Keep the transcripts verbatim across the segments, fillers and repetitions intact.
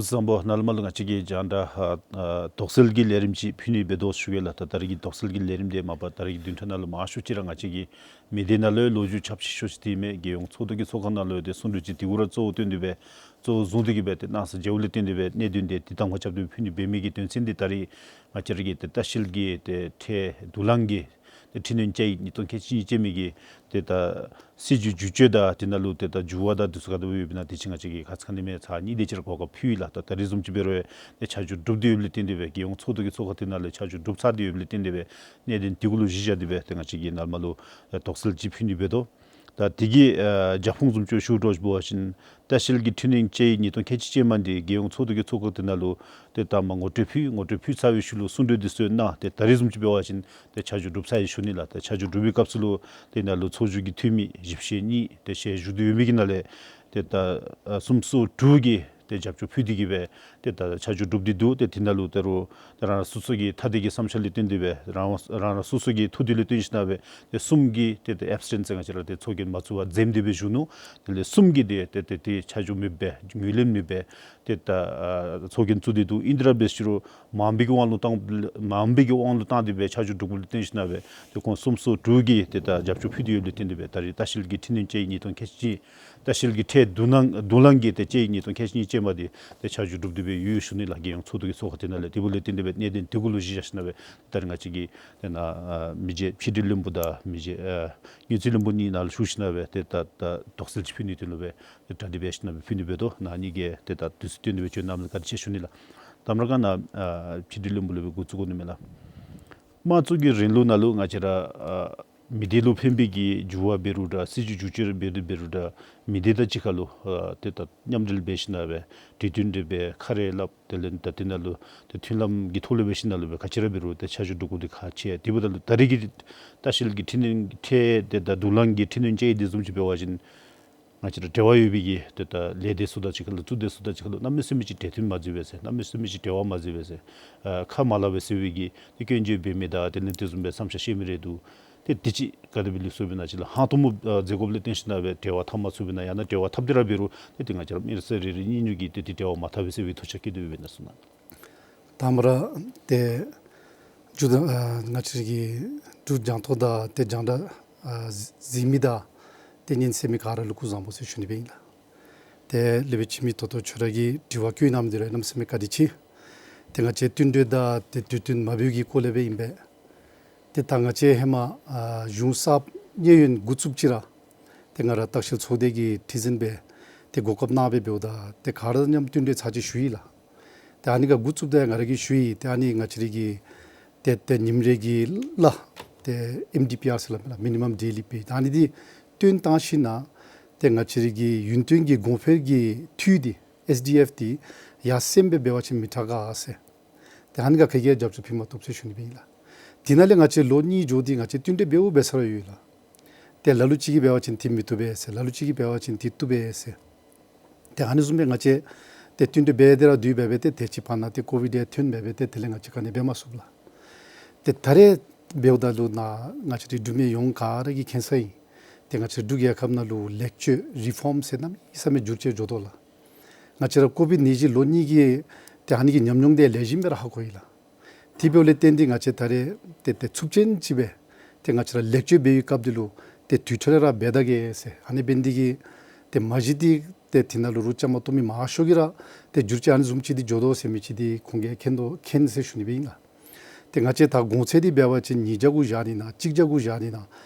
བཟང་པོ། ནཱ་ལས་མར་ལུ་ང་བཅས་ཀྱིས་རྒྱང་བསྒྲགས་ཨ་ཨ་དོགས་སེལ་གྱི་ལས་རིམ་ཅིག་ཕུལ་ནི་འབད་དོ་ཞུ་གེ་ལགས། ད་ད་རེས་ཀྱི་དོགས་སེལ་གྱི་ལས་རིམ་འདི་མ་པ་ད་རེས་ཀྱི་བདུན་ཕྲག་ནང་ལུ་མང་ཤོས་ཅིག་ར་ང་བཅས་ཀྱི་མི་སྡེ་ནང་ལུ་ལོ་རྒྱུས་ཁྱབ་ཆེ་ཤོས་ཅིག་འདི་མས། རྒྱལ་ཡོངས་ཚོགས་འདུ་གི་ཚོགས་ཁང་ནང་ལུ་ཏེ་གསུང་གྲོས་ཅིག་དེ་གུ་ར་གཙོ་བོ་བཏོན་ཏེ་སྦེ་གཙོ་བོ་བཟུང་སྟེ་གི་སྦེ་ཏེ་གནང་ས་མཇལཝ་ལས་བརྟེན་ཏེ་སྦེ་གནད་དོན་འདི་ཏེ་དང་པ་རྐྱབ་སྟེ་ཕུལ་ནི་འབད་མི་གི་དོན་ཚན་འདི་ད་རེས་ང་བཅས་ར་གི་ཏེ་ལྟ་བཤལ་གྱི་ཏེ་ཁྲལ་བསྡུ་ལེན་གྱི་ཏེ་འཕྲི་སྣོན་བཅའ་ཡིག་ཉིས་སྟོང་ཁལ་གཅིག་གཉིས་ཅན་མི་གི་ཏེ་ད་སྲིད་བྱུས་བསྒྱུར་བཅོས་དང་དེ་ནང་ལུ་ཏེ་ད་འགྱུར་བ་དང་དེ་ཚུ་ག་དེ་སྦེ་ཡོདཔ་ཨིན་ན་དེ་ཅིག་ང་བཅས་ཀྱིས་ཁ་ཙ་ཁ་ཉིནམ་ཚར་གཉིས་དེ་ཅིག་ར་གོ་སྐབས་ཕུལ་ཡི་ལགས། ད་ད་རེས་བཟུམ་ཅིག་འབད་རུང་ཏེ་ཆ་འཇོག་གྲུབ་སྟེ་ཡོདཔ་ལས་བརྟེན་ཏེ་སྦེ་རྒྱལ་ཡོངས་ཚོགས་འདུ་གི་ཚོགས་ཁང་དེ་ནང་ལས་ཆ་འཇོག་གྲུབ་ཚར་ཏེ་ཡོདཔ་ལས་བརྟེན་ཏེ་སྦེ་གནད་དོན་དེ་གུ་ལུ་གཞི་བཞག་སྟེ་སྦེ་ཏེ་ང་བཅས་ཀྱིས་ནཱ་ལས་མར་ལུ་དོགས་སེལ་ཅིག་ཕུལ་ནི་འབད་དོ། ད་དེ་གི་ཨ་རྒྱབ་ཁུངས་བཟུམ་ཅིག་ཞུ་དགོཔ་འབད་བ་ཅིན་ལྟ་བཤལ་གྱི་འཕྲི་སྣོན་བཅའ་ཡིག་ཉིས་སྟོང་ཁལ་གཅིག་ཅན་མ་འདི་རྒྱལ་ཡོངས་ཚོགས་འདུ་གི་ཚོགས་ཁང་དེ་ནང་ལུ་ཏེ་ད་མར་ངོ་སྤྲོད་ཕུལ། ངོ་སྤྲོད་ཕུལ་ཚར་བའི་ཤུལ་ལུ་གསུང་གྲོས་འདི་ཚུ་གནང་། ཏེ་ད་རེས་བཟུམ་ཅིག་འབད་བ་ཅིན་ཏེ་ཆ་འཇོག་གྲུབ་ཚར་ཡི་ཞུ་ནི་ལགས། ཏེ་ཆ་འཇོག་གྲུབ་པའི་སྐབས་སུ་ལུ་ཏེ་ནཱ་ལུ་ཚོགས་བཞུགས་ཀྱི་འཐུས་མི་བཞི་བཅུ་ཞེ་གཉིས་ཏེ་ཞལ་བཞུགས་ཏེ་ཡོད་མི་གི་ནང་ལས་ཏེ་ད་ཨ་སུམ་ཅུ་སོ་དྲུག་གིས་ཏེ་རྒྱབ་སྐྱོར་ཕུལ་ཏེ་གི་སྦེ་ཏེ་ད་ཆ་འཇོག་གྲུབ་སྟེ་འདུག། ཏེ་དེ་ནང་ལུ་ད་རུང་ཏེ་རང་རང་སོ་སོ་གི་ཐ་དད་ཀྱི་བསམ་འཆར་ལས་བརྟེན་ཏེ་སྦེ་རང་རང་རང་སོ་སོ་གི་ཐུགས་འདོད་ལས་བརྟེན་ཞིན་ན་སྦེ་ཏེ་གསུམ་གྱིས་ཏེ་ཏེ་ཨེབ་སི་ཊེན་ཟེར་ང་བཅས་ར་ཏེ་ཚོགས་རྒྱན་མ་བཙུགས་པར་འཛེམ་སྟེ་སྦེ་བཞུགས་ནུག། དེ་ལས་གསུམ་གྱིས་ཏེ་ཏེ་ཏེ་ཏེ་ཆ་འཇོག་མེདཔ་སྦེ་ངོས་ལེན་མེདཔ་སྦེ་ཏེ་ད་ཨ་ཚོགས་རྒྱན་བཙུགས་ཏེ་འདུག། ཨིན་དེ་ར་འབད་ཞུ་རུང་མང་པོའི་གི་དབང་ལུ་བཏང་མང་པོའི་གི་དབང་ལུ་བཏང་སྟེ་སྦེ་ཆ་འཇོག་གྲུབ་པ་ལས་བརྟེན་ཞིན་ན་སྦེ་ཏེ་ཁོང་སུམ་ཅུ་སོ་དྲུག་གིས་ཏེ་ད་རྒྱབ་སྐྱོར་ཕུལ་ཏེ་ཡོདཔ་ལས་བརྟེན་ཏེ་སྦེ་ད་རེས་ལྟ་བཤལ་གྱི་འཕྲི་སྣོན་བཅའ་ཡིག་ཉིས་སྟོང་ཁལ་གཅིག་ལྟ་བཤལ་གྱི་ཁྲལ་བསྡུ་ལེན་བསྡུ་ལེན་གྱི་ཏེ་བཅའ་ཡིག་ཉིས་སྟོང་ཁལ་གཅིག་ཅན་མ་འདི་ཏེ་ཆ་འཇོག་གྲུབ་སྟེ་སྦེ་ཡོད་ཞུ་ནི་ལགས། རྒྱལ་ཡོངས་ཚོགས་འདུ་གི་ཚོགས་ཁང་དེ་ནང་ལས། དེ་འབདཝ་ལས་བརྟེན་ཏེ་སྦེ་གནད་དོན་དེ་གུ་ལུ་གཞི་བཞག་ཞིན་ན་སྦེ་ད་རེས་ང་བཅས་ཀྱིས་ཏེ་ནཱ་ཨ་མི་རྗེ་ཕྱི་འབྲེལ་བློན་པོ་དང་མི་རྗེ་ཨ་དངུལ་རྩིས་བློན་པོ་གཉིས་ནཱ་ལུ་ཞུ་ཞིན་ན་སྦེ་ཏེ་ད་ད་དོགས་སེལ་ཅིག་ཕུལ་ནི་དོན་ལུ་སྦེ་ཏེ་གྲ་སྒྲིག་འབད་ཞིན་ན་སྦེ་ཕུལ་ནི་འབད་དོ། ནཱ་གཉིས་ཀྱིས་ཏེ་ད་དུས་ཚོད་བཏོན་ཏེ་སྦེ་བྱོན་གནང་མི་ལུ་བཀའ་དྲིན་ཆེ་ཞུ་ནི་ལགས། དང་པ་ར་ཁ་ནཱ་ཨ་ཕྱི་འབྲེལ་བློན་པོ་ལུ་སྦེ་འགོ་བཙུགས་དགོ་ནི་མས་ལགས། དམངས་གཙོ་གི་རིང་ལུགས་ནང་ལུ་ང་བཅས་ར་ཨ་མི་སྡེ་ལུ་ཕན་པའི་གི་འགྱུར་བ་འབད་རུང་འདྲ་སྲིད་བྱུས་བསྒྱུར་བཅོས་འབད་རུང་འབད་རུང་འདྲ་མི་སྡེ་དང་གཅིག་ཁར་ལུ་ཨ་ཏེ་ད་མཉམ་འབྲེལ་འབད་ཞིན་ན་སྦེ་གྲོས་བསྟུན་འདི་སྦེ་ཁ་རེ་སླབ། དེ་ལས་ད་དེ་ནང་ལུ་ཏེ་མཐུན་ལམ་གྱི་ཐོག་ལུ་འབད་ཞིན་ན་ལུ་སྦེ་ག་ཅི་ར་འབད་རུང་ཏེ་ཆ་འཇོག་གྲུབ་དགོཔ་འདི་ཁག་ཆེ། དེ་འབདཝ་ད་ལུ་ད་རེས་ཀྱི་ལྟ་བཤལ་གྱི་འཕྲི་སྣོན་ཁྲལ་ཏེ་ད་བསྡུ་ལེན་གྱི་འཕྲི་སྣོན་བཅའ་ཡིག་འདི་བཟུམ་ཅིག་འབད་བ་ཅིན་ང་བཅས་ར་འབྲེལ་བ་ཡོད་པའི་གི་ཏེ་ད་ལས་སྡེ་ཚུ་དང་གཅིག་ཁར་ལུ་གཙུག་སྡེ་ཚུ་དང་གཅིག་ཁར་ལུ་གནམ་མེད་ས་མེད་ཅིག་གྲོས་བསྟུན་མ་མཛད་པས་ཟེར། གནམ་མེད་ས་མེད་ཅིག་འབྲེལ་བ་མ་མཛད་པས་ཟེར། ཨ་ཁ་མ་སླབ་པས་ཟེར་བའི་གི་ཏེ་སྐྱོན་བརྗོད་འབད་མི་དང་དེ་ལས་དེ་བཟུམ་སྦེ་བསམ་འཆར་བཤད་མི་རེ་འདུག། ཏེ་དེ་ཅིག་ག་དེ་སྦེ་ལུས་སོཔ་ཨིན་ན་ཅིག་ལགས། ཧང་སྟོང་མོ་ཨ་མཛད་དགོཔ་ལས་བརྟེན་ཞིན་ན་སྦེ་འབྲེལ་བ་འཐབ་མ་ཚུགསཔ་ཨིན་ན་ཡང་ན་འབྲེལ་བ་འཐབ་སྟེ་ར་འབད་རུང་ཏེ་ཏེ་ང་བཅས་ར་མི་སེར་རེ་རེ་གཉིས་གཉིས་ཀྱིས་ཏེ་ཏེ་འབྲེལ་བ་མ་འཐབ་པས་ཟེར་བའི་ཐུགས་འཆར་བསྐྱེད་དེ་སྦེ་ཨིན་ན་གསུངས་གནང་། དང་པ་ར་ཏེ་མཇུག་དང་ཨ་ང་བཅས་ཀྱི་འབྲུག་རྒྱང་མཐོང་དང་ཏེ་རྒྱང་བསྒྲགས་ཨ་གཟིགས་མི་དང་ཏེ་ཉན་གསན་མི་ག་ར་ལུ་སྐུ་གཟུགས་བཟང་པོ་ཟེར་ཞུ་ནི་སྦེ་ཨིན་ལགས། ཏེ་ལེགས་པའི་ཕྱི་མི་ཏོག་ཏོ་ཁྱོད་ར་གིས་དྲི་བ་བཀོད་གནང་མི་འདི་ར་གནམ་མེད་ས་མེད་བཀའ་དྲིན་ཆེ། ཏེ་ང་བཅས་བསྟུན་གྲོས་དང་ཏེ་གྲོས་བསྟུན་མ་འབད་བའི་གི་སྐོར་ལས་སྦེ་ཨིན་པས། ཏེ་ད་ང་བཅས་ཧེ་མ་ཨ་གཞུང་གསརཔ་གནས་ཡུན་འགོ་བཙུགསཔ་ཅིག་ར་ཏེ་ང་ར་ལྟ་བཤལ་ཚོགས་སྡེ་གི་ཁྲི་འཛིན་སྦེ་ཏེ་གོ་སྐབས་གནང་སྦེ་འབདཝ་ད་ཏེ་ག་ར་མཉམ་བསྟུན་གྲོས་ཚར་གཅིག་ཞུ་ཡི་ལགས། ཏེ་ཨ་ནི་ཁར་འགོ་བཙུགསཔ་ད་ཡང་ང་ར་གིས་ཞུ་ཡི། ཏེ་ཨ་ནི་ང་བཅས་ར་གི་ཏེ་ཏེ་ཉིནམ་རེ་གི་གླ་ཏེ་ཨེམ་ཌི་པི་ཨར་ཟེར་སླབ་མས་ལགས། Minimum Daily Pay། ད་ཨ་ནི་འདི་བཏོན་བཏང་ཞིན་ན་ཏེ་ང་བཅས་ར་གི་ཡུན་བརྟན་གྱི་གོང་འཕེལ་གྱི་འཐུས་འདི་ཨེས་ཌི་ཨེཕ་འདི་ཡར་སེང་སྦེ་འབད་བ་ཅིན་མི་དྲག་ག་ཟེར། ཏེ་ཨ་ནི་ཁར་ག་གིས་ཡང་རྒྱབ་སྐྱོར་ཕུལ་མ་བཏུབ་ཟེར་ཞུ་ནི་སྦེ་ཨིན་ལགས། དེ་ནང་ལས་ང་བཅས་ལོ་གཉིས་འགྱོ་སྟེ་ང་བཅས་བསྟུན་གྲོས་འབདཝ་འབད་ས་ར་ཡོད་ལགས། ཏེ་ལ་ལུ་ཅིག་གིས་འབད་བ་ཅིན་འདི་མི་བཏུབ་པས་ཟེར། ལ་ལུ་ཅིག་གིས་འབད་བ་ཅིན་འདི་བཏུབ་པས་ཟེར། ཏེ་ཨ་ནི་བཟུམ་སྦེ་ང་བཅས་ཏེ་བསྟུན་གྲོས་འབད་དེ་ར་སྡོད་སྦེ་སྦེ་ཏེ་དེ་ཅིག་བར་ན་ཏེ་ཀོ་ཝིཌ་ཡང་ཐོན་སྦེ་སྦེ་ཏེ་དེ་ལས་ང་བཅས་ག་ནི་འབད་མ་ཚུགས་ལགས། ཏེ་ད་རེས་འབདཝ་ད་ལུ་ནཱ་ང་བཅས་རའི་འབྲུག་མི་ཡོངས་ག་ར་གིས་མཁྱེན་ས་ཨིན། ཏེ་ང་བཅས་འབྲུག་རྒྱལ་ཁབ་ནང་ལུ་ལེགས་བཅོས་རི་ཕོམ་ཟེར་གནམ་མེད་ས་མེད་འགྱུར་བཅོས་འགྱོ་དོ་ལགས། ང་བཅས་ར་ཀོ་ཝིཌ་ནད་གཞི་ལོ་གཉིས་ཀྱི་ཏེ་ཨ་ནི་གི་ཉམས་མྱོང་འདི་ལེགས་ཤོམ་སྦེ་ར་ཧ་གོ་ཡི་ལགས། དེ་འབདཝ་ལས་བརྟེན་ཏེ་ང་བཅས་ད་རེས་ཏེ་ཏེ་ཚུགས་ཅན་ཅིག་སྦེ་ཏེ་ང་བཅས་ར་ལེགས་བཅོས་འབད་བའི་སྐབས་འདི་ལུ་ཏེ་དུས་ཐོག་ལས་ར་འབད་ད་གེ་ཟེར། ཨ་ནི་འབད་ནི་འདི་གིས་ཏེ་མ་གཞི་འདི་ཏེ་དེ་ནང་ལུ་རུང་བཅའ་མར་གཏོགས་མི་མང་ཤོས་ཀྱིས་ར་ཏེ་འགྱུར་བཅོས་ཨ་ནི་བཟུམ་ཅིག་འདི་འགྱོ་དོ་ཟེར་མི་ཅིག་འདི་ཁོང་གིས་མཁྱེན་དོ་མཁྱེན་ཟེར་ཞུ་ནི་སྦེ་ཨིན་ལགས། ཏེ་ང་བཅས་ད་གོང་ཚད་འདི་འབད་བ་ཅིན་ཉིས་བརྒྱ་གུ་བཞག་ནི་ན་གཅིག་བརྒྱ་གུ་བཞག་ནི་ན་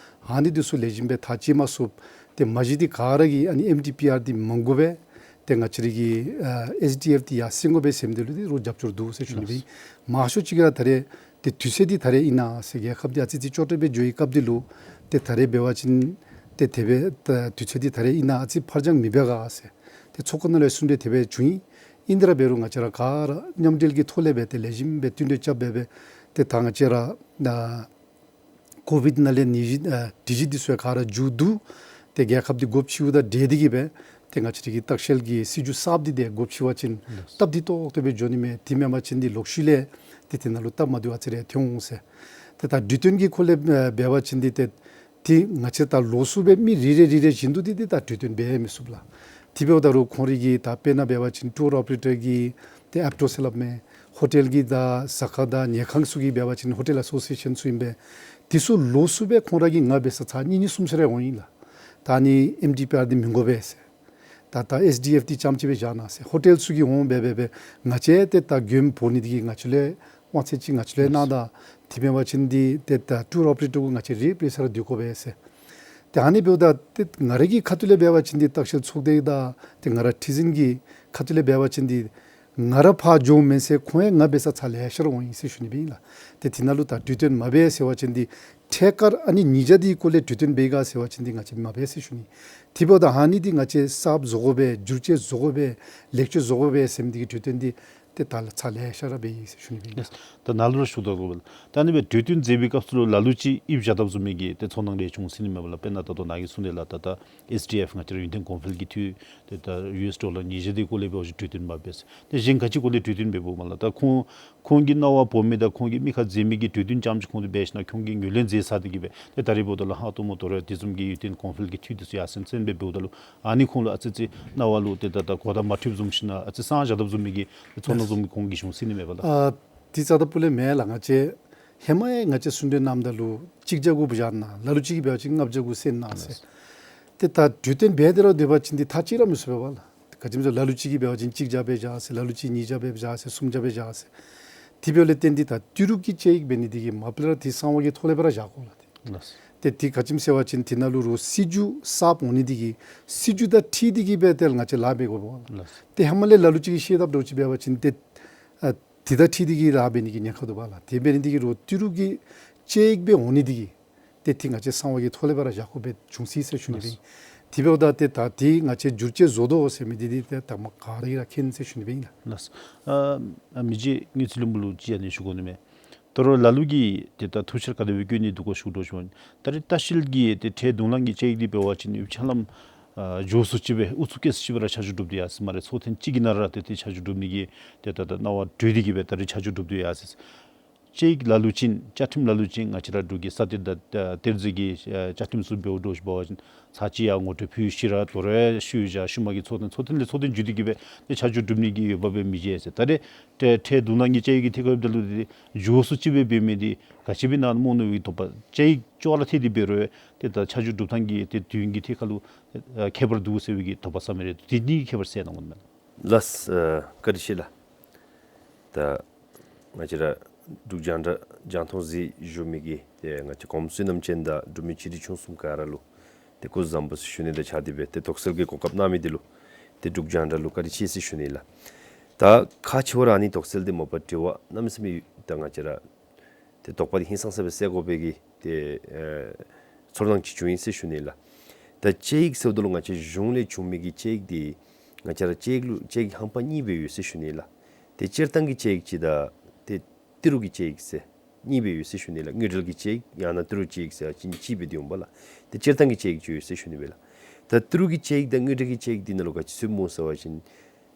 ཨ་ནི་འདི་ཚུ་ལེགས་ཤོམ་སྦེ་ཐག་བཅད་མ་ཚུགས། ཏེ་མ་གཞི་འདི་ག་ར་གིས་ཨ་ནི་ཨེམ་ཌི་པི་ཨར་འདི་མང་དགོ་པས། ཏེ་ང་བཅས་ར་གི་ཨ་ཨེས་ཌི་ཨེཕ་འདི་ཡར་སེང་དགོ་པས་ཟེར་མི་འདི་ལུ་འདི་རུང་རྒྱབ་སྐྱོར་འདུག་ཟེར་ཞུ་ནི་སྦེ། མང་ཤོས་ཅིག་གིས་ར་ད་རེས་ཏེ་དུས་ཚོད་འདི་ད་རེས་ཨིན་ན་ཟེར། རྒྱལ་ཁབ་འདི་ཨ་ཙི་ཙི་ཅོག་འཐདཔ་སྦེ་འགྱོ་བའི་སྐབས་འདི་ལུ་ཏེ་ད་རེས་འབད་བ་ཅིན་ཏེ་དེ་སྦེ་ད་དུས་ཚོད་འདི་ད་རེས་ཨིན་ན་ཨ་ཙི་ཕར་འགྱངས་མི་འབད་ག་ཟེར། ཏེ་ཚོགས་ཁང་ནང་ལས་གསུང་གྲོས་དེ་སྦེ་བྱུང་ཡི། ཨིན་དེ་ར་འབད་རུང་ང་བཅས་ར་ག་ར་མཉམ་འབྲེལ་གྱི་ཐོག་ལས་སྦེ་ཏེ་ལེགས་ཤོམ་སྦེ་བསྟུན་གྲོས་རྐྱབ་སྦེ་སྦེ་ཏེ་ད་ང་བཅས་ར་ཨ་ཀོ་ཝིཌ་ནང་ལས་ནད་གཞི་ཨ་སྒྲིག་གཞི་འདི་ཚུ་ཡང་ག་ར་མཇུག་བསྡུ། ཏེ་རྒྱལ་ཁབ་འདི་སྒོ་ཕྱེཝ་དང་འབྲེལ་ཏེ་གིས་སྦེ་ཏེ་ང་བཅས་ར་གི་ལྟ་བཤལ་གྱི་སྲིད་བྱུས་གསརཔ་འདི་ཏེ་སྒོ་ཕྱེ་བ་ཅིན་སྟབས་བདེ་ཏོག་ཏོ་སྦེ་འགྱོ་ནི་མས། དེ་མེན་པ་ཅིན་འདི་ལོག་ཤུལ་ལས་ཏེ་དེ་ནང་ལུ་སྟབས་མ་བདེཝ་ཨ་ཙི་རེ་ཐོན་འོང་ཟེར། ཏེ་ད་གྲོས་བསྟུན་གྱི་སྐོར་ལས་ཨ་འབད་བ་ཅིན་འདི་ཏེ་ཏེ་ང་བཅས་ད་ལོགས་སུ་སྦེ་མི་རེ་རེ་རེ་རེ་བཞིན་དུ་འདི་ཏེ་ད་གྲོས་བསྟུན་འབད་མི་ཚུགས་ལགས། དེ་འབདཝ་ད་རུང་ཁོང་རའི་གི་ད་དཔེར་ན་འབད་བ་ཅིན་ཊུར་ཨོ་པ་རེ་ཊར་གི་ཏེ་ཨེབ་ཊོ་ཟེར་སླབ་མས། ཧོ་ཊེལ་གྱི་ད་ཟ་ཁང་དང་ཉལ་ཁང་ཚུ་གི་འབད་བ་ཅིན་ཧོ་ཊེལ་ཨ་སོ་སི་ཨེ་ཤཱན་ཚུ་ཨིན་པས། དེ་ཚུ་ལོགས་སུ་སྦེ་ཁོང་ར་གིས་ང་འབད་ས་ཚར་གཉིས་གཉིས་གསུམ་ཚུ་རེ་འོང་ཡི་ལགས། ད་ཨ་ནི་ཨེམ་ཌི་པི་ཨར་འདི་མི་དགོ་པས་ཟེར། ད་ད་ཨེསི་ཌི་ཨེཕ་འདི་རྐྱངམ་ཅིག་སྦེ་བཞག་གནང་ཟེར། ཧོ་ཊེལ་ཚུ་གིས་འོང་འབད་འབད་འབད་ང་བཅས་ཏེ་ད་མགྱོནམ་འབོ་ནི་འདི་གིས་ང་བཅས་ལུ་དབང་ཚད་ཅིག་ང་བཅས་ལུ་གནང་ད། དེ་འབད་བ་ཅིན་འདི་ཏེ་ད་ཊུར་ཨོ་པ་རེ་ཊར་གུ་ང་བཅས་རེ་རེ་ས་ར་སྡོད་དགོ་པས་ཟེར། ཏེ་ཨ་ནི་འབདཝ་ད་ཏེ་ང་རའི་གི་ཁ་ཐུག་ལས་འབད་བ་ཅིན་འདི་ལྟ་བཤལ་ཚོགས་སྡེ་དང་ཏེ་ང་ར་ཁྲི་འཛིན་གྱི་ཁ་ཐུག་ལས་འབད་བ་ཅིན་འདི་ང་ར་ཕར་འགྱོཝ་མེན་ཟེར། ཁོང་ཡང་ང་འབད་ས་ཚར་ལེ་ཤ་ར་འོང་ཡི་ཟེར་ཞུ་ནི་སྦེ་ཨིན་ལགས། ཏེ་དེ་ནང་ལུ་ད་གྲོས་བསྟུན་མ་འབད་ཟེར་བ་ཅིན་འདི་ཐད་ཀར་ཨ་ནི་ཉིས་བརྒྱ་འདི་སྐོར་ལས་གྲོས་བསྟུན་འབད་ག་ཟེར་བ་ཅིན་འདི་ང་བཅས་མ་འབད་ཟེར་ཞུ་ནི། དེ་འབདཝ་ད་ཨ་ནི་འདི་ང་བཅས་གསརཔ་བཟོ་དགོ་པས། བསྒྱུར་བཅོས་བཟོ་དགོ་པས། ལེགས་བཅོས་བཟོ་དགོ་པས་ཟེར་མི་འདི་གི་གྲོས་བསྟུན་འདི་ཏེ་ད་ལས་ཚར་ལེ་ཤ་ར་འབད་ཡི་ཟེར་ཞུ་ནི་སྦེ་ཨིན་ལགས། ད་ནཱ་ལུ་ར་ཞུ་དོ་གོ་བལ། ད་ཨ་ནི་སྦེ་གྲོས་བསྟུན་མཛད་པའི་སྐབས་སུ་ལུ་ལ་ལུ་ཅིག་ཡིབ་བཞག་དཔ་བཟུམ་མའི་གི་ཏེ་ཚོར་སྣང་རེ་བྱུང་ཟེར་ནི་མས་པ་ལགས། དཔེར་ན་ད་ལྟོ་ནཱ་གིས་གསུངས་དེ་ལགས། ད་ད་ཨེསི་ཌི་ཨེཕ་ང་བཅས་ར་ཡུན་བརྟན་གོང་འཕེལ་གྱི་འཐུས་ཏེ་ད་ཡུ་ཨེསི་ཌོ་ལར་ཉིས་བརྒྱ་དེ་སྐོར་ལས་འབད་བ་ཅིན་གྲོས་བསྟུན་མ་འབད་ཟེར། ཏེ་གཞན་ག་ཅི་སྐོར་ལས་གྲོས་བསྟུན་འབད་འབདཝ་མས་ལགས། ད་ཁོང་ཁོང་གིས་གནང་བ་འབོ་མི་དང་ཁོང་གིས་མི་ཁར་མཛད་མི་གི་གྲོས་བསྟུན་རྐྱངམ་ཅིག་ཁོང་དུ་འབད་ཞིན་ན་ཁོང་གིས་ངོས་ལེན་མཛད་ཚར་ཏེ་གི་སྦེ་ཏེ་ད་རེས་འབདཝ་ད་ལུ་ཧང་སྟོང་མོ་དོ་རུང་དེ་བཟུམ་གྱི་ཡུན་བརྟན་གོང་འཕེལ་གྱི་འཐུས་དེ་ཚུ་ཡར་སེང་སེང་སྦེ་འབདཝ་ད་ལུ་ཨ་ནི་ཁོང་ལུ་ཨ་ཙི་ཙི་རྣ་བ་ལུ་ཏེ་ད་ད་གོ་བརྡ་མ་འཕྲོདཔ་བཟུམ་ཞིན་ན་ཨ་ཙི་སངས་བཞག་དཔ་བཟུམ་མའི་གི་ཚོར་སྣང་བཟུམ་མའི་ཁོང་གིས་བྱུང་ཟེར་ནི་མས་པ་ལགས། ཨ་དེ་རྩ་དང་སྤུ་ལས་མེན་ལགས། ང་བཅས་ཧེ་མ་ཡང་ང་བཅས་གསུང་གྲོས་གནངམ་ད་ལུ་གཅིག་བརྒྱ་གུ་བཞག་གནང་། ལ་ལུ་ཅིག་གིས་འབད་བ་ཅིན་ལྔ་བརྒྱ་གུ་སེང་གནང་ཟེར། ཏེ་ད་གྲོས་བསྟུན་འབད་དེ་ར་སྡོད་པ་ཅིན་འདི་མཐའ་གཅིག་ར་མི་སོང་པས་པ་ལགས། ག་ཅི་སྨོ་ཟེར་ལ་ལུ་ཅིག་གིས་འབད་བ་ཅིན་གཅིག་བརྒྱ་སྦེ་བཞག་ཟེར། ལ་ལུ་ཅིག་ཉིས་བརྒྱ་སྦེ་བཞག་ཟེར། སུམ་བརྒྱ་སྦེ་བཞག་ཟེར། དེ་འབདཝ་ལས་བརྟེན་ཏེ་ད་ཏི་རུ་གི་དཔྱད་ཡིག་འབད་ནི་འདི་གིས་མ་པ་ལས་ར་འདི་གསང་བ་གི་ཐོག་ལས་སྦེ་ར་བཞག་དགོ་ལགས། ཏེ་ཏེ་དེ་ག་ཅི་སྨོ་ཟེར་བ་ཅིན་དེ་ནང་ལུ་རུང་སྲིད་བྱུས་གསརཔ་འོང་ནི་འདི་གིས་སྲིད་བྱུས་དང་འཁྲིལ་ཏེ་གི་སྦེ་ཏེ་ང་བཅས་ལཱ་འབད་དགོ་པས་པ་ལགས། ཏེ་ཧེ་མ་ལས་ལ་ལུ་ཅིག་གིས་ཤེས་དཔ་འདྲཝ་ཅིག་འབད་བ་ཅིན་ཏེ་ཨ་དེ་དང་འཁྲིལ་ཏེ་གི་ལཱ་འབད་ནི་གི་ཉེན་ཁ་འདུག་པ་ལགས། དེ་འབད་ནི་འདི་གིས་རུང་ཏི་རུ་གི་དཔྱད་ཡིག་སྦེ་འོང་ནི་འདི་གིས་ཏེ་དེ་ང་བཅས་གསང་བ་གི་ཐོག་ལས་སྦེ་ར་བཞག་དགོཔ་སྦེ་བྱུང་ཅི་ཟེར་ཞུ་ནི་སྦེ་ཨིན། དེ་འབདཝ་ད་ཏེ་ད་དེ་ང་བཅས་བསྒྱུར་བཅོས་བཟོ་དོ་ཟེར་མི་འདི་འདི་ཏེ་ད་མ་ག་ར་གིས་ར་མཁྱེན་ཟེར་ཞུ་ནི་སྦེ་ཨིན་ལགས། ལགས། ཨ་མི་རྗེ་དངུལ་རྩིས་བློན་པོ་ལུ་ཅིག་ཨ་ནི་ཞུ་དགོ་ནི་མས། ད་རུང་ལ་ལུ་གིས་ཏེ་ད་ཐུགས་འཆར་ག་དེ་སྦེ་བཀོད་ནི་འདུག་གོ་ཞུ་དོ་ཞུ་ནི། ད་རེས་ལྟ་བཤལ་གྱི་ཏེ་ཁྲལ་དུང་ལང་གི་དཔྱད་ཡིག་འདི་འབད་བ་ཅིན་ཡུདཔ་ཅིག་ལམ་ཨ་མགྱོགས་སུ་ཅིག་སྦེ་ཨུ་ཚུགས་བསྐྱེད་སུ་ཅིག་སྦེ་ར་ཆ་འཇོག་གྲུབ་སྟེ་ཡར་སོ་ཡི་སྨ་རེ། ཚོགས་ཐེངས་གཅིག་གི་ནང་ར་ཏེ་ཏེ་ཆ་འཇོག་གྲུབ་ནི་གི་ཏེ་ད་ད་གནང་བ་གྲོས་ཏེ་གི་སྦེ་ད་རེས་ཆ་འཇོག་གྲུབ་སྟེ་ཡར་སོ་ཡི། དཔྱད་ཡིག་ལ་ལུ་ཅིག་བཅའ་ཁྲིམས་ལ་ལུ་ཅིག་ང་བཅས་ར་འབྲུག་གི་ས་གཏེར་དང་ཨ་གཏེར་མཛོད་ཀྱི་ཨ་བཅའ་ཁྲིམས་ཚུ་འབདཝ་འདྲཝ་ཅིག་འབད་བ་ཅིན་ཚར་གཅིག་ཡར་ངོ་སྤྲོད་ཕུལ་ཞིནམ་ར་དོ་རུང་ཞུ་བཞག་ཤུལ་མ་གི་ཚོགས་ཐེངས་ཚོགས་ཐེངས་ལས་ཚོགས་ཐེངས་བརྒྱུད་དེ་གི་སྦེ་ཏེ་ཆ་འཇོག་གྲུབ་ནི་གི་ཡོདཔ་སྦེ་མི་མཇལ་ཟེར། ད་རེས་ཏེ་ཁྲལ་དུང་ལང་གི་དཔྱད་ཡིག་གི་ཐད་ཁར་འབདཝ་ད་ལུ་ཏེ་མགྱོགས་སུ་ཅིག་སྦེ་འབད་མི་འདི་ག་ཅི་སྦེ་གནང་མནོ་མནོ་བའི་དོགས་པ་དཔྱད་ཡིག་ཅོག་ར་འཐད་དེ་འབད་རུང་ཏེ་ད་ཆ་འཇོག་གྲུབ་ཐངས་ཀྱི་ཏེ་དུས་ཡུན་གྱི་ཐད་ཁར་ལུ་ཨ་ཁྱད་པར་འདུག་ཟེར་བའི་གི་དོགས་པ་ཟ་མི་རེ་འདུག། དེ་གཉིས་ཁྱད་པར་གསལ་གནང་དགོ་ནི་མས། ལགས། ཨ་བཀའ་དྲིན་ཆེ་ལགས། ད་ང་བཅས་ར་འབྲུག་རྒྱང་བསྒྲགས་རྒྱང་མཐོང་གཟིགས་བཞུགས་མི་གི་ཏེ་ང་བཅས་གོངམ་བསོད་ནམས་ཅན་དང་འབྲུག་མི་ཆེ་འབྲིང་ཆུང་གསུམ་ག་ར་ལུ་ཏེ་སྐུ་གཟུགས་བཟང་པོ་ཟེར་ཞུ་ནི་དང་གཅིག་ཁར་ཏེ་སྦེ་ཏེ་དོགས་སེལ་གྱི་གོ་སྐབས་གནང་མི་འདི་ལུ་ཏེ་འབྲུག་རྒྱང་བསྒྲགས་ལུ་བཀའ་དྲིན་ཆེ་ཟེར་ཞུ་ནི་ལགས། ད་ཁག་ཆེ་བ་ར་ཨ་ནི་དོགས་སེལ་འདི་མ་པ་དྲི་བ་གནམ་མེད་ས་མེད་ད་ང་བཅས་ར་ཏེ་དོགས་པ་འདི་ཧིང་སངས་ས་སྦེ་སེལ་དགོ་པའི་གི་ཏེ་ཨེ་ཚོར་སྣང་ཅིག་བྱུང་ཡི་ཟེར་ཞུ་ནི་ལགས། ད་དཔྱད་ཡིག་ཟེརཝ་ད་ལུ་ང་བཅས་གཞུང་ལས་བྱུང་མི་གི་དཔྱད་ཡིག་འདི་ང་བཅས་ར་དཔྱད་ཡིག་ལུ་དཔྱད་ཡིག་ཧམ་པ་གཉིས་སྦེ་ཡོད་ཟེར་ཞུ་ནི་ལགས། ཏེ་སྤྱིར་བཏང་གི་དཔྱད་ཡིག་ཅིག་དང་ཏེ་ཏི་རུ་གི་དཔྱད་ཡིག་ཟེར་གཉིས་སྦེ་ཡོད་ཟེར་ཞུ་ནི་ལགས། དངུལ་འབྲེལ་གྱི་དཔྱད་ཡིག་ཡང་ན་ཏི་རུ་དཔྱད་ཡིག་ཟེར་ཅིག་གཉིས་ཅིག་སྦེ་འདི་འོང་པ་ལགས། ཏེ་སྤྱིར་བཏང་གི་དཔྱད་ཡིག་ཅིག་ཡོད་ཟེར་ཞུ་ནི་སྦེ་ལགས། ད་ཏི་རུ་གི་དཔྱད་ཡིག་དང་དངུལ་འབྲེལ་གྱི་དཔྱད་ཡིག་འདི་ནང་ལུ་ག་ཅི་ཚུདཔ་སྨོ་ཟེར་བ་ཅིན་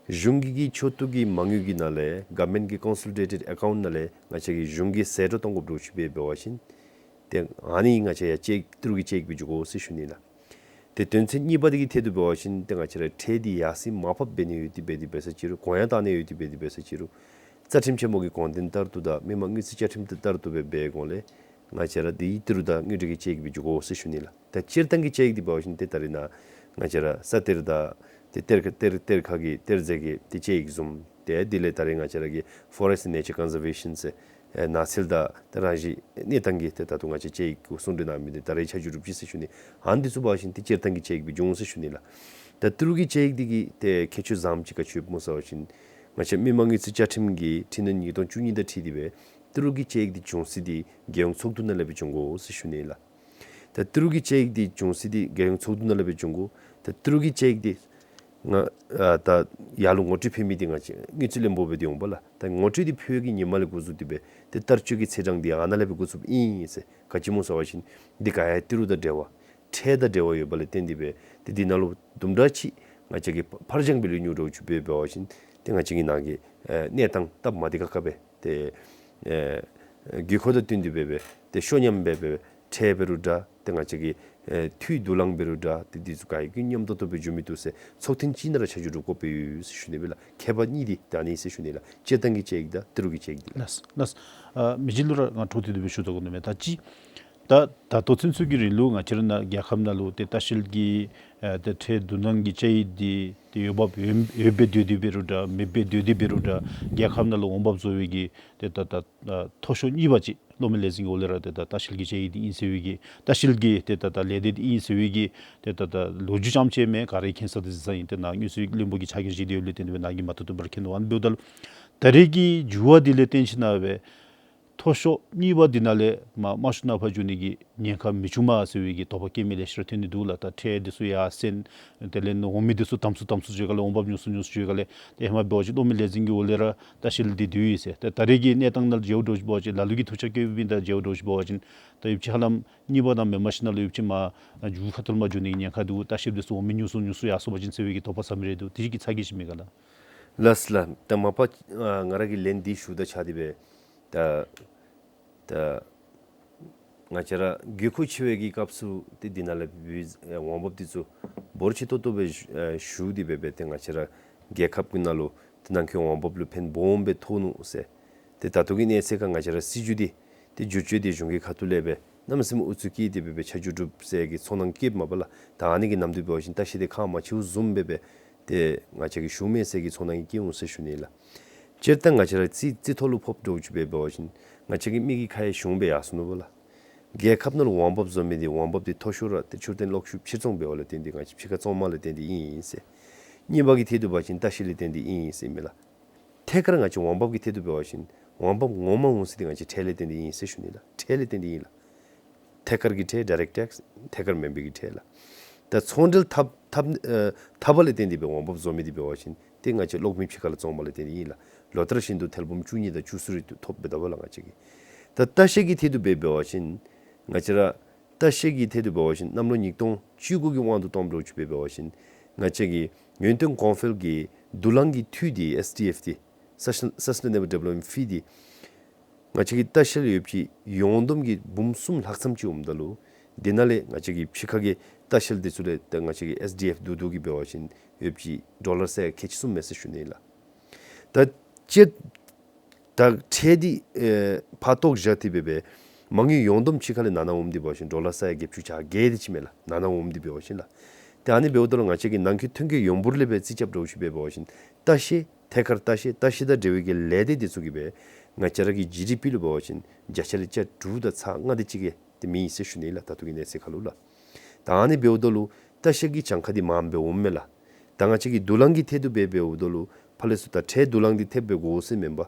གཞུང་གི་གི་མཆོག་ཏུ་གི་མ་དངུལ་གྱི་ནང་ལས་government་གི་consolidated account ནང་ལས་ང་བཅས་ཀྱི་གཞུང་གིས་ཟད་འགྲོ་གཏང་དགོཔ་འདྲཝ་ཅིག་སྦེ་འབད་བ་ཅིན་ཏེ་ཨ་ནི་ང་བཅས་ཡར་དཔྱད་ཡིག་ཏི་རུ་གི་དཔྱད་ཡིག་སྦེ་འགྱོ་དགོ་ཟེར་ཞུ་ནི་ལགས། ཏེ་དོན་ཚན་གཉིས་པ་འདི་གི་ཐད་དུ་འབད་བ་ཅིན་ཏེ་ང་བཅས་ར་ཁྲལ་འདི་ཡར་སེང་མར་ཕབ་འབད་ནི་ཡོད་དེ་འབད་དེ་འབད་ས་ཅིག་རུང་གོང་ཡར་བཏང་ནི་ཡོད་དེ་འབད་དེ་འབད་ས་ཅིག་རུང་རྩ་ཁྲིམས་ཆེན་མོ་གི་དགོངས་དོན་ལྟར་དུ་དང་མི་དམངས་དངུལ་རྩིས་བཅའ་ཁྲིམས་དེ་ལྟར་དུ་སྦེ་འབད་དགོ་ལས་ང་བཅས་ར་འདི་ཏི་རུ་དང་དངུལ་འབྲེལ་གྱི་དཔྱད་ཡིག་སྦེ་འགྱོ་དགོ་ཟེར་ཞུ་ནི་ལགས། ད་སྤྱིར་བཏང་གི་དཔྱད་ཡིག་འདི་འབད་བ་ཅིན་ཏེ་ད་རེས་ནཱ་ང་བཅས་ར་ས་གཏེར་དང་ཏེ་གཏེར་ཁ་གཏེར་གཏེར་ཁ་གི་གཏེར་རྫས་ཀྱི་ཏེ་དཔྱད་ཡིག་བཟུམ་ཏེ་དེ་ལས་ད་རེས་ང་བཅས་ར་གི་Forest and Nature Conservation ཟེར་ཨེ་ནགས་ཚལ་དང་ཏེ་རང་བཞིན་གནས་སྟངས་ཀྱི་ཏེ་ད་ལྟོ་ང་བཅས་དཔྱད་ཡིག་གུ་གསུང་གྲོས་གནང་མི་འདི་ད་རེས་ཆ་འཇོག་གྲུབ་ཅི་ཟེར་ཞུ་ནི། ཨ་ནི་འདི་ཚུ་འབད་བ་ཅིན་ཏེ་སྤྱིར་བཏང་གི་དཔྱད་ཡིག་སྦེ་འགྱོ་འོང་ཟེར་ཞུ་ནི་ལགས། ད་ཏི་རུ་གི་དཔྱད་ཡིག་འདི་གི་ཏེ་ཁྱད་ཆོས་བཟངམ་ཅིག་ག་ཅི་ཡོདཔ་སྨོ་ཟེར་བ་ཅིན་ང་བཅས་མི་དམངས་དངུལ་རྩིས་བཅའ་ཁྲིམས་ཀྱི་འཕྲི་སྣོན་ཉིས་སྟོང་བཅུ་གཉིས་དང་འཁྲིལ་ཏེ་སྦེ་ཏི་རུ་གི་དཔྱད་ཡིག་འདི་འབྱུང་སྲིད་འདི་རྒྱལ་ཡོངས་ཚོགས་འདུ་ནང་ལས་སྦེ་འབྱུང་དགོ་ཟེར་ཞུ་ནི་ལགས། ད་ཏི་རུ་གི་དཔྱད་ཡིག་འདི་འབྱུང་སྲིད་འདི་རྒྱལ་ཡོངས་ཚོགས་འདུ་ནང་ལས་སྦེ་འབྱུང་དགོ། ད་ཏི་རུ་གི་དཔྱད་ཡིག་འདི་ང་ཨ་ད་ཡར་ལུ་ངོ་སྤྲོད་ཕུལ་མི་འདི་ང་བཅས་དངུལ་རྩིས་བློན་པོ་སྦེ་འདི་འོང་པ་ལགས། ད་ངོ་སྤྲོད་འདི་ཕུལ་བའི་གི་ཉིནམ་ལས་འགོ་བཙུགས་ཏེ་སྦེ་ཏེ་བསྟར་སྤྱོད་ཀྱི་ཚེས་གྲངས་འདི་ཨ་ནཱ་ལས་སྦེ་འགོ་བཙུགསཔ་ཨིན་ཟེར། ག་ཅི་སྨོ་ཟེར་བ་ཅིན་འདི་ག་ཡང་ཏི་རུ་དང་འབྲེལ་བ་ཁྲལ་དང་འབྲེལ་བ་ཡོདཔ་ལས་བརྟེན་ཏེ་སྦེ་ཏེ་འདི་ནང་ལུ་དུམ་གྲ་ཅིག་ང་བཅས་ཀྱིས་ཕར་འགྱངས་འབད་རུང་ཉོ་འདྲཝ་ཅིག་འབད་འབད་བ་ཅིན་ཏེ་ང་བཅས་ཀྱི་ནང་གི་ཨེ་གནས་སྟངས་སྟབས་མ་བདེ་ཁག་ཁ་སྦེ་ཏེ་ཨེ་དགོས་མཁོ་དང་བསྟུན་ཏེ་སྦེ་སྦེ་ཏེ་ཤོ་ཉམས་སྦེ་སྦེ་ཁྲལ་འབད་རུང་འདྲ་ཏེ་ང་བཅས་ཀྱི་ ཨེ་འཐུས་དུ་ལེན་འབད་རུང་འདྲ་ཏེ་འདི་ཚུ་ག་ཡི་གི་མཉམ་ཏོག་ཏོ་སྦེ་འགྱོ་མི་བཏུབ་ཟེར་ཚོགས་ཐེངས་གཅིག་ནང་ར་ཆ་འཇོག་འདྲཝ་བཀོད་སྦེ་ཡོད་ཟེར་ཞུ་ནི་སྦེ་ལགས། ཁྱད་པར་གཉིས་འདི་ད་ཨ་ནི་ཟེར་ཞུ་ནི་ལགས། སྤྱིར་བཏང་གི་དཔྱད་ཡིག་དང་ཏི་རུ་གི་དཔྱད་ཡིག་འདི་ལགས། ལགས་ལགས། ཨ་མི་རྗེ་ལུ་ར་ང་འཕྲོ་མཐུད་དེ་སྦེ་ཞུ་དོ་གོ་ནི་མས། ད་ཅི་ད་ད་ལྟོ་ཚུན་ཚོད་ཀྱི་རིང་ལུ་ང་བཅས་ར་ནཱ་རྒྱལ་ཁབ་ནང་ལུ་ཏེ་ལྟ་བཤལ་གྱི་ཨ་ཏེ་ཁྲལ་བསྡུ་གནང་གི་དཔྱད་ཡིག་འདི་ཏེ་འོས་འབབ་ཡོད་ཡོད་སྦེ་སྡོད་དེ་འབད་རུང་འདྲ་མེད་སྦེ་སྡོད་དེ་འབད་རུང་འདྲ་རྒྱལ་ཁབ་ནང་ལུ་འོང་འབབ་བཟོ་བའི་གི་ཏེ་ད་ད་ཨ་མཐོ་ཤོས་གཉིས་པ་ཅིག་གློག་མེ་ལས་འཛིན་གྱི་འོག་ལས་ར་ཏེ་ད་ལྟ་བཤལ་གྱི་དཔྱད་ཡིག་འདི་ཨིན་ཟེར་བའི་གི་ལྟ་བཤལ་གྱི་ཏེ་ད་ད་ལས་སྡེ་འདི་ཨིན་ཟེར་བའི་གི་ཏེ་ད་ད་ལོ་རྒྱུས་ཙམ་ཅིག་མས། ག་ར་མཁྱེན་ས་འདི་གཟིགས་ས་ཨིན། ཏེ་ནཱ་དངོས་སུ་བློན་པོ་གིས་ཕྱག་འགན་བཞེས་ཏེ་ཡོདཔ་ལས་བརྟེན་ཏེ་སྦེ་ནཱ་གིས་མ་བཏུབ་བཏུབ་སྦེ་ར་མཁྱེན་ནུག། ཨ་ནི་འབདཝ་ད་ལུ་ད་རེས་ཀྱི་འགྱུར་བ་འདི་ལས་བརྟེན་ཞིན་ན་སྦེ་མཐོ་ཤོས་གཉིས་པ་འདི་ནང་ལས་མ་དམའ་ཤོས་ནང་ཕར་འགྱོ་ནི་གི་ཉེན་ཁ་མི་འབྱུང་མས་ཟེར་བའི་གི་དོགས་པ་སྐྱེ་མི་ལེ་ཤ་ར་ཐོན་ནི་འདུག་ལགས། ད་ཁྲལ་འདི་ཚུ་ཡར་སེང་དེ་ལས་འོང་མི་འདི་ཚུ་དམ་སུ་དམ་སུ་འགྱོ་ག་ལས་འོང་འབབ་ཉུང་སུ་ཉུང་སུ་འགྱོ་ག་ལས་ཏེ་ཧེ་མ་འབད་བ་ཅིན་གློག་མེ་ལས་འཛིན་གྱི་འོག་ལས་ར་ལྟ་བཤལ་འདི་སྡོད་ཡི་ཟེར། ཏེ་ད་རེས་ཀྱི་གནས་སྟངས་ནང་ལུ་འགྱོཝ་འདྲཝ་ཅིག་འབད་བ་ཅིན་ད་ཡུདཔ་ཅིག་ཧ་ལམ་གཉིས་པ་དང་མེན་པར་ཞིན་ན་ལུ་ཡུདཔ་ཅིག་མ་འགྱུར་ཁ་ལམ་གཉིས་པ་དང་མེན་པར་ཞིན་ན་ལུ་ཡུདཔ་ཅིག་མ་འགྱུར་ཁ་ཐུར་མ་འགྱོ་ནི་གི་ཉེན་ཁ་འདུག། ལྟ་བཤལ་འདི་ཚུ་འོང་མི་ཉུང་སུ་ཉུང་སུ་ཡར་སོང་པ་ཅིན་ཟེར་བའི་གི་དོགས་པ་ཟ་མི་རེ་འདུག། དེ་གི་ཚ་གྱང་ཅིག་མེད་ག་ལགས། ལགས་ལགས། ད་མ་པ་ཨ་ང་ར་གིས་ལན་འདི་ཞུཝ་ད་ཆ་སྟེ་སྦེ་ད་ད་ང་བཅས་ར་དགོས་མཁོ་ཆེ་བའི་གི་སྐབས་སུ་ཏེ་འདི་ནང་ལས་འབད་འོང་འབབ་འདི་ཚུ་འབོར་ཆེ་ཏོག་ཏོ་སྦེ་ཞུ་ཨ་ཞུ་སྟེ་སྦེ་སྦེ་ཏེ་ང་བཅས་ར་རྒྱལ་ཁབ་ཀྱི་ནང་ལུ་ཏེ་ནང་འཁོད་འོང་འབབ་ལུ་ཕན་སྦོམ་སྦེ་ཐོགས་ནུག་ཟེར། ཏེ་ད་ལྟོ་གི་གནས་ཚད་ཁར་ང་བཅས་ར་སྲིད་བྱུས་འདི་ཏེ་བསྒྱུར་བཅོས་འདི་གཞུང་གི་ཁ་ཐུག་ལས་སྦེ་གནམ་མེད་ས་མེད་ཨུ་ཚུགས་བསྐྱེད་དེ་སྦེ་སྦེ་ཆ་འཇོག་གྲུབ་ཟེར་གྱི་ཚོར་སྣང་སྐྱེཝ་མས་པ་ལགས། ད་ཨ་ནི་གི་ནམ་དུས་འབད་བ་ཅིན་ལྟ་བཤལ་འདི་ཁག་མ་ཆེཝ་བཟུམ་སྦེ་སྦེ་ཏེ་ང་བཅས་ཀྱིས་ཞུ་མས་ཟེར་གྱི་ཚོར་སྣང་གི་སྐྱེ་འོང་ཟེར་ཞུ་ནི་ལགས། སྤྱིར་བཏང་ང་བཅས་ར་རྩིས་རྩིས་ཐོག་ལུ་ཕོགཔ་འདྲཝ་ཅིག་འབད་བ་ཅིན་ང་བཅས་ཀྱི་མི་གི་ཁ་ཡང་གཞུང་སྦེ་ཡར་སོང་ནུག་པ་ལགས། རྒྱལ་ཁབ་ནང་ལུ་འོང་འབབ་བཟོ་མི་འདི་འོང་འབབ་འདི་མཐོ་ཤོས་ར་ཏེ་ཆུ་ཐོན་གློག་ཤུགས་ཕྱིར་ཚོང་འབདཝ་ལས་བརྟེན་ཏེ་ང་བཅས་ཕྱི་ཁར་བཙོང་མི་ལས་བརྟེན་ཏེ་ཨིན་ཟེར། གཉིས་པ་གི་ཐད་དུ་འབད་བ་ཅིན་ལྟ་བཤལ་ལས་བརྟེན་ཏེ་ཨིན་ཟེར་མས་ལགས། ཐད་ཀར་ང་བཅས་འོང་འབབ་ཀྱི་ཐད་དུ་འབད་བ་ཅིན་འོང་འབབ་ངོ་མ་འོང་ས་འདི་ང་བཅས་ཁྲལ་ལས་བརྟེན་ཏེ་ཨིན་ཟེར་ཞུ་ནི་ལགས། ཁྲལ་ལས་བརྟེན་ཏེ་ཨིན་ལགས། ཐད་ཀར་གྱི་ཁྲལ་direct tax། ཐད་ཀར་མེན་པའི་གི་ཁྲལ་ལགས། ད་ཚོང་འབྲེལ་འཐབ་འཐབ་ཨ་འཐབ་པ་ལས་བརྟེན་ཏེ་སྦེ་འོང་འབབ་བཟོ་མི་འདི་འབད་བ་ཅིན་ཏེ་ང་བཅས་གློག་མེ་ཕྱི་ཁ་ལས་བཙོང་མི་ལས་བརྟེན་ཏེ་ཨིན་ལགས། ལོ་ལྟར་བཞིན་དུ་ཐེར་འབུམ་བཅུ་གཉིས་དང་བཅུ་གསུམ་རེ་ཐོབ་སྦེ་ད་པ་ལགས་ང་བཅས་ཀྱི། ད་ལྟ་བཤལ་གྱི་ཐད་དུ་འབད་འབད་བ་ཅིན་ང་བཅས་ར་ལྟ་བཤལ་གྱི་ཐད་དུ་འབད་བ་ཅིན་གནམ་ལོ་ཉིས་སྟོང་བཅུ་དགུ་གི་དབང་དུ་བཏངམ་འདྲཝ་ཅིག་འབད་འབད་བ་ཅིན་ང་བཅས་ཀྱི་ཡུན་བརྟན་གོང་འཕེལ་གྱི་བསྡུ་ལེན་གྱི་འཐུས་འདི་S D F འདི་Sustain- Sustainable Development Fee འདི་ང་བཅས་ཀྱི་ལྟ་བཤལ་ཡོདཔ་ཅིག་ཡོངས་བསྡོམས་ཀྱི་འབུམ་གསུམ་ལྷག་ཙམ་ཅིག་འོངམ་ད་ལུ་འདི་ནང་ལས་ང་བཅས་ཀྱི་ཕྱི་ཁ་གི་ལྟ་བཤལ་འདི་ཚུ་ལས་ད་ང་བཅས་ཀྱི་S D F བསྡུ་བསྡུ་གི་འབད་བ་ཅིན་ཡོདཔ་ཅིག་ཌོ་ལར་ས་ཡ་ཁལ་གཅིག་གསུམ་མས་ཟེར་ཞུ་ནི་ལགས། ད་ཅི་ད་ཁྲལ་འདི་ཨེ་ཕར་བཏོག་བཞག་སྟེ་སྦེ་སྦེ་མ་དངུལ་ཡོངས་བསྡོམས་ཕྱི་ཁ་ལས་ནང་ན་འོངམ་འདི་འབད་བ་ཅིན་ཌོ་ལར་ས་ཡ་བརྒྱད་ཅུ་གྱ་བརྒྱད་དེ་ཅིག་མས་ལགས། ནང་ན་འོངམ་འདི་འབད་བ་ཅིན་ལགས། ཏེ་ཨ་ནི་འབདཝ་ད་ལུ་ང་བཅས་ཀྱི་ནང་འཁོད་ཐོན་སྐྱེད་ཡོངས་འབོར་ལས་སྦེ་རྩིས་རྐྱབ་འདྲཝ་ཅིག་འབད་འབད་བ་ཅིན་ལྟ་བཤལ་ཐད་ཀར་ལྟ་བཤལ་ལྟ་བཤལ་དང་འབྲེལ་བའི་གི་ལས་སྡེ་འདི་ཚུ་གིས་སྦེ་ང་བཅས་ར་གི་ཇི་ཌི་པི་ལུ་འབད་བ་ཅིན་བརྒྱ་ཆ་ལས་ཆ་དྲུག་དང་ཚག་ལྔ་དེ་ཅིག་གིས་ཏེ་མེད་ཟེར་ཞུ་ནི་ལགས། ད་ལྟོ་གི་གནས་ཚད་ཁར་ལུ་ལགས། ད་ཨ་ནི་འབདཝ་ད་ལུ་ལྟ་བཤལ་གྱི་གྱངས་ཁ་འདི་མངམ་སྦེ་འོངམ་མས་ལགས། ད་ང་བཅས་ཀྱི་བསྡུ་ལེན་གྱི་ཐད་དུ་སྦེ་འབདཝ་ད་ལུ་ཕར་ལས་ཚུར་ད་ཁྲལ་བསྡུ་ལེན་འདི་ཐེབས་སྦེ་དགོ་ཟེར་མེན་པར་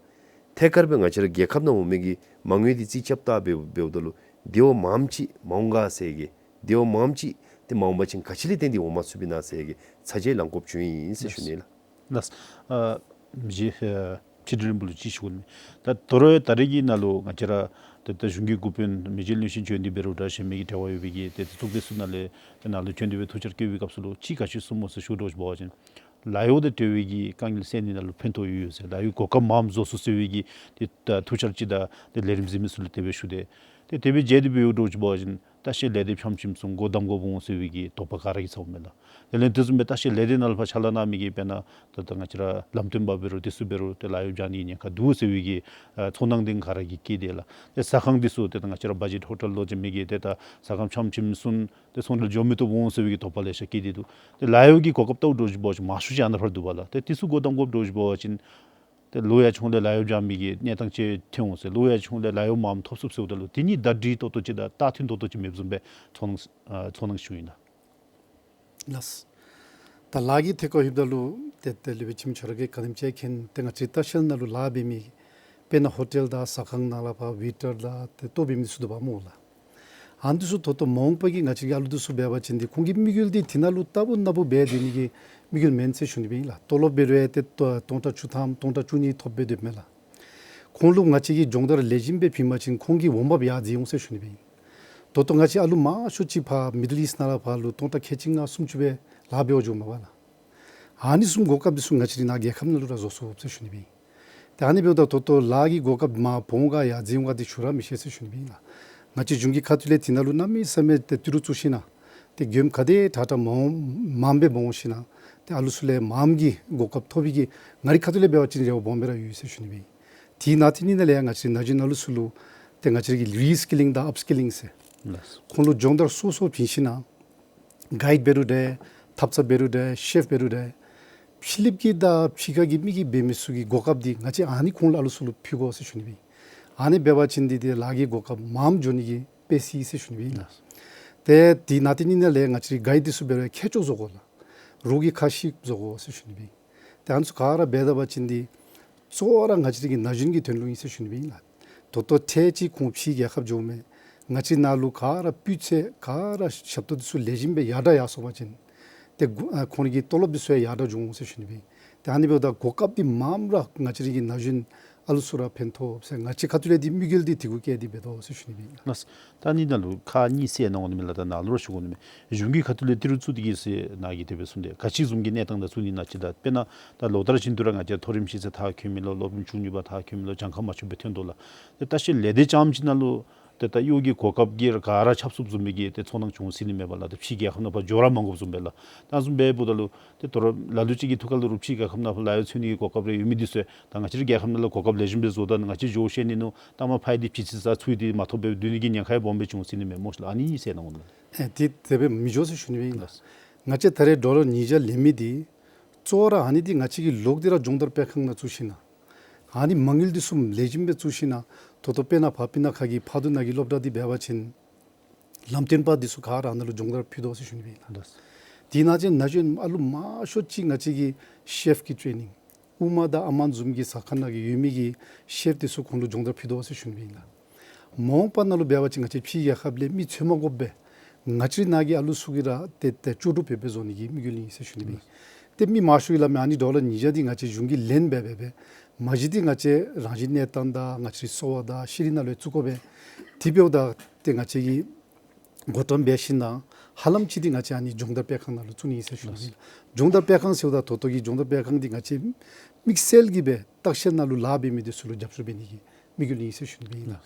ཐད་ཀར་སྦེ་ང་བཅས་ར་རྒྱལ་ཁབ་ནང་འོང་མི་གི་མ་དངུལ་འདི་རྩིས་རྐྱབ་ད་འབད་འབདཝ་ད་ལུ་དེ་བ་མངམ་ཅིག་མ་འོང་ག་ཟེར་གི་དེ་བ་མངམ་ཅིག་ཏེ་མ་འོང་པ་ཅིན་ག་ཅི་ལས་བརྟེན་ཏེ་འོང་མ་ཚུགས་པས་ན་ཟེར་གི་ཚ་གྱང་ལང་དགོཔ་བྱུང་ཡི་ཟེར་ཞུ་ནི་ལགས། ལགས། ཨ་མི་རྗེ་ཨ་ཕྱི་དྲིལ་བློན་པོ་ལུ་ཅིག་ཞུ་དགོ་ནི། ད་དོ་རུང་ད་རེས་ཀྱི་ནང་ལུ་ང་བཅས་ར་ད་ད་གཞུང་གི་འགོ་དཔོན་མི་རྗེ་བློན་ཆེན་བྱོན་ཏེ་འབད་རུང་འདྲ་གཞན་མི་གི་འབྲེལ་བ་ཡོད་པའི་གི་ཏེ་ད་ཚོགས་སྡེ་ཚུ་ནང་ལས་ཏེ་ནང་ལུ་བྱོན་ཏེ་སྦེ་ཐུགས་འཆར་བཀོད་པའི་སྐབས་སུ་ལུ་ཅིག་ག་ཅི་གསུངམ་སྨོ་ཟེར་ཞུ་དོ་ཅིག་འབད་བ་ཅིན་ལཱ་གཡོག་དང་འབྲེལ་བའི་གི་དཀའ་ངལ་སེལ་ནི་ནང་ལུ་ཕན་ཐོགས་ཡོད་ཡོད་ཟེར། ལཱ་གཡོག་གོ་སྐབས་མངམ་བཟོ་ཚུགས་ཟེར་བའི་གི་ཏེ་ད་ཐུགས་འཆར་ཅིག་དང་ཏེ་ལས་རིམ་གཟིགས་མི་ཚུ་ལུ་དེ་སྦེ་ཞུ་སྟེ་ཏེ་དེ་སྦེ་མཇལ་ཏེ་སྦེ་ཡོད་དོ་ཅིག་འབད་བ་ཅིན་ལྟ་བཤལ་ལས་སྡེ་ཕྱམ་ཕྱིམ་ཚུ་སྒོ་བསྡམ་དགོཔ་འོང་ཟེར་བའི་གི་དོགས་པ་ག་ར་གིས་ཚཝ་མས་ལགས། དེ་ལས་དེ་བཟུམ་སྦེ་ལྟ་བཤལ་ལས་སྡེ་ནང་ལུ་ཕར་ཕྱག་ལཱ་གནང་མི་གི་དཔེར་ན་ད་ད་ང་བཅས་ར་ལམ་སྟོན་པ་འབད་རུང་དེ་ཚུ་འབད་རུང་ཏེ་ལཱ་གཡོག་བྱ་ནི་ཉེན་ཁ་འདུག་ཟེར་བའི་གི་ཨ་ཚོར་སྣང་འདི་ག་ར་གིས་བསྐྱེད་དེ་ལགས། ཏེ་ཟ་ཁང་འདི་ཚུ་ཏེ་ད་ང་བཅས་ར་བ་ཇེཊ་ཧོ་ཊེལ་ལོ་ཟེར་མི་གི་ཏེ་ད་ཟ་ཁང་ཕྱམ་ཕྱིམ་ཚུ་ཏེ་ཚོང་འབྲེལ་འགྱོ་མི་བཏུབ་འོང་ཟེར་བའི་གི་དོགས་པ་ལེ་ཤ་བསྐྱེད་དེ་འདུག། ཏེ་ལཱ་གཡོག་གི་གོ་སྐབས་བལྟཝ་འདྲ་ཅིག་འབད་བ་ཅིན་མང་ཤོས་ཅིག་ཨ་ནཱ་ཕར་འདུག་པ་ལགས། ཏེ་དེ་ཚུ་སྒོ་བསྡམ་དགོཔ་འདྲ་ཅིག་འབད་བ་ཅིན་ཏེ་ལོ་ཡང་ཆུང་ལས་ལཱ་གཡོག་བྱ་མི་གི་གནས་སྟངས་ཅིག་ཐོན་འོང་ཟེར། ལོ་ཡང་ཆུང་ལས་ལཱ་གཡོག་མངམ་ཐོབ་ཚུགས་ཟེརཝ་ད་ལུ་དེ་གཉིས་ཟླ་སྒྲིལ་ཏོག་ཏོ་ཅིག་དང་རྟག་མཐུན་ཏོག་ཏོ་ཅིག་མེདཔ་བཟུམ་སྦེ་ཚོར་སྣང་ཨ་ཚོར་སྣང་ཞུཝ་ཨིན་ལགས། ལགས། ད་ལཱ་གི་ཐད་ཁར་ལྷོདཔ་ད་ལུ་ཏེ་དེ་ལས་སྦེ་ཁྱིམ་ཚང་ར་གིས་ག་དེམ་ཅིག་མཁྱེན། ཏེ་ང་བཅས་ལྟ་བཤལ་ནང་ལུ་ལཱ་འབད་མི་དཔེར་ན་ཧོ་ཊེལ་དང་ཟ་ཁང་ནང་ལུ་ཕར་ཝེ་ཊར་དང་ཏེ་ལྟོ་འབད་མི་ཚུ་འདུག་པ་སྨོ་ལགས། ཨ་ནི་ཚུ་ད་ལྟོ་མ་འོངས་པ་གི་ང་བཅས་ཀྱི་ཨ་ལུ་འདི་ཚུ་འབད་བ་ཅིན་འདི་ཁོང་གི་དམིགས་ཡུལ་འདི་དེ་ནང་ལུ་རྟག་བུ་ན་བུ་འབད་སྡོད་ནི་གི་དམིགས་ཡུལ་མེན་ཟེར་ཞུ་ནི་སྦེ་ཨིན་ལགས། ཏོ་ལོབ་འབད་རུང་ཡང་ཏེ་ཏོ་སྟོང་ཕྲག་བཅུ་ཐམ་སྟོང་ཕྲག་བཅུ་གཉིས་ཐོབ་སྦེ་སྡོདཔ་མས་ལགས། ཁོང་ལུ་ང་བཅས་ཀྱིས་སྦྱོང་བརྡར་ལེགས་ཤོམ་སྦེ་བྱིན་པ་ཅིན་ཁོང་གི་འོང་འབབ་ཡར་འཛེགས་འོང་ཟེར་ཞུ་ནི་སྦེ་ཨིན། ད་ལྟོ་ང་བཅས་ཨ་ལུ་མང་ཤོས་ཅིག་ཕར་མི་ཌལ་ཨིསཊ་ནང་ལུ་ཕར་ལུ་སྟོང་ཕྲག་ཁལ་གཅིག་ལྔ་སུམ་ཅུ་སྦེ་ལཱ་འབད་བར་འགྱོཝ་མས་པ་ལགས། ཨ་ནི་བཟུམ་གོ་སྐབས་འདི་ཚུ་ང་བཅས་རའི་ནཱ་རྒྱལ་ཁབ་ནང་ལུ་ར་བཟོ་ཚུགས་ཟེར་ཞུ་ནི་སྦེ་ཨིན། ཏེ་ཨ་ནི་འབདཝ་ད་ད་ལྟོ་ལཱ་གི་གོ་སྐབས་མར་འོང་ག་ཡར་འཛེགས་འོང་ག་འདི་ཞུ་ར་མི་ཤེས་ཟེར་ཞུ་ནི་སྦེ་ཨིན་ལགས། ང་བཅས་གཞུང་གི་ཁ་ཐུག་ལས་དེ་ནང་ལུ་གནམ་མེད་ས་མེད་ཏེ་ཏི་རུ་བཙུགས་ཞིན་ན་ ཏེ་མགྱོནམ་ག་དེ་དྲག་དྲག་མངམ་མངམ་སྦེ་འོང་ཞིན་ན་ཏེ་ཨ་ལུ་ཚུ་ལས་མངམ་གི་གོ་སྐབས་ཐོབ་པའི་གི་ང་རའི་ཁ་ཐུག་ལས་འབད་བ་ཅིན་རེ་བ་སྦོམ་སྦེ་ར་ཡོད་ཟེར་ཞུ་ནི་སྦེ། དེ་ནང་ཏེ་ནི་ནང་ལས་ཡང་ང་བཅས་རའི་ན་གཞོན་ཨ་ལུ་ཚུ་ལུ་ཏེ་ང་བཅས་རའི་གི་རི་སི་ཀི་ལིང་དང་ཨཔ་སི་ཀི་ལིང་ཟེར་ལགས། ཁོང་ལུ་སྦྱོང་བརྡར་སོ་སོ་བྱིན་ཞིན་ན་གའིཌ་འབད་རུང་འདྲ་ཐབ་ཚང་འབད་རུང་འདྲ་ཤེཕ་འབད་རུང་འདྲ་ཕྱི་གླིངཔ་གི་དང་ཕྱི་ཁ་གི་མི་གིས་འབད་མི་ཚུ་གི་གོ་སྐབས་འདི་ང་བཅས་ཨ་ནི་ཁོང་ལུ་ཨ་ལུ་ཚུ་ལུ་ཕུལ་དགོ་ཟེར་ཞུ་ནི་སྦེ། ཨ་ནི་འབད་བ་ཅིན་འདི་ཏེ་ལཱ་གི་གོ་སྐབས་མངམ་འགྱོ་ནི་གི་དཔེ་སྲིད་ཟེར་ཞུ་ནི་སྦེ་ལགས། ཏེ་དེ་ནང་ཏེ་ནི་ནང་ལས་ང་བཅས་རའི་གའིཌ་འདི་ཚུ་འབད་རུང་མཁས་མཆོག་བཟོ་དགོ་ལགས། རོགས་ཀྱི་ཁ་ཤིག་བཟོ་དགོ་ཟེར་ཞུ་ནི་སྦེ། ཏེ་ཨ་ནི་ཚུ་ག་ར་འབད་ད་པ་ཅིན་འདི་གཙོ་བོ་ར་ང་བཅས་རའི་གི་ན་གཞོན་གྱི་དོན་ལུ་ཨིན་ཟེར་ཞུ་ནི་སྦེ་ལགས། ད་ལྟོ་ཐེངས་ཅིག་ཁོང་ཕྱིའི་རྒྱལ་ཁབ་འགྱོཝ་མས། ང་བཅས་ནང་ལུ་ག་ར་སྤུས་ཚད་ག་ར་ཞབས་ཏོག་འདི་ཚུ་ལེགས་ཤོམ་སྦེ་ཡར་དྲག་ཡར་སོང་པ་ཅིན་ཏེ་གུ་ཨ་ཁོང་རའི་གི་ཏོ་ལོབ་འདི་ཚུ་ཡང་ཡར་དྲག་འགྱོ་འོང་ཟེར་ཞུ་ནི་སྦེ། ཏེ་ཨ་ནི་འབདཝ་ད་གོ་སྐབས་འདི་མངམ་ར་ང་བཅས་རའི་གི་ན་གཞོན་ཨ་ལུ་ཚུ་ར་ཕན་ཐོགས་ཟེར་ང་བཅས་ཁ་ཐུག་ལས་འདི་དམིགས་ཡུལ་འདི་དེ་གུ་བསྐྱེད་དེ་འབད་དོ་ཟེར་ཞུ་ནི་སྦེ་ལགས། ལགས། ད་ཨ་ནི་ནང་ལུ་ཁག་གཉིས་ཟེར་ནི་འོང་ནི་མས་ལགས། ད་ནཱ་ལུ་ར་ཞུ་དགོ་ནི་མས། གཞུང་གི་ཁ་ཐུག་ལས་ཏི་རུ་བཙུགས་ཏེ་གི་ཟེར་ནཱ་གིས་དེ་སྦེ་གསུངས་ཏེ་ག་ཅི་བཟུམ་གྱི་གནས་སྟངས་དང་བཙུགས་ནི་ཨིན་ན་ཅིག་ད་དཔེར་ན་ད་ལོ་ལྟར་བཞིན་དུ་ར་ང་བཅས་མཐོ་རིམ་ཤེས་ཚད་མཐར་འཁྱོལ་མི་ལོ་སློབ་རིམ་བཅུ་གཉིས་པ་མཐར་འཁྱོལ་མི་ལོ་གྱངས་ཁ་མ་ཆོདཔ་སྦེ་ཐོན་དོ་ལགས། ཏེ་བརྟག་ཞིབ་ལས་སྡེ་རྐྱངམ་ཅིག་ནང་ལུ་ཏེ་ད་གཡོག་གི་གོ་སྐབས་ཀྱི་ར་ག་ར་ཆབ་སྲིད་བཟུམ་མའི་གི་ཏེ་ཚོར་སྣང་བྱུང་སྲིད་ནི་མས་པ་ལགས། ཏེ་ཕྱིའི་རྒྱལ་ཁབ་ནང་ཕར་འགྱོ་ར་མ་དགོཔ་བཟུམ་སྦེ་ལགས། ད་བཟུམ་སྦེ་འབདཝ་ད་ལུ་ཏེ་དོ་རུང་ལ་ལུ་ཅིག་གི་ཐུགས་ཁར་ལུ་རུང་ཕྱིའི་རྒྱལ་ཁབ་ནང་ཕར་ལཱ་གཡོག་འཚོལ་ནི་གི་གོ་སྐབས་རེ་ཡོད་མི་འདི་ཚུ་ད་ང་བཅས་རའི་རྒྱལ་ཁབ་ནང་ལུ་གོ་སྐབས་ལེགས་ཤོམ་སྦེ་བཟོ་ད་ང་བཅས་འགྱོ་ཤེས་ནི་ནུག། ད་མ་ཕར་འདི་ཕྱི་ཚེས་ས་ཚུ་འདི་མ་ཐོབ་སྦེ་སྡོད་ནི་གི་ཉེན་ཁ་ཡང་སྦོམ་སྦེ་བྱུང་སྲིད་ནི་མས་སྨོ་ལགས། ཨ་ནི་ཟེར་ནི་འོང་ལགས། ཨེ་དེ་དེ་སྦེ་མི་འགྱོ་ཟེར་ཞུ་ནི་སྦེ་ཨིན་ལགས། ང་བཅས་ད་རེས་ཌོ་ལར་ཉིས་བརྒྱ་ལེན་མི་འདི་གཙོ་བོ་ར་ཨ་ནི་འདི་ང་བཅས་ཀྱིས་ལོག་སྟེ་ར་སྦྱོང་བརྡར་སྤེལ་ཁང་ནང་བཙུགས་ཞིན་ན་ཨ་ནི་མ་དངུལ་འདི་ཚུ་ལེགས་ཤོམ་སྦེ་བཙུགས་ཞིན་ན་ད་ལྟོ་དཔེར་ན་ཕར་སྤུ་ན་ཁ་གི་ཕག་གྲུ་ནང་གི་སློབ་གྲྭ་འདི་འབད་བ་ཅིན་ལམ་སྟོན་པ་འདི་ཚུ་ག་ར་ནཱ་ལུ་སྦྱོང་བརྡར་ཕུལ་དོ་ཟེར་ཞུ་ནི་སྦེ་ཨིན་ལགས། ལགས། དེ་ནང་ཅིག་ན་གཞོན་ཨ་ལུ་མང་ཤོས་ཅིག་ང་བཅས་ཀྱིས་ཤེཕ་ཀྱི་ཊེ་ནིང་ཨུ་མ་དང་ཨ་མན་བཟུམ་གྱི་ཟ་ཁང་ནང་གི་ཡོད་མི་གི་ཤེཕ་འདི་ཚུ་ཁོང་ལུ་སྦྱོང་བརྡར་ཕུལ་དོ་ཟེར་ཞུ་ནི་སྦེ་ཨིན་ལགས། མ་འོངས་པ་ནང་ལུ་འབད་བ་ཅིན་ང་བཅས་ཕྱིའི་རྒྱལ་ཁབ་ལས་མི་འཚོལ་མ་དགོཔ་སྦེ་ང་བཅས་རའི་ནང་གི་ཨ་ལུ་ཚུ་གིས་ར་ཏེ་ཏེ་ལྕོགས་གྲུབ་འབད་འབད་བཟོ་ནི་གི་དམིགས་ཡུལ་ཨིན་ཟེར་ཞུ་ནི་སྦེ། ཏེ་མི་མང་ཤོས་ཀྱིས་སླབ་མི་ཨ་ནི་ཌོ་ལར་ཉིས་བརྒྱ་འདི་ང་བཅས་གཞུང་གིས་ལེན་འབད་འབད་འབད་མ་གཞི་འདི་ང་བཅས་རང་བཞིན་གནས་སྟངས་དང་ང་བཅས་རའི་གསོ་བ་དང་ཤེས་རིག་ནང་ལུ་བཙུགས་དགོ་པས། དེ་འབདཝ་ད་ཏེ་ང་བཅས་ཀྱིས་གོ་བཀྲམ་འབད་ཞིན་ན་ཧ་ལམ་ཅིག་འདི་ང་བཅས་ཨ་ནི་སྦྱོང་བརྡར་སྤེལ་ཁང་ནང་ལུ་བཙུགས་ནི་ཨིན་ཟེར་ཞུ་ནི་སྦེ། སྦྱོང་བརྡར་སྤེལ་ཁང་ཟེརཝ་ད་ད་ལྟོ་གི་སྦྱོང་བརྡར་སྤེལ་ཁང་འདི་ང་བཅས་དམིགས་བསལ་གྱིས་སྦེ་བརྟག་ཞིབ་ནང་ལུ་ལཱ་འབད་མི་འདི་ཚུ་ལུ་རྒྱབ་སྐྱོར་འབད་ནི་གི་དམིགས་ཡུལ་ཨིན་ཟེར་ཞུ་ནི་སྦེ་ཨིན་ལགས།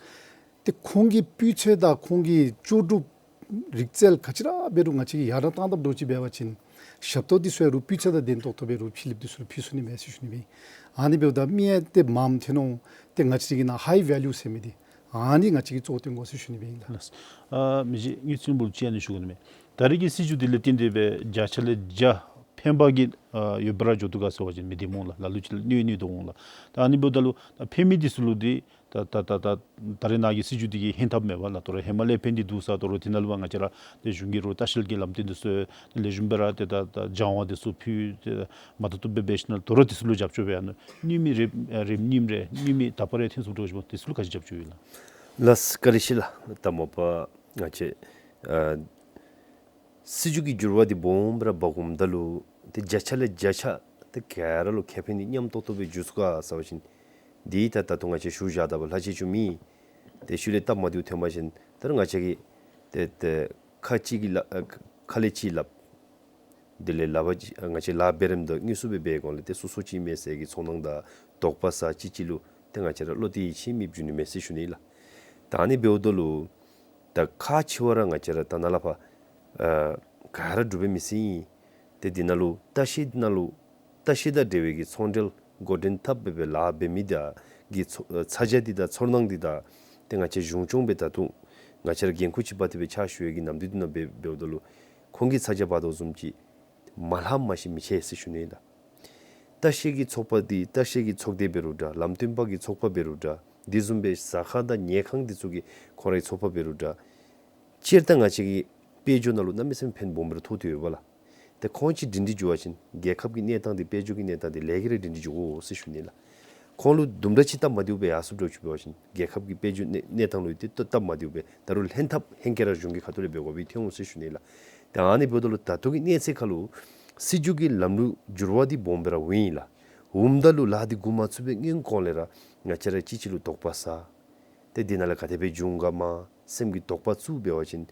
ཏེ་ཁོང་གི་སྤུས་ཚད་དང་ཁོང་གི་ལྕོགས་གྲུབ་རིག་རྩལ་ག་ཅི་ར་འབད་རུང་ང་བཅས་ཀྱིས་ཡར་དྲག་བཏང་དཔ་འདྲཝ་ཅིག་འབད་བ་ཅིན་ཞབས་ཏོག་འདི་ཚུ་ཡང་རུང་སྤུས་ཚད་དང་ལྡན་ཏོག་ཏོ་འབད་རུང་ཕྱི་གླིངཔ་འདི་ཚུ་ལུ་ཕུལ་ཚུགས་ནི་མས་ཟེར་ཞུ་ནི་སྦེ། ཨ་ནི་འབདཝ་ད་མི་ཡང་ཏེ་མངམ་ཐོན་འོང་། ཏེ་ང་བཅས་ཀྱི་ནང་ཧའི་ཝེ་ལུ་ཟེར་མི་འདི་ཨ་ནི་ང་བཅས་ཀྱིས་གཙོ་བོ་བཏོན་དགོ་ཟེར་ཞུ་ནི་སྦེ་ཨིན་ལགས། ལགས། ཨ་མི་རྗེ་དངུལ་རྩིས་པ་ལུ་ཅིག་ཨ་ནི་ཞུ་དགོ་ནི་མས། ད་རེས་ཀྱི་སྲིད་བྱུས་འདི་ལས་བརྟེན་ཏེ་སྦེ་བརྒྱ་ཆ་ལས་བརྒྱ་ཕན་པ་གི་ཨ་ཡོད་པར་འགྱོ་དོ་ག་ཟེར་བ་ཅིན་མི་བདེ་སྨོ་ལགས། ལ་ལུ་ཅིག་ལུ་གནོད་གནོད་དོ་འོང་ལགས། ད་ཨ་ནི་འབདཝ་ད་ལུ་ད་ཕན་མི་འདི་ཚུ་ལུ་འདི་ད་ད་ད་ད་ད་རེས་ནཱ་གི་སྲིད་བྱུས་འདི་གིས་ཧན་ཐབས་མེད་པ་ལགས། དོ་རུང་ཧེ་མ་ལས་ཕན་ཏེ་འདུག་ས། དོ་རུང་དེ་ནང་ལུ་ང་བཅས་ར་ཏེ་གཞུང་གི་རོགས་ལྟ་བཤལ་གྱི་ལམ་སྟོན་འདི་ཚུ་ལེགས་ཤོམ་སྦེ་ར་ཏེ་ད་ད་སྦྱང་བ་འདི་ཚུ་ཕུལ་ཏེ་མ་ཐུབ་ཐུབ་སྦེ་འབད་ཞིན་ན་དོ་རུང་འདི་ཚུ་ལུ་རྒྱབ་སྐྱོར་འབད་ཡ་ནི་གནོད་མི་རེ་རེ་གནོདཔ་རེ་གནོད་མི་དག་པ་རེ་ཐོན་ཚུགས་དོ་ཞུ་མོ། འདི་ཚུ་ལུ་ག་ཅི་རྒྱབ་སྐྱོར་ཡོད་ལགས། ལགས་བཀའ་དྲིན་ཆེ་ལགས། ད་མ་པ་ང་བཅས་ཨ་སྲིད་བྱུས་ཀྱི་འགྱུར་བ་འདི་སྦོམ་ར་འབག་འོངམ་ད་ལུ་ཏེ་བརྒྱ་ཆ་ལས་བརྒྱ་ཆ་ཏེ་ག་ར་ལུ་ཁེ་ཕན་འདི་མཉམ་ཏོག་ཏོ་སྦེ་འགྱོ་ཚུགས་ག་ཟེར་བ་ཅིན་འདི་ད་ད་ལྟོ་ང་བཅས་ཞུ་བཞག་ད་པ་ལྷག་ཆད་བྱུང་མི་ཏེ་ཤུལ་ལས་སྟབས་མ་བདེཝ་ཐོན་པ་ཅིན་ད་རུང་ང་བཅས་ཀྱིས་ཏེ་ཏེ་ཁ་ཅིག་གི་ལ་ཨ་ཁ་ལས་ཅིག་སླབ། དེ་ལས་ལཱ་བ་ཅིག་ང་བཅས་ལཱ་འབད་རནམ་ད་དངོས་སུ་སྦེ་འབད་གོང་ལས་ཏེ་སོ་སོ་ཅིག་མས་ཟེར་གྱི་ཚོར་སྣང་དང་དོགས་པ་ཟ་ཅིག་ཅིག་ལུ་ཏེ་ང་བཅས་ར་བློ་གཏད་ཡིད་ཆེས་མེདཔ་འགྱོ་ནི་མས་ཟེར་ཞུ་ནི་ལགས། ད་ཨ་ནི་འབདཝ་ད་ལུ་ད་ཁག་ཆེ་བ་ར་ང་བཅས་ར་ད་ནཱ་ལས་ཕར་ཨ་ག་ར་འདྲོག་པའི་མི་སེར་ཨིན། ཏེ་འདི་ནང་ལུ་ལྟ་བཤལ་འདི་ནང་ལུ་ལྟ་བཤལ་དང་འབྲེལ་བའི་གི་ཚོང་འབྲེལ་འགོ་འདྲེན་འཐབ་སྦེ་སྦེ་ལཱ་འབད་མི་དང་གི་ཚོ་ཚ་གྱང་འདི་དང་ཚོར་སྣང་འདི་དང་ཏེ་ང་བཅས་གཞུང་སྐྱོང་སྦེ་ད་རུང་ང་བཅས་ར་འགན་ཁུར་ཅིག་འབག་སྟེ་སྦེ་ཕྱག་ཞུ་ཡོད་ཀྱི་ནམ་དུས་འདི་ནང་འབད་འབདཝ་ད་ལུ་ཁོང་གིས་ཚ་གྱང་འབག་དོ་བཟུམ་ཅིག་མ་ལྷག་མ་ཤེས་མི་ཆེ་ཟེར་ཞུ་ནི་ལགས། ལྟ་བཤལ་གྱི་ཚོགས་པ་འདི་ལྟ་བཤལ་གྱི་ཚོགས་སྡེ་འབད་རུང་འདྲ་ལམ་སྟོན་པ་གི་ཚོགས་པ་འབད་རུང་འདྲ་དེ་བཟུམ་སྦེ་ཟ་ཁང་དང་ཉལ་ཁང་འདི་ཚུ་གི་ཁོང་རའི་ཚོགས་པ་འབད་རུང་འདྲ་སྤྱིར་བཏང་ང་བཅས་ཀྱི་དཔལ་འབྱོར་ནང་ལུ་གནམ་མེད་ས་མེད་ཕན་སྦོམ་སྦེ་ར་ཐོགས་ཏེ་ཡོད་པ་ལགས། ཏེ་ཁོང་ཅིག་སྒྲིང་སྒྲི་འགྱོ་བ་ཅིན་རྒྱལ་ཁབ་ཀྱི་གནས་སྟངས་འདི་དཔལ་འབྱོར་གྱི་གནས་སྟངས་འདི་ལས་ཀྱི་ར་སྒྲིང་སྒྲི་འགྱོ་དགོ་ཟེར་ཞུ་ནི་ལགས། ཁོང་ལུ་དུམ་གྲ་ཅིག་སྟབས་མ་བདེཝ་སྦེ་ཡར་སོངམ་འདྲཝ་ཅིག་འབད་བ་ཅིན་རྒྱལ་ཁབ་ཀྱི་དཔལ་འབྱོར་གནས་གནས་སྟངས་ལུ་ཏེ་ཏོ་སྟབས་མ་བདེཝ་སྦེ་ད་རུང་ལྷན་ཐབས་ལྷན་སྐྱེལ་ར་གཞུང་གི་ཁ་ཐུག་ལས་འབད་དགོ་པའི་ཐོན་འོང་ཟེར་ཞུ་ནི་ལགས། ཏེ་ཨ་ནི་འབདཝ་ད་ལུ་ད་ལྟོ་གི་གནས་ཚད་ཁར་ལུ་སྲིད་བྱུས་ཀྱི་ལམ་ལུགས་འགྱུར་བ་འདི་སྦོམ་སྦེ་ར་འོང་ཡི་ལགས། འོངམ་ད་ལུ་ལཱ་འདི་འགོ་མ་བཙུགས་པའི་སྔོན་གོང་ལས་ར་ང་བཅས་ར་ཅིག་ཅིག་ལུ་དོགས་པ་ཟ། ཏེ་འདི་ནང་ལས་ག་དེ་སྦེ་འབྱུང་ག་མ་སེམས་ཀྱི་དོགས་པ་བཙུགས་འབད་བ་ཅིན་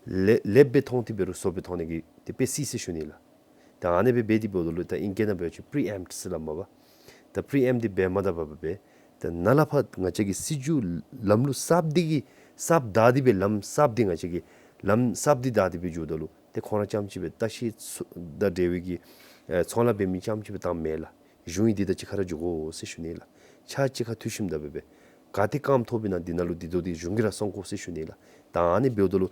ལེ་ལེགསཔ་སྦེ་མཐོང་སྟེ་འབད་རུང་བཙོགཔ་སྦེ་མཐོང་ནི་གི་ཏེ་དཔེ་སྲིད་ཟེར་ཞུ་ནི་ལགས། ད་ཨ་ནི་སྦེ་འབད་དེ་འབདཝ་ད་ལུ་ད་ཨིང་སྐད་ནང་འབད་བ་ཅིན་པི་རི་ཨེམཔ་ཊི་ཟེར་སླབ་མས་པ། ད་པི་རི་ཨེམཔ་ཊི་འདི་འབད་མ་ད་པར་སྦེ་ད་ནཱ་ལས་ཕར་ང་བཅས་ཀྱི་སྲིད་བྱུས་ལམ་ལུགས་གསརཔ་འདི་གི་གསརཔ་བདའ་སྟེ་སྦེ་ལམ་གསརཔ་འདི་ང་བཅས་ཀྱིས་ལམ་གསརཔ་འདི་བདའ་སྟེ་སྦེ་འགྱོཝ་ད་ལུ་ ཏེ་ཁོང་ར་རྐྱངམ་ཅིག་སྦེ་ལྟ་བཤལ་ཚུ་དང་འབྲེལ་བའི་གི་ཨེ་ཚོང་ལཱ་འབད་མི་རྐྱངམ་ཅིག་སྦེ་བཏངམ་མེན་ལགས། གཞུང་གིས་འདི་དང་གཅིག་ཁར་ར་འགྱོ་དགོ་ཟེར་ཞུ་ནི་ལགས། ཕྱག་གཅིག་ཁར་མཐུད་ཞིནམ་ད་འབད་སྦེ་ག་ཏེ་རྐངམ་ཐོབ་ཨིན་ན་འདི་ནང་ལུ་འདི་དོ་འདི་གཞུང་གིས་ར་སོང་དགོ་ཟེར་ཞུ་ནི་ལགས། ད་ཨ་ནི་འབདཝ་ད་ལུ་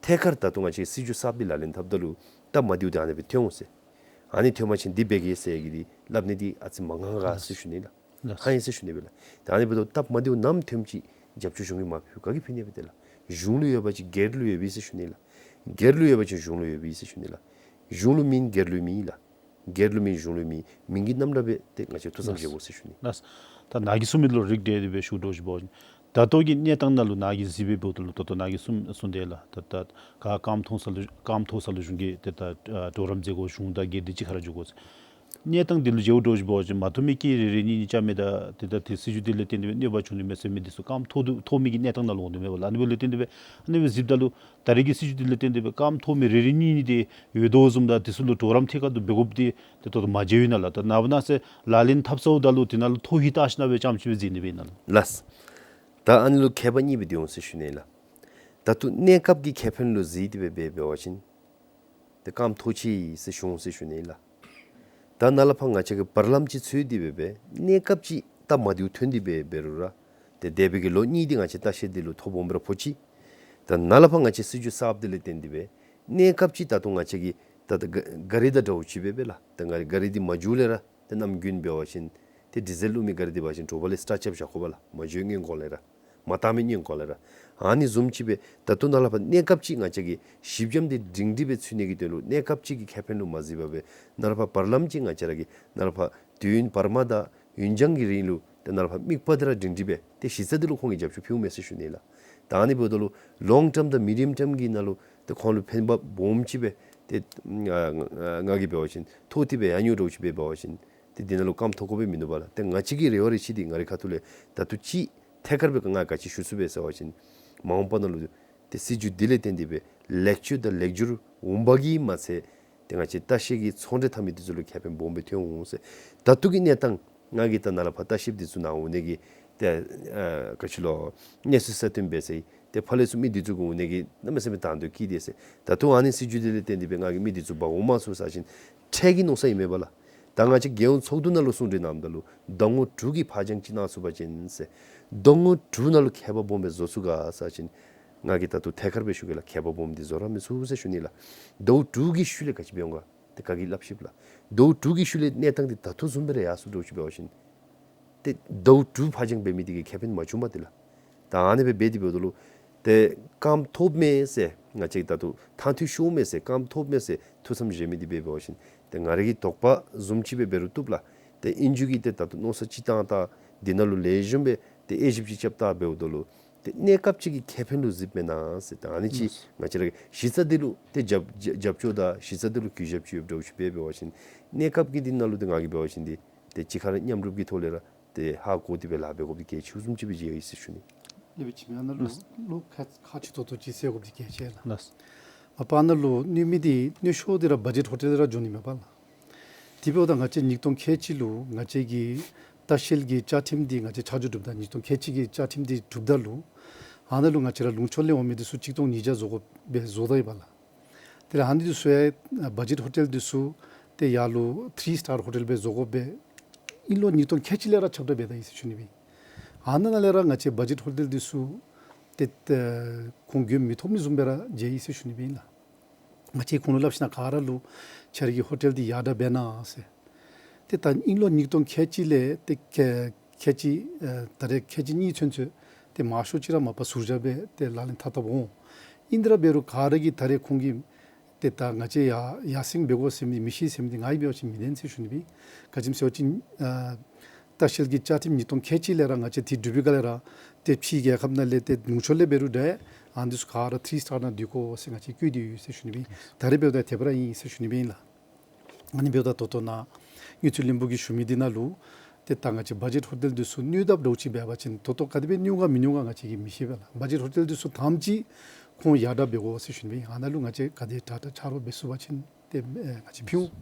ཐད་ཀར་ད་ལྟོ་ང་བཅས་སྲིད་བྱུས་གསརཔ་འདི་ལག་ལེན་འཐབ་ད་ལུ་སྟབས་མ་བདེཝ་འདི་ཨ་ནི་སྦེ་ཐོན་འོང་ཟེར། ཨ་ནི་ཐོན་པ་ཅིན་འདི་འབད་གེ་ཟེར་གི་འདི་སླབ་ནི་འདི་ཨ་ཙི་མ་ངང་ག་ཟེར་ཞུ་ནི་ལགས། ལགས། ཧ་ཡིན་ཟེར་ཞུ་ནི་སྦེ་ལགས། ད་ཨ་ནི་འབདཝ་ད་སྟབས་མ་བདེཝ་ནམ་ཐོནམ་ཅིག་རྒྱབ་སྐྱོར་གཞུང་གིས་མ་ཕུལ་ག་གིས་ཕུལ་ནི་སྦེ་ཏེ་ལགས། གཞུང་ལུ་ཡོད་པ་ཅིན་སྒེར་ལུ་ཡོད་པས་ཟེར་ཞུ་ནི་ལགས། སྒེར་ལུ་ཡོད་པ་ཅིན་གཞུང་ལུ་ཡོད་པས་ཟེར་ཞུ་ནི་ལགས། གཞུང་ལུ་མེན་སྒེར་ལུ་མེད་ལགས། སྒེར་ལུ་མེན་གཞུང་ལུ་མེད། མིང་གི་རྣམ་གྲངས་སྦེ་ཏེ་ང་བཅས་ཐུགས་བསམ་བཞེས་དགོ་ཟེར་ཞུ་ནི། ལགས། ད་ནཱ་གིས་གསུངས་མི་ལུ་རིགས་བསྒྲེས་ཏེ་སྦེ་ཞུ་དོ་ཅིག་འབད་བ་ཅིན་ད་ལྟོ་གི་གནས་སྟངས་ནང་ལུ་ནཱ་གིས་གཟིགས་སྦེ་འབདཝ་ད་ལུ་ད་ལྟོ་ནཱ་གིས་གསུངས་གསུངས་ཏེ་ལགས། ད་ད་ག་རྐངམ་ཐོབ་ས་ལུ་རྐངམ་ཐོབ་ས་ལུ་གཞུང་གིས་ཏེ་ད་ཨ་གྲོགས་རམ་མཛད་དགོ། གཞུང་དང་སྒེར་འདི་གཅིག་ཁར་ར་འགྱོ་དགོ་ཟེར། གནས་སྟངས་འདི་ལུ་མཇལཝ་འདྲཝ་ཅིག་འབད་བ་ཅིན་མ་ཐོབ་མི་གིས་རེ་རེ་གཉིས་གཉིས་རྐྱབ་མི་དང་ཏེ་ད་ཏེ་སྲིད་བྱུས་འདི་ལས་བརྟེན་ཏེ་སྦེ་གནོད་པ་བྱུང་ནི་མས་ཟེར་མི་འདི་ཚུ་རྐངམ་ཐོབ་ཐོབ་མི་གི་གནས་སྟངས་ནང་ལུ་འོང་དོ་མས་པ་ལགས། ཨ་ནི་འབདཝ་ལས་བརྟེན་ཏེ་སྦེ་ཨ་ནི་སྦེ་གཟིགསཔ་ད་ལུ་ད་རེས་ཀྱི་སྲིད་བྱུས་འདི་ལས་བརྟེན་ཏེ་སྦེ་རྐངམ་ཐོབ་མི་རེ་རེ་གཉིས་གཉིས་འདི་ཡོད་དོ་བཟུམ་དང་འདི་ཚུ་ལུ་གྲོགས་རམ་ཐད་ཀར་དུ་འབད་དགོཔ་འདི་ཏེ་ད་ལྟོ་མ་མཇལ་ཡོད་ན་ལགས། ད་ནངས་པ་གནངས་ཚེ་ལག་ལེན་འཐབ་ཚརཝ་ད་ལུ་དེ་ནང་ལུ་ཐོ་ཧེ་བལྟ་ཞིན་ན་སྦེ་རྐྱངམ་ཅིག་སྦེ་མཛད་ནི་སྦེ་ཨིན་ན་ལགས། ལགས། ད་ཨ་ནི་ལུ་ཁྱད་པར་གཉིས་སྦེ་སྡོད་འོང་ཟེར་ཞུ་ནི་ལགས། ད་ལྟོ་གནས་སྐབས་ཀྱི་ཁེ་ཕན་ལུ་གཟིགས་ཏེ་སྦེ་འབད་འབད་བ་ཅིན་ཏེ་རྐངམ་ཐོབ་ཅི་ཟེར་ཞུ་འོང་ཟེར་ཞུ་ནི་ལགས། ད་ནཱ་ལས་ཕར་ང་བཅས་ཀྱིས་བར་ལམ་ཅིག་འཚོལ་ཏེ་སྦེ་སྦེ་གནས་སྐབས་ཅིག་སྟབས་མ་བདེཝ་ཐོན་ཏེ་སྦེ་འབད་རུང་ར་ཏེ་འདས་པའི་གི་ལོ་གཉིས་འདི་ང་བཅས་ལྟ་བཤལ་འདི་ལུ་ཐོ་སྦོམ་སྦེ་ར་ཕོག་ཅི། ད་ནཱ་ལས་ཕར་ང་བཅས་སྲིད་བྱུས་གསརཔ་འདི་ལས་བརྟེན་ཏེ་སྦེ་གནས་སྐབས་ཅིག་ད་ལྟོ་ང་བཅས་ཀྱི་ད་ལྟོ་ག་ག་རི་དང་འདྲཝ་ཅིག་སྦེ་སྦེ་ལགས། ད་ང་ག་རི་འདི་མ་འགྱོཝ་ལས་ར་ཏེ་གནམ་དགུན་འབད་བ་ཅིན་ཏེ་ཌི་ཟེལ་བླུག་མི་ག་རི་འདི་འབད་བ་ཅིན་དྲོ་པ་ལས་སི་ཊརཊ་རྐྱབ་བཞག་དགོ་པས་ལགས། མ་འགྱོ་སྔོན་གོང་ལས་ར་མ་བཏང་མི་སྔོན་གོང་ལས་ར། ཨ་ནི་བཟུམ་ཅིག་སྦེ་ད་ལྟོ་ནཱ་ལས་ཕར་གནས་སྐབས་ཅིག་ང་བཅས་ཀྱི་གཞི་འགྱམ་འདི་སྒྲིང་སྒྲི་སྦེ་ཚུད་ནི་གི་དོན་ལུ་གནས་སྐབས་ཅིག་གི་ཁེ་ཕན་ལུ་མ་གཟིགས་པར་སྦེ་ནཱ་ལས་ཕར་བར་ལམ་ཅིག་ང་བཅས་ར་གིས་ནཱ་ལས་ཕར་དུས་ཡུན་བར་མ་དང་ཡུན་འགྱངས་ཀྱི་རིང་ལུ་ཏེ་ནཱ་ལས་ཕར་དམིགས་པ་འདི་ར་སྒྲིང་སྒྲི་སྦེ་ཏེ་གཞི་རྩ་འདི་ལུ་ཁོང་གིས་རྒྱབ་སྐྱོར་ཕུལཝ་མས་ཟེར་ཞུ་ནི་ལགས། ད་ཨ་ནི་འབདཝ་ད་ལུ་ལོང་ཊརམ་དང་མི་ཌིའམ་ཊརམ་གྱི་ནང་ལུ་ཏེ་ཁོང་ལུ་ཕན་པ་སྦོམ་ཅིག་སྦེ་ཏེ་ང་ང་ང་གིས་འབད་བ་ཅིན་ཐོབ་སྟེ་སྦེ་ཡང་ཉོ་འདྲཝ་ཅིག་སྦེ་འབད་བ་ཅིན་ཏེ་འདི་ནང་ལུ་རྐངམ་ཐོབ་དགོ་པའི་མིན་འདུག་པ་ལགས། ཏེ་ང་བཅས་ཀྱི་རེ་བ་རེ་ཆེ་འདི་ང་རའི་ཁ་ཐུག་ལས་ད་ལྟོ་ཅིག་ཐད་ཀར་སྦེ་ང་ག་ཅི་ཞུ་ཚུགས་པས་ཟེར་བ་ཅིན་མ་འོངས་པ་ནང་ལུ་ཏེ་སྲིད་བྱུས་འདི་ལས་བརྟེན་ཏེ་སྦེ་ལེགས་བཅོས་དང་ལེགས་བསྒྱུར་འོང་པ་གིས་མ་ཚད་ཏེ་ང་བཅས་ལྟ་བཤལ་གྱི་ཚོང་འབྲེལ་འཐབ་མི་འདི་ཚུ་ལུ་ཁེ་ཕན་སྦོམ་སྦེ་ཐོན་འོང་ཟེར། ད་ལྟོ་གི་གནས་སྟངས་ང་གིས་ད་ནཱ་ལས་ཕར་ལྟ་བཤལཔ་འདི་ཚུ་ནཱ་འོང་ནི་གི་ཏེ་ཨ་ག་ཅི་ལོ་གནས་ཚུལ་གསར་བཏོན་འབད་ཚེ་ཏེ་ཕར་ལས་ཚུར་མི་འདི་ཚུ་གུ་འོང་ནི་གི་གནམ་མེད་ས་མེད་དང་འདོད་སྐྱེས་ཏེ་ཟེར། ད་ལྟོ་ཨ་ནི་སྲིད་བྱུས་འདི་ལས་བརྟེན་ཏེ་སྦེ་ང་གིས་མི་འདི་ཚུ་འབག་འོང་མ་ཚུགས་ཟེར་བ་ཅིན་འཕྲལ་གྱི་མནོ་ས་ཨིན་མས་པ་ལགས། ད་ང་བཅས་རྒྱལ་ཡོངས་ཚོགས་འདུ་ནང་ལུ་གསུང་གྲོས་གནངམ་ད་ལུ་ཟླ་ངོ་དྲུག་གི་ཕར་འགྱངས་ཅིག་གནང་ཚུགས་པ་ཅིན་ཟེར། ཟླ་ངོ་དྲུག་ནང་ལུ་ཁྱད་པར་སྦོམ་སྦེ་བཟོ་ཚུགས་ག་ཟེར་བ་ཅིན་ང་གིས་ད་ལྟོ་ཐད་ཀར་སྦེ་ཞུ་གེ་ལགས། ཁྱད་པར་སྦོམ་འདི་བཟོ་ར་མི་ཚུགས་ཟེར་ཞུ་ནི་ལགས། ཟླཝ་དྲུག་གི་ཤུལ་ལས་ག་ཅི་འབད་འོང་ག་ཏེ་ག་གིས་སླབ་ཤེས་པ་ལགས། ཟླཝ་དྲུག་གི་ཤུལ་ལས་གནས་སྟངས་འདི་ད་ལྟོ་བཟུམ་སྦེ་ར་ཡར་སོང་འདྲཝ་ཅིག་འབད་བ་ཅིན་ཏེ་ཟླཝ་དྲུག་ཕར་འགྱངས་འབད་མི་འདི་གིས་ཁེ་ཕན་མ་བྱུངམ་ཏེ་ལགས། ད་ཨ་ནི་སྦེ་འབད་དེ་འབདཝ་ད་ལུ་ཏེ་རྐངམ་ཐོབ་མས་ཟེར་ང་བཅས་ད་ལྟོ་ཐང་འཐུས་ཤོར་མས་ཟེར་རྐངམ་ཐོབ་མས་ཟེར་ཐུགས་བསམ་བཞེས་མི་འདི་འབད་འབད་བ་ཅིན་ཏེ་ང་རའི་གི་དོགས་པ་བཟུམ་ཅིག་སྦེ་འབད་རུང་བཏུབ་ལགས། ཏེ་ཨིན་ཅི་གི་ཏེ་ད་ལྟོ་མནོ་བསམ་ཅིག་བཏང་ད་འདི་ནང་ལུ་ལེགས་ཤོམ་སྦེ་ཏེ་དབྱེ་ཞིབ་ཅིག་རྐྱབ་ད་འབདཝ་ད་ལུ་ཏེ་གནས་སྐབས་ཅིག་གི་ཁེ་ཕན་ལུ་གཟིགསཔ་མེན་ན་ཟེར། ད་ཨ་ནི་ཅིག་ང་བཅས་ར་གཞི་རྩ་འདི་ལུ་ཏེ་རྒྱབ་རྒྱབ་རྒྱབ་སྐྱོར་དང་གཞི་རྩ་འདི་ལུ་གུས་ཞབས་ཅིག་ཡོདཔ་འདྲཝ་ཅིག་འབད་འབད་བ་ཅིན་གནས་སྐབས་ཀྱི་འདི་ནང་ལུ་ཏེ་ང་གིས་འབད་བ་ཅིན་འདི་ཏེ་གཅིག་ཁར་མཉམ་རུབ་ཀྱི་ཐོག་ལས་ར་ཏེ་ཧ་གོ་སྟེ་སྦེ་ལཱ་འབད་དགོཔ་འདི་གལ་ཆེཝ་བཟུམ་ཅིག་སྦེ་མཇལ་ཡི་ཟེར་ཞུ་ནི། ལགས། ཨ་ནཱ་ལུ་ལགས། ལོག་ཁ་ཁ་ཅིག་ཏོག་ཏོ་ཅིག་ཟེར་དགོཔ་འདི་གལ་ཆེ་ལགས། ལགས། མ་པ་ཨ་ནཱ་ལུ་གནོད་མི་འདི་གནོད་ཤོས་འདི་ར་བ་ཇེཊ་ཧོ་ཊེལ་ར་འགྱོ་ནི་མས་པ་ལགས། དེ་འབདཝ་ད་ང་བཅས་ཉིས་སྟོང་ཁལ་གཅིག་ལུ་ང་བཅས་ཀྱི་ལྟ་བཤལ་གྱི་བཅའ་ཁྲིམས་འདི་ང་བཅས་ཆ་འཇོག་གྲུབ་ད་ཉིས་སྟོང་ཁལ་གཅིག་གི་བཅའ་ཁྲིམས་འདི་གྲུབ་ད་ལུ་ཨ་ནཱ་ལུ་ང་བཅས་ར་ལུང་ཕྱོགས་ལས་འོང་མི་འདི་ཚུ་གཅིག་སྟོང་ཉིས་བརྒྱ་བཟོ་དགོཔ་སྦེ་བཟོ་ད་ཡི་པ་ལགས། དེ་ལས་ཨ་ནི་འདི་ཚུ་ཡང་བ་ཇེཊ་ཧོ་ཊེལ་འདི་ཚུ་ཏེ་ཡར་ལུ་ཐི་རི་སི་ཊར་ཧོ་ཊེལ་སྦེ་བཟོ་དགོཔ་སྦེ་ཨིན་ལོ་ཉིས་སྟོང་ཁལ་གཅིག་ལས་ར་ཁྱབ་བསྒྲགས་འབད་ད་ཡི་ཟེར་ཞུ་ནི་སྦེ། ཨ་ནཱ་ནང་ལས་ར་ང་བཅས་བ་ཇེཊ་ཧོ་ཊེལ་འདི་ཚུ་ཏེ་ཏེ་ཁོང་མགྱོནམ་མི་ཐོབ་མི་བཟུམ་སྦེ་ར་མཇལ་ཡི་ཟེར་ཞུ་ནི་སྦེ་ཨིན་ལགས། ང་བཅས་ཁོང་ལུ་སླབ་ཞིན་ན་ག་ར་ལུ་ཁྱེད་རའི་གི་ཧོ་ཊེལ་འདི་ཡར་དྲག་འབད་གནང་ཟེར། ཏེ་ད་ཨིན་ལོ་ཉིས་སྟོང་ཁལ་གཅིག་ལས་ཏེ་ཁལ་ཁལ་གཅིག་ཨེ་ད་རེས་ཁལ་གཅིག་གཉིས་ཚུན་ཚོད་ཏེ་མང་ཤོས་ཅིག་ར་མ་པ་ཟུར་བཞག་སྦེ་ཏེ་ལག་ལེན་འཐབ་འཐབ་འོང་། ཨིན་དེ་ར་འབད་རུང་ག་ར་གིས་ད་རེས་ཁོང་གིས་ཏེ་ད་ང་བཅས་ཡར་ཡར་སེང་འབད་དགོ་ཟེར་མི་མི་ཤེས་ཟེར་མི་འདི་ང་གིས་འབད་བ་ཅིན་མི་བདེན་ཟེར་ཞུ་ནི་སྦེ། ག་ཅི་སྨོ་ཟེར་བ་ཅིན་ཨ་ལྟ་བཤལ་གྱི་བཅའ་ཁྲིམས་ཉིས་སྟོང་ཁལ་གཅིག་ལས་ར་ང་བཅས་འདི་གྲུབ་པའི་སྒང་ལས་ར་ཏེ་ཕྱིའི་རྒྱལ་ཁབ་ནང་ལས་ཏེ་ལུང་ཕྱོགས་ལས་འབད་རུང་འདྲ་ཨ་ནི་འདི་ཚུ་ག་ར་ཐི་རི་སི་ཊར་ནང་སྡོད་དགོ་ཟེར་ང་བཅས་བཀོད་དེ་ཡོད་ཟེར་ཞུ་ནི་སྦེ། ད་རེས་འབདཝ་ད་དེ་སྦེ་ར་ཨིན་ཟེར་ཞུ་ནི་སྦེ་ཨིན་ལགས། ཨ་ནི་འབདཝ་ད་ད་ལྟོ་ནཱ་དངུལ་རྩིས་བློན་པོ་གིས་ཞུ་མི་འདི་ནང་ལུ་ཏེ་ད་ང་བཅས་བ་ཇེཊ་ཧོ་ཊེལ་འདི་ཚུ་གནོད་དཔ་འདྲཝ་ཅིག་འབད་བ་ཅིན་ད་ལྟོ་ག་དེ་སྦེ་གནོད་ག་མི་གནོད་ག་ང་བཅས་ཀྱིས་མི་ཤེས་པས་ལགས། བ་ཇེཊ་ཧོ་ཊེལ་འདི་ཚུ་ཐམས་ཅད་ཁོང་ཡར་དྲག་འབད་དགོ་ཟེར་ཞུ་ནི་སྦེ། ཨ་ནཱ་ལུ་ང་བཅས་ག་དེ་དྲག་དྲག་ཆ་རོགས་འབད་ཚུགས་པ་ཅིན་ཏེ་ཨེ་ང་བཅས་ཕུལ་འོང་།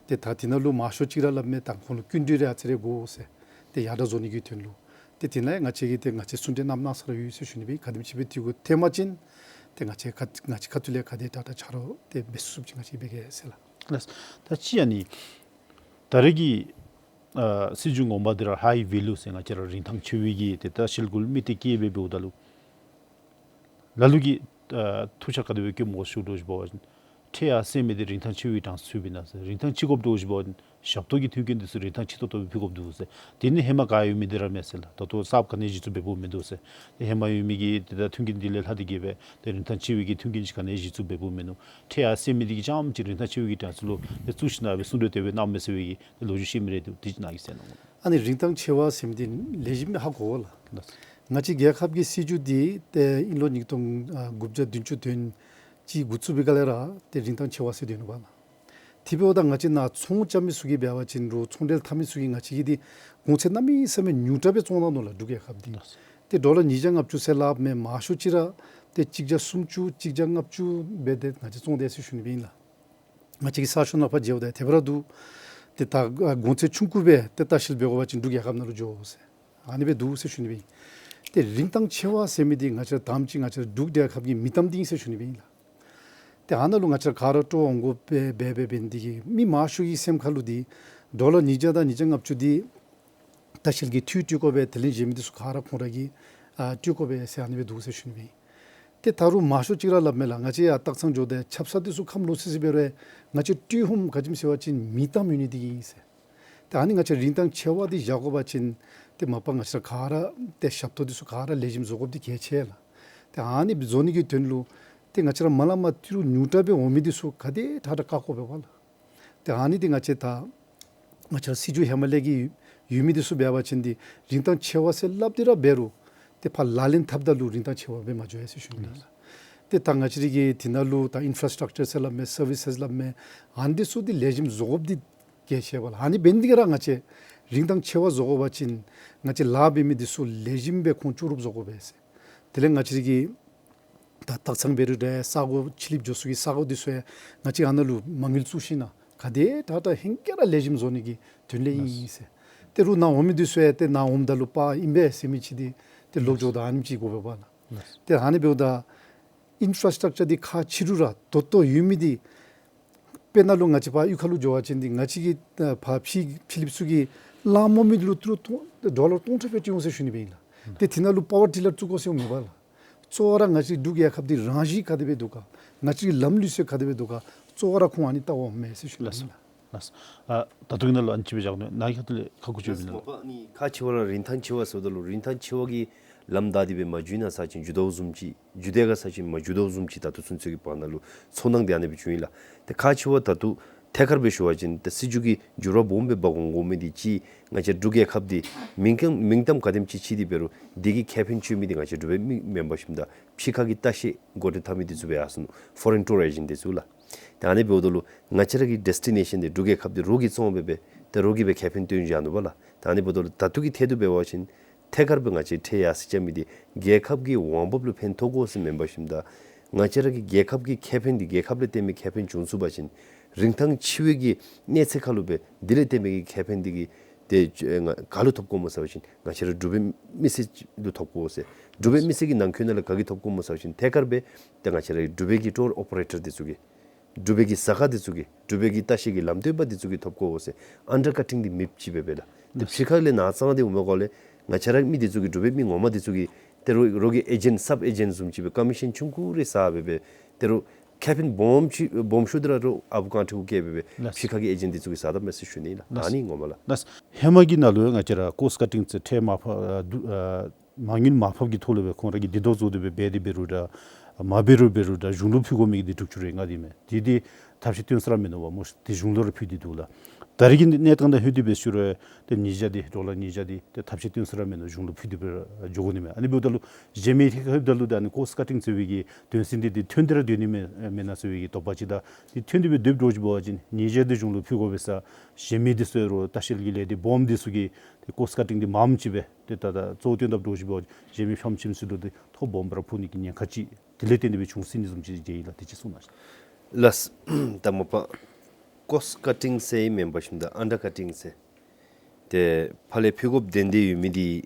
ཏེ་ད་འདི་ནང་ལུ་མང་ཤོས་ཅིག་ར་སླབ་མས། ད་ཁོང་ལུ་སྐྱིན་འགྲུལ་རེ་ཨ་ཙི་རེ་དགོ་ཟེར། ཏེ་ཡར་དྲག་བཟོ་ནི་གི་དོན་ལུ། ཏེ་དེ་ནང་ཡང་ང་བཅས་ཀྱིས་ཏེ་ང་བཅས་གསུང་གྲོས་གནངམ་གནང་ས་ར་ཡོད་ཟེར་ཞུ་ནི་སྦེ། ག་དེམ་ཅིག་སྦེ་དེ་གུ་ཐོན་པ་ཅིན་ ཏེ་ང་བཅས་ཁ་ང་བཅས་ཁ་ཐུག་ལས་ག་དེ་དྲག་དྲག་ཆ་རོགས་ཏེ་འབད་ཚུགས་ཚུགསཔ་ཅིག་ང་བཅས་འབད་གེ་ཟེར་ལགས། ལགས། ད་ཅི་ཨ་ནི་ད་རེས་ཀྱི་ཨ་སྲིད་བྱུས་ངོ་མ་འདི་ར་ཧའི་ཝེ་ལུ་ཟེར་ང་བཅས་ར་རིན་ཐང་ཆེ་བའི་གི་ཏེ་ལྟ་བཤལ་གུ་ལུ་དམིགས་ཏེ་བསྐྱེད་སྦེ་འབདཝ་ད་ལུ་ལ་ལུ་གིས་ཨ་ཐུགས་འཆར་ག་དེ་སྦེ་བཀོདཔ་སྨོ་ཞུ་དོ་ཞུ་བ་ཅིན་ཁྲལ་ཡར་སེང་མི་འདི་རིན་ཐང་ཆེ་བའི་གྲངས་སུ་ཚུད་པས་ན་ཟེར། རིན་ཐང་ཆེ་དགོཔ་འདྲཝ་ཅིག་འབད་བ་ཅིན་ཞབས་ཏོག་གི་མཐུན་རྐྱེན་འདི་ཚུ་རིན་ཐང་ཆེ་ཏོག་ཏོ་སྦེ་ཕུལ་དགོཔ་འདུག་ཟེར། དེ་ནི་ཧེ་མ་ག་ཡོད་མི་འདི་ར་མས་ཟེར་ལགས། ད་ལྟོ་གསརཔ་ག་ནི་གཞི་བཙུགས་འབད་འབདཝ་མིན་འདུག་ཟེར། ཏེ་ཧེ་མ་ཡོད་མི་གི་ཏེ་ད་མཐུན་རྐྱེན་འདི་ལས་ལྷག་སྟེ་གིས་སྦེ་ཏེ་རིན་ཐང་ཆེ་བའི་གི་མཐུན་རྐྱེན་ཅིག་ག་ནི་གཞི་བཙུགས་འབད་འབདཝ་མིན་འདུག། ཁྲལ་ཡར་སེང་མི་འདི་གིས་རྐྱངམ་ཅིག་རིན་ཐང་ཆེ་བའི་གི་གྲངས་སུ་ལུ་ཏེ་བཙུགས་ཞིན་ན་སྦེ་གསུང་གྲོས་དེ་སྦེ་གནངམ་མས་ཟེར་བའི་གི་ཏེ་ལོ་རྒྱུས་ཤེས་མི་རེ་འདུག། དེ་ཅིག་ནཱ་གིས་གསན་གནང་། ཨ་ནི་རིན་ཐང་ཆེ་བ་ཟེར་མི་འདི་ལེགས་ཤོམ་སྦེ་ཧ་གོ་དགོ་ལགས། ལགས། ང་བཅས་རྒྱལ་ཁབ་ཀྱི་སྲིད་བྱུས་འདི་ཏེ་དབྱིན་ལོ་ཉིས་སྟོང་ཨ་དགུ་བརྒྱ་བདུན་ཅུ་དོན་གཅིག་འགོ་བཙུགས་པའི་སྐབས་ལས་ར་ཏེ་རིན་ཐང་ཆེ་བ་ཟེར་སྡོད་ནུག་པ་ལགས། དེ་འབདཝ་ད་ང་བཅས་ནཱ་ཚོང་རྐྱབ་མི་ཚུ་གིས་འབད་བ་ཅིན་རོགས་ཚོང་འབྲེལ་འཐབ་མི་ཚུ་གིས་ང་བཅས་ཀྱི་འདི་གོང་ཚད་གནམ་མེད་ས་མེད་ཉུང་དྲགས་སྦེ་བཙོང་གནང་ནུག་ལགས་འབྲུག་རྒྱལ་ཁབ་འདི། ལགས། ཏེ་ཌོ་ལར་ཉིས་བརྒྱ་ལྔ་བཅུ་ཟེར་སླབ་མས། མང་ཤོས་ཅིག་ར་ཏེ་གཅིག་བརྒྱ་སུམ་ཅུ་གཅིག་བརྒྱ་ལྔ་བཅུ་སྦེ་ཏེ་ང་བཅས་བཙོང་དེས་ཟེར་ཞུ་ནི་སྦེ་ཨིན་ལགས། ང་བཅས་ཀྱིས་གསར་ཤོག་ནང་ཕར་མཇལཝ་ད་དེ་སྦེ་ར་འདུག། ཏེ་ད་གོང་ཚད་ཆུང་ཀུ་སྦེ་ཏེ་ལྟ་བཤལ་འབད་དགོ་པ་ཅིན་འབྲུག་རྒྱལ་ཁབ་ནང་ལུ་འགྱོ་ཟེར་ཨ་ནི་སྦེ་འདུག་ཟེར་ཞུ་ནི་སྦེ་ཨིན། ཏེ་རིན་ཐང་ཆེ་བ་ཟེར་མི་འདི་ང་བཅས་ར་དང་པ་ཅིག་ང་བཅས་ར་འབྲུག་རྒྱལ་ཁབ་ཀྱི་མིང་གཏམ་འདི་ཨིན་ཟེར་ཞུ་ནི་སྦེ་ཨིན་ལགས། ཏེ་ཨ་ནཱ་ལུ་ང་བཅས་ར་ག་ར་སྤྲོ་འོང་དགོ་པས་འབད་འབད་འབད་ནི་འདི་གིས་མི་མང་ཤོས་ཀྱི་སེམས་ཁ་ལུ་འདི་ཌོ་ལར་ཉིས་བརྒྱ་དང་ཉིས་བརྒྱ་ལྔ་བཅུ་འདི་ལྟ་བཤལ་གྱི་འཐུས་སྤྲོད་དགོ་པས། དེ་ལས་གཞན་མི་འདི་ཚུ་ག་ར་ཁོང་ར་གིས་ཨ་སྤྲོད་དགོ་པས་ཟེར་ཨ་ནི་སྦེ་འདུག་ཟེར་ཞུ་ནི་སྦེ་ཨིན། ཏེ་ད་རུང་མང་ཤོས་ཅིག་ར་སླབ་མས་ལགས། ང་བཅས་ཡར་སྟག་ཚང་འགྱོཝ་ད་ཆབ་གསང་འདི་ཚུ་ཁམས་ལོག་སི་སི་འབད་རུང་ང་བཅས་སྤྲོད་ཧུམ་ག་ཅི་སྨོ་ཟེར་བ་ཅིན་མིང་གཏམ་ཡོད་ནི་འདི་གིས་ཨིན་ཟེར། ཏེ་ཨ་ནི་ང་བཅས་རིན་ཐང་ཆེ་བ་འདི་བཞག་དགོ་པ་ཅིན་ཏེ་མ་པ་ང་བཅས་ར་ག་ར་ཏེ་ཞབས་ཏོག་འདི་ཚུ་ག་ར་ལེགས་ཤོམ་བཟོ་དགོཔ་འདི་གལ་ཆེ་ལགས། ཏེ་ཨ་ནི་བཟོ་ནི་གི་དོན་ལུ་ཏེ་ང་བཅས་ར་མ་ལས་མར་ཏི་རུ་ཉུང་དྲགས་སྦེ་འོང་མི་འདི་ཚུ་ག་དེ་དྲག་དྲག་བཀག་དགོ་པས་པ་ལགས། ཏེ་ཨ་ནི་འདི་ང་བཅས་ད་ང་བཅས་ར་སྲིད་བྱུས་ཧེ་མ་ལས་ཀྱི་ཡོད་མི་འདི་ཚུ་འབད་བ་ཅིན་འདི་རིན་ཐང་ཆེ་བ་ཟེར་སླབ་སྟེ་ར་འབད་རུང་ཏེ་ཕར་ལག་ལེན་འཐབ་ད་ལུ་རིན་ཐང་ཆེ་བ་སྦེ་མ་འགྱོ་ཡ་ཟེར་ཞུ་ནི་ལགས། ཏེ་ད་ང་བཅས་ར་གི་འདི་ནང་ལུ་ད་ཨིན་ཕ་ར་སི་ཊག་ཅར་ཟེར་སླབ་མས། སར་བིསི་ཟེར་སླབ་མས། ཨ་ནི་འདི་ཚུ་འདི་ལེགས་ཤོམ་བཟོ་དགོཔ་འདི་གལ་ཆེ་བས་ལགས། ཨ་ནི་འབད་ནི་འདི་གིས་ར་ང་བཅས་རིན་ཐང་ཆེ་བ་བཟོ་དགོ་པ་ཅིན་ང་བཅས་ལཱ་འབད་མི་འདི་ཚུ་ལེགས་ཤོམ་སྦེ་ཁོང་ལྕོགས་གྲུབ་བཟོ་དགོ་པས་ཟེར། དེ་ལས་ང་བཅས་ར་གི་ད་སྟག་ཚང་འབད་རུང་འདྲ་ས་གོ་ཕྱི་གླིངཔ་འགྱོ་ས་གི་ས་གོ་འདི་ཚུ་ཡང་ང་བཅས་ཨ་ནཱ་ལུ་མ་དངུལ་བཙུགས་ཞིན་ན་ག་དེ་དྲག་དྲག་ཧེང་སྐལ་ར་ལེགས་ཤོམ་བཟོ་ནི་གི་དོན་ལས་ཨིན་ཟེར། ཏེ་རོགས་ནཱ་འོང་མི་འདི་ཚུ་ཡང་ཏེ་ནཱ་འོངམ་ད་ལུ་པ་ཨིན་པས་ཟེར་མི་ཅིག་འདི་ཏེ་ལོག་འགྱོཝ་ད་ཨ་ནེམ་ཅིག་དགོ་པས་པ་ལགས། ཏེ་ཨ་ནི་འབདཝ་ད་ཨིན་ཕ་ར་སི་ཊག་ཅར་འདི་ཁག་ཆེ་རུང་ར་ད་ལྟོ་ཡོད་མི་འདི་དཔེར་ན་ལུ་ང་བཅས་ཕར་གཡུས་ཁ་ལུ་འགྱོ་བ་ཅིན་འདི་ང་བཅས་ཀྱི་ཨ་ཕར་ཕྱི་ཕྱི་གླིངཔ་ཚུ་གིས་གླང་རྨོ་མི་འདི་ལུ་ཏི་རུ་སྟོང་ཌོ་ལར་སྟོང་ཕྲག་སྦེ་སྤྲོད་འོང་ཟེར་ཞུ་ནི་སྦེ་ཨིན་ལགས། ཏེ་འདི་ནང་ལུ་པ་ཝར་ཊི་ལར་བཙུགས་དགོ་ཟེར་འོང་མེད་པ་ལགས། གཙོ་བོ་ར་ང་བཅས་འབྲུག་རྒྱལ་ཁབ་འདི་རང་བཞིན་ག་དེ་སྦེ་འདུག་ག། ང་བཅས་ཀྱི་ལམ་ལུགས་སྲོལ་ག་དེ་སྦེ་འདུག་ག། གཙོ་བོ་ར་ཁོང་ཨ་ནི་བལྟ་འོང་མས་ཟེར་ཞུ་ནི་ཨིན་ལགས། ལགས། ཨ་ད་ལྟོ་གི་ནང་ལུ་ཨ་ནི་ཅིག་སྦེ་བཞག་ནི་ནཱ་གི་ཁ་ཐུག་ལས་ཁ་ཁུ་ཅིག་ཡོད་མེན་ན། ལགས། མ་པ་ཨ་ནི་ཁག་ཆེ་བ་ར་རིན་ཐང་ཆེ་བ་ཟེརཝ་ད་ལུ་རིན་ཐང་ཆེ་བ་གི་ལམ་བདའ་སྟེ་སྦེ་མ་འགྱོ་ན་ས་ཅིན་འགྱོ་དོ་བཟུམ་ཅིག། འགྱོ་དེ་ག་ས་ཅིན་མ་འགྱོ་དོ་བཟུམ་ཅིག་ད་ལྟོ་ཚུན་ཚོད་ཀྱི་བར་ན་ལུ་ཚོར་སྣང་འདི་ཨ་ནི་སྦེ་བྱུང་ཡི་ལགས། ཏེ་ཁག་ཆེ་བ་ད་ལྟོ་ཐད་ཀར་སྦེ་ཞུ་བ་ཅིན་ཏེ་སྲིད་བྱུས་ཀྱི་འགྱུར་བ་སྦོམ་སྦེ་འབག་འོང་དགོ་མི་འདི་ཅིག་ང་བཅས་འབྲུག་རྒྱལ་ཁབ་འདི་མིང་གཏམ་མིང་གཏམ་ག་དེམ་ཅིག་ཅིག་འདི་འབད་རུང་འདི་གི་ཁེ་ཕན་སྤྱོད་མི་འདི་ང་བཅས་འབྲུག་པའི་མི་མེན་པར་ཞིནམ་ད་ཕྱི་ཁ་གི་ལྟ་བཤལ་སྒོ་འདྲེན་འཐབ་མི་འདི་ཚུ་སྦེ་ཡར་སོང་ནུག། ཕོ་རེན་ཊུར་ཨེ་ཇེནཊ་འདི་ཚུ་ལགས། ཏེ་ཨ་ནི་འབདཝ་ད་ལུ་ང་བཅས་ར་གི་ཌེས་ཊི་ནེ་ཤཱན་འདི་འབྲུག་རྒྱལ་ཁབ་འདི་རོགས་ཀྱིས་བཙོང་སྦེ་སྦེ་ཏེ་རོགས་ཀྱིས་སྦེ་ཁེ་ཕན་སྟོན་བཞག་ནུག་པ་ལགས། ཏེ་ཨ་ནི་འབདཝ་ད་ལུ་ད་ལྟོ་གི་ཐད་དུ་འབད་བ་ཅིན་ཐད་ཀར་སྦེ་ང་བཅས་ཁྲལ་ཡར་སེང་རྐྱབ་མི་འདི་རྒྱལ་ཁབ་ཀྱི་འོང་འབབ་ལུ་ཕན་ཐོགས་དགོ་ཟེར་མེན་པར་ཞིནམ་ད་ང་བཅས་ར་གི་རྒྱལ་ཁབ་ཀྱི་ཁེ་ཕན་འདི་རྒྱལ་ཁབ་ལས་བརྟེན་མི་ཁེ་ཕན་བྱུང་ཚུགས་པ་ཅིན་རིན་ཐང་ཆེ་བའི་གི་གནས་ཚད་ཁར་ལུ་སྦེ་འདི་ལས་བརྟེན་མི་གི་ཁེ་ཕན་འདི་གིས་ཏེ་ང་ག་ལུ་ཐོབ་དགོཔ་སྨོ་ཟེར་བ་ཅིན་ང་བཅས་ར་འབྲུག་པའི་མི་སེར་ལུ་ཐོབ་དགོ་ཟེར། འབྲུག་པའི་མི་སེར་གྱི་ནང་འཁོད་ནང་ལས་ག་གིས་ཐོབ་དགོཔ་སྨོ་ཟེར་བ་ཅིན་ཐད་ཀར་སྦེ་ཏེ་ང་བཅས་ར་འབྲུག་པའི་གི་ཊུར་ཨོ་པ་རེ་ཊར་འདི་ཚུ་གིས་འབྲུག་པའི་གི་ཟ་ཁང་འདི་ཚུ་གིས་འབྲུག་པའི་གི་ལྟ་བཤལ་གྱི་ལམ་སྟོན་པ་འདི་ཚུ་གིས་ཐོབ་དགོ་ཟེར། ཨན་ཌར་ཀ་ཊིང་འདི་མེདཔ་ཅིག་སྦེ་སྦེ་ལགས། ཏེ་ཕྱི་ཁ་ལས་ནཱ་བཙང་སྟེ་འོང་མི་གུ་ལས་ང་བཅས་ར་མི་འདི་ཚུ་གིས་འབྲུག་པའི་མི་ངོ་མ་འདི་ཚུ་གིས་ཏེ་རོགས་རོགས་ཀྱི་ཨེ་ཇེནཊ་སབ་ཨེ་ཇེནཊ་བཟུམ་ཅིག་སྦེ་ཀོ་མི་ཤཱན་ཆུང་ཀུ་རེ་ཟ་སྦེ་སྦེ་ཏེ་རོགས་ཁེ་ཕན་སྦོམ་ཅིག་སྦོམ་ཤོས་འདི་ར་རོགས་ཨ་བུ་རྐང་ཁྲི་གུ་བཀལ་སྦེ་སྦེ་ལགས། ཕྱི་ཁ་གི་ཨེ་ཇེནཊ་འདི་ཚུ་གིས་ཟ་དོ་མས་ཟེར་ཞུ་ནི་ལགས། ལགས། ཨ་ནི་ངོ་མ་ལགས། ལགས། ཧེ་མ་གི་ནང་ལུ་ཡང་ང་བཅས་ར་ཀོསཊ་ཀ་ཊིང་ཟེར་ཁྲལ་མར་ཕབ་ཨ་དུ་ཨ་མ་དངུལ་མར་ཕབ་ཀྱི་ཐོག་ལུ་སྦེ་ཁོང་ར་གིས་སྡིག་ཏོ་བཟོ་སྟེ་སྦེ་འབད་དེ་འབད་རུང་འདྲ་མ་འབད་རུང་འབད་རུང་འདྲ་གཞུང་ལུ་ཕུལ་དགོ་མི་གི་འདི་དྲུག་ཅུ་རེ་ལྔ་འདི་མས། འདི་འདི་ཐབས་ཤེས་བཏོན་ས་ར་མིན་ནུག་པ་སྨོ། འདི་གཞུང་ལུ་ར་ཕུལ་ཏེ་འདུག་ལགས། ད་རེས་ཀྱི་གནས་སྟངས་དང་ལྷོད་དེ་སྦེ་ཞུ་རུང་ཏེ་ཉིས་བརྒྱ་འདི་ཌོ་ལར་ཉིས་བརྒྱ་འདི་ཏེ་ཐབས་ཤེས་བཏོན་ས་ར་མིན་ནུག། གཞུང་ལུ་ཕུལ་ཏེ་སྦེ་འགྱོ་དགོ་ནི་མས། ཨ་ནི་འབདཝ་ད་ལུ་གཞན་མི་ཧེ་ཧེབ་ད་ལུ་ད་ཨ་ནི་ཀོསཊ་ཀ་ཊིང་ཟེར་བའི་གི་དོན་ཚན་འདི་འདི་ཐོན་ཏེ་ར་སྡོད་ནི་མས་མེན་ན་ཟེར་བའི་གི་དོགས་པ་ཅིག་དང་འདི་ཐོན་ཏེ་སྦེ་སྡོདཔ་འདྲཝ་ཅིག་འབད་བ་ཅིན་ཉིས་བརྒྱ་འདི་གཞུང་ལུ་ཕུལ་དགོ་པས་ཟེར། གཞན་མི་འདི་ཚུ་རོགས་ལྟ་བཤལ་གྱི་ལས་སྡེ་སྦོམ་འདི་ཚུ་གིས་ཏེ་ཀོསཊ་ཀ་ཊིང་འདི་མངམ་ཅིག་སྦེ་ཏེ་ད་ད་གཙོ་བོ་བཏོན་དཔ་འདྲཝ་ཅིག་འབད་བ་ཅིན་གཞན་མི་ཕམ་ཁྱིམ་ཚུ་ལུ་འདི་ཐོ་སྦོམ་སྦེ་ར་ཕོག་ནི་གི་ཉེན་ཁ་ཅིག་དེ་ལས་བརྟེན་ཏེ་སྦེ་བྱུང་སྲིད་ནི་བཟུམ་ཅིག་མཇལ་ཡི་ལགས། དེ་ཅིག་གསུང་གནང་། ལགས། ད་མ་པ་ཀོསཊ་ཀ་ཊིང་ཟེར་ཨིན་མེན་པར་ཞིནམ་ད་ཨན་ཌར་ཀ་ཊིང་ཟེར། ཏེ་ཕར་ལས་ཕུལ་དགོཔ་དོན་དེ་ཡོད་མི་འདི་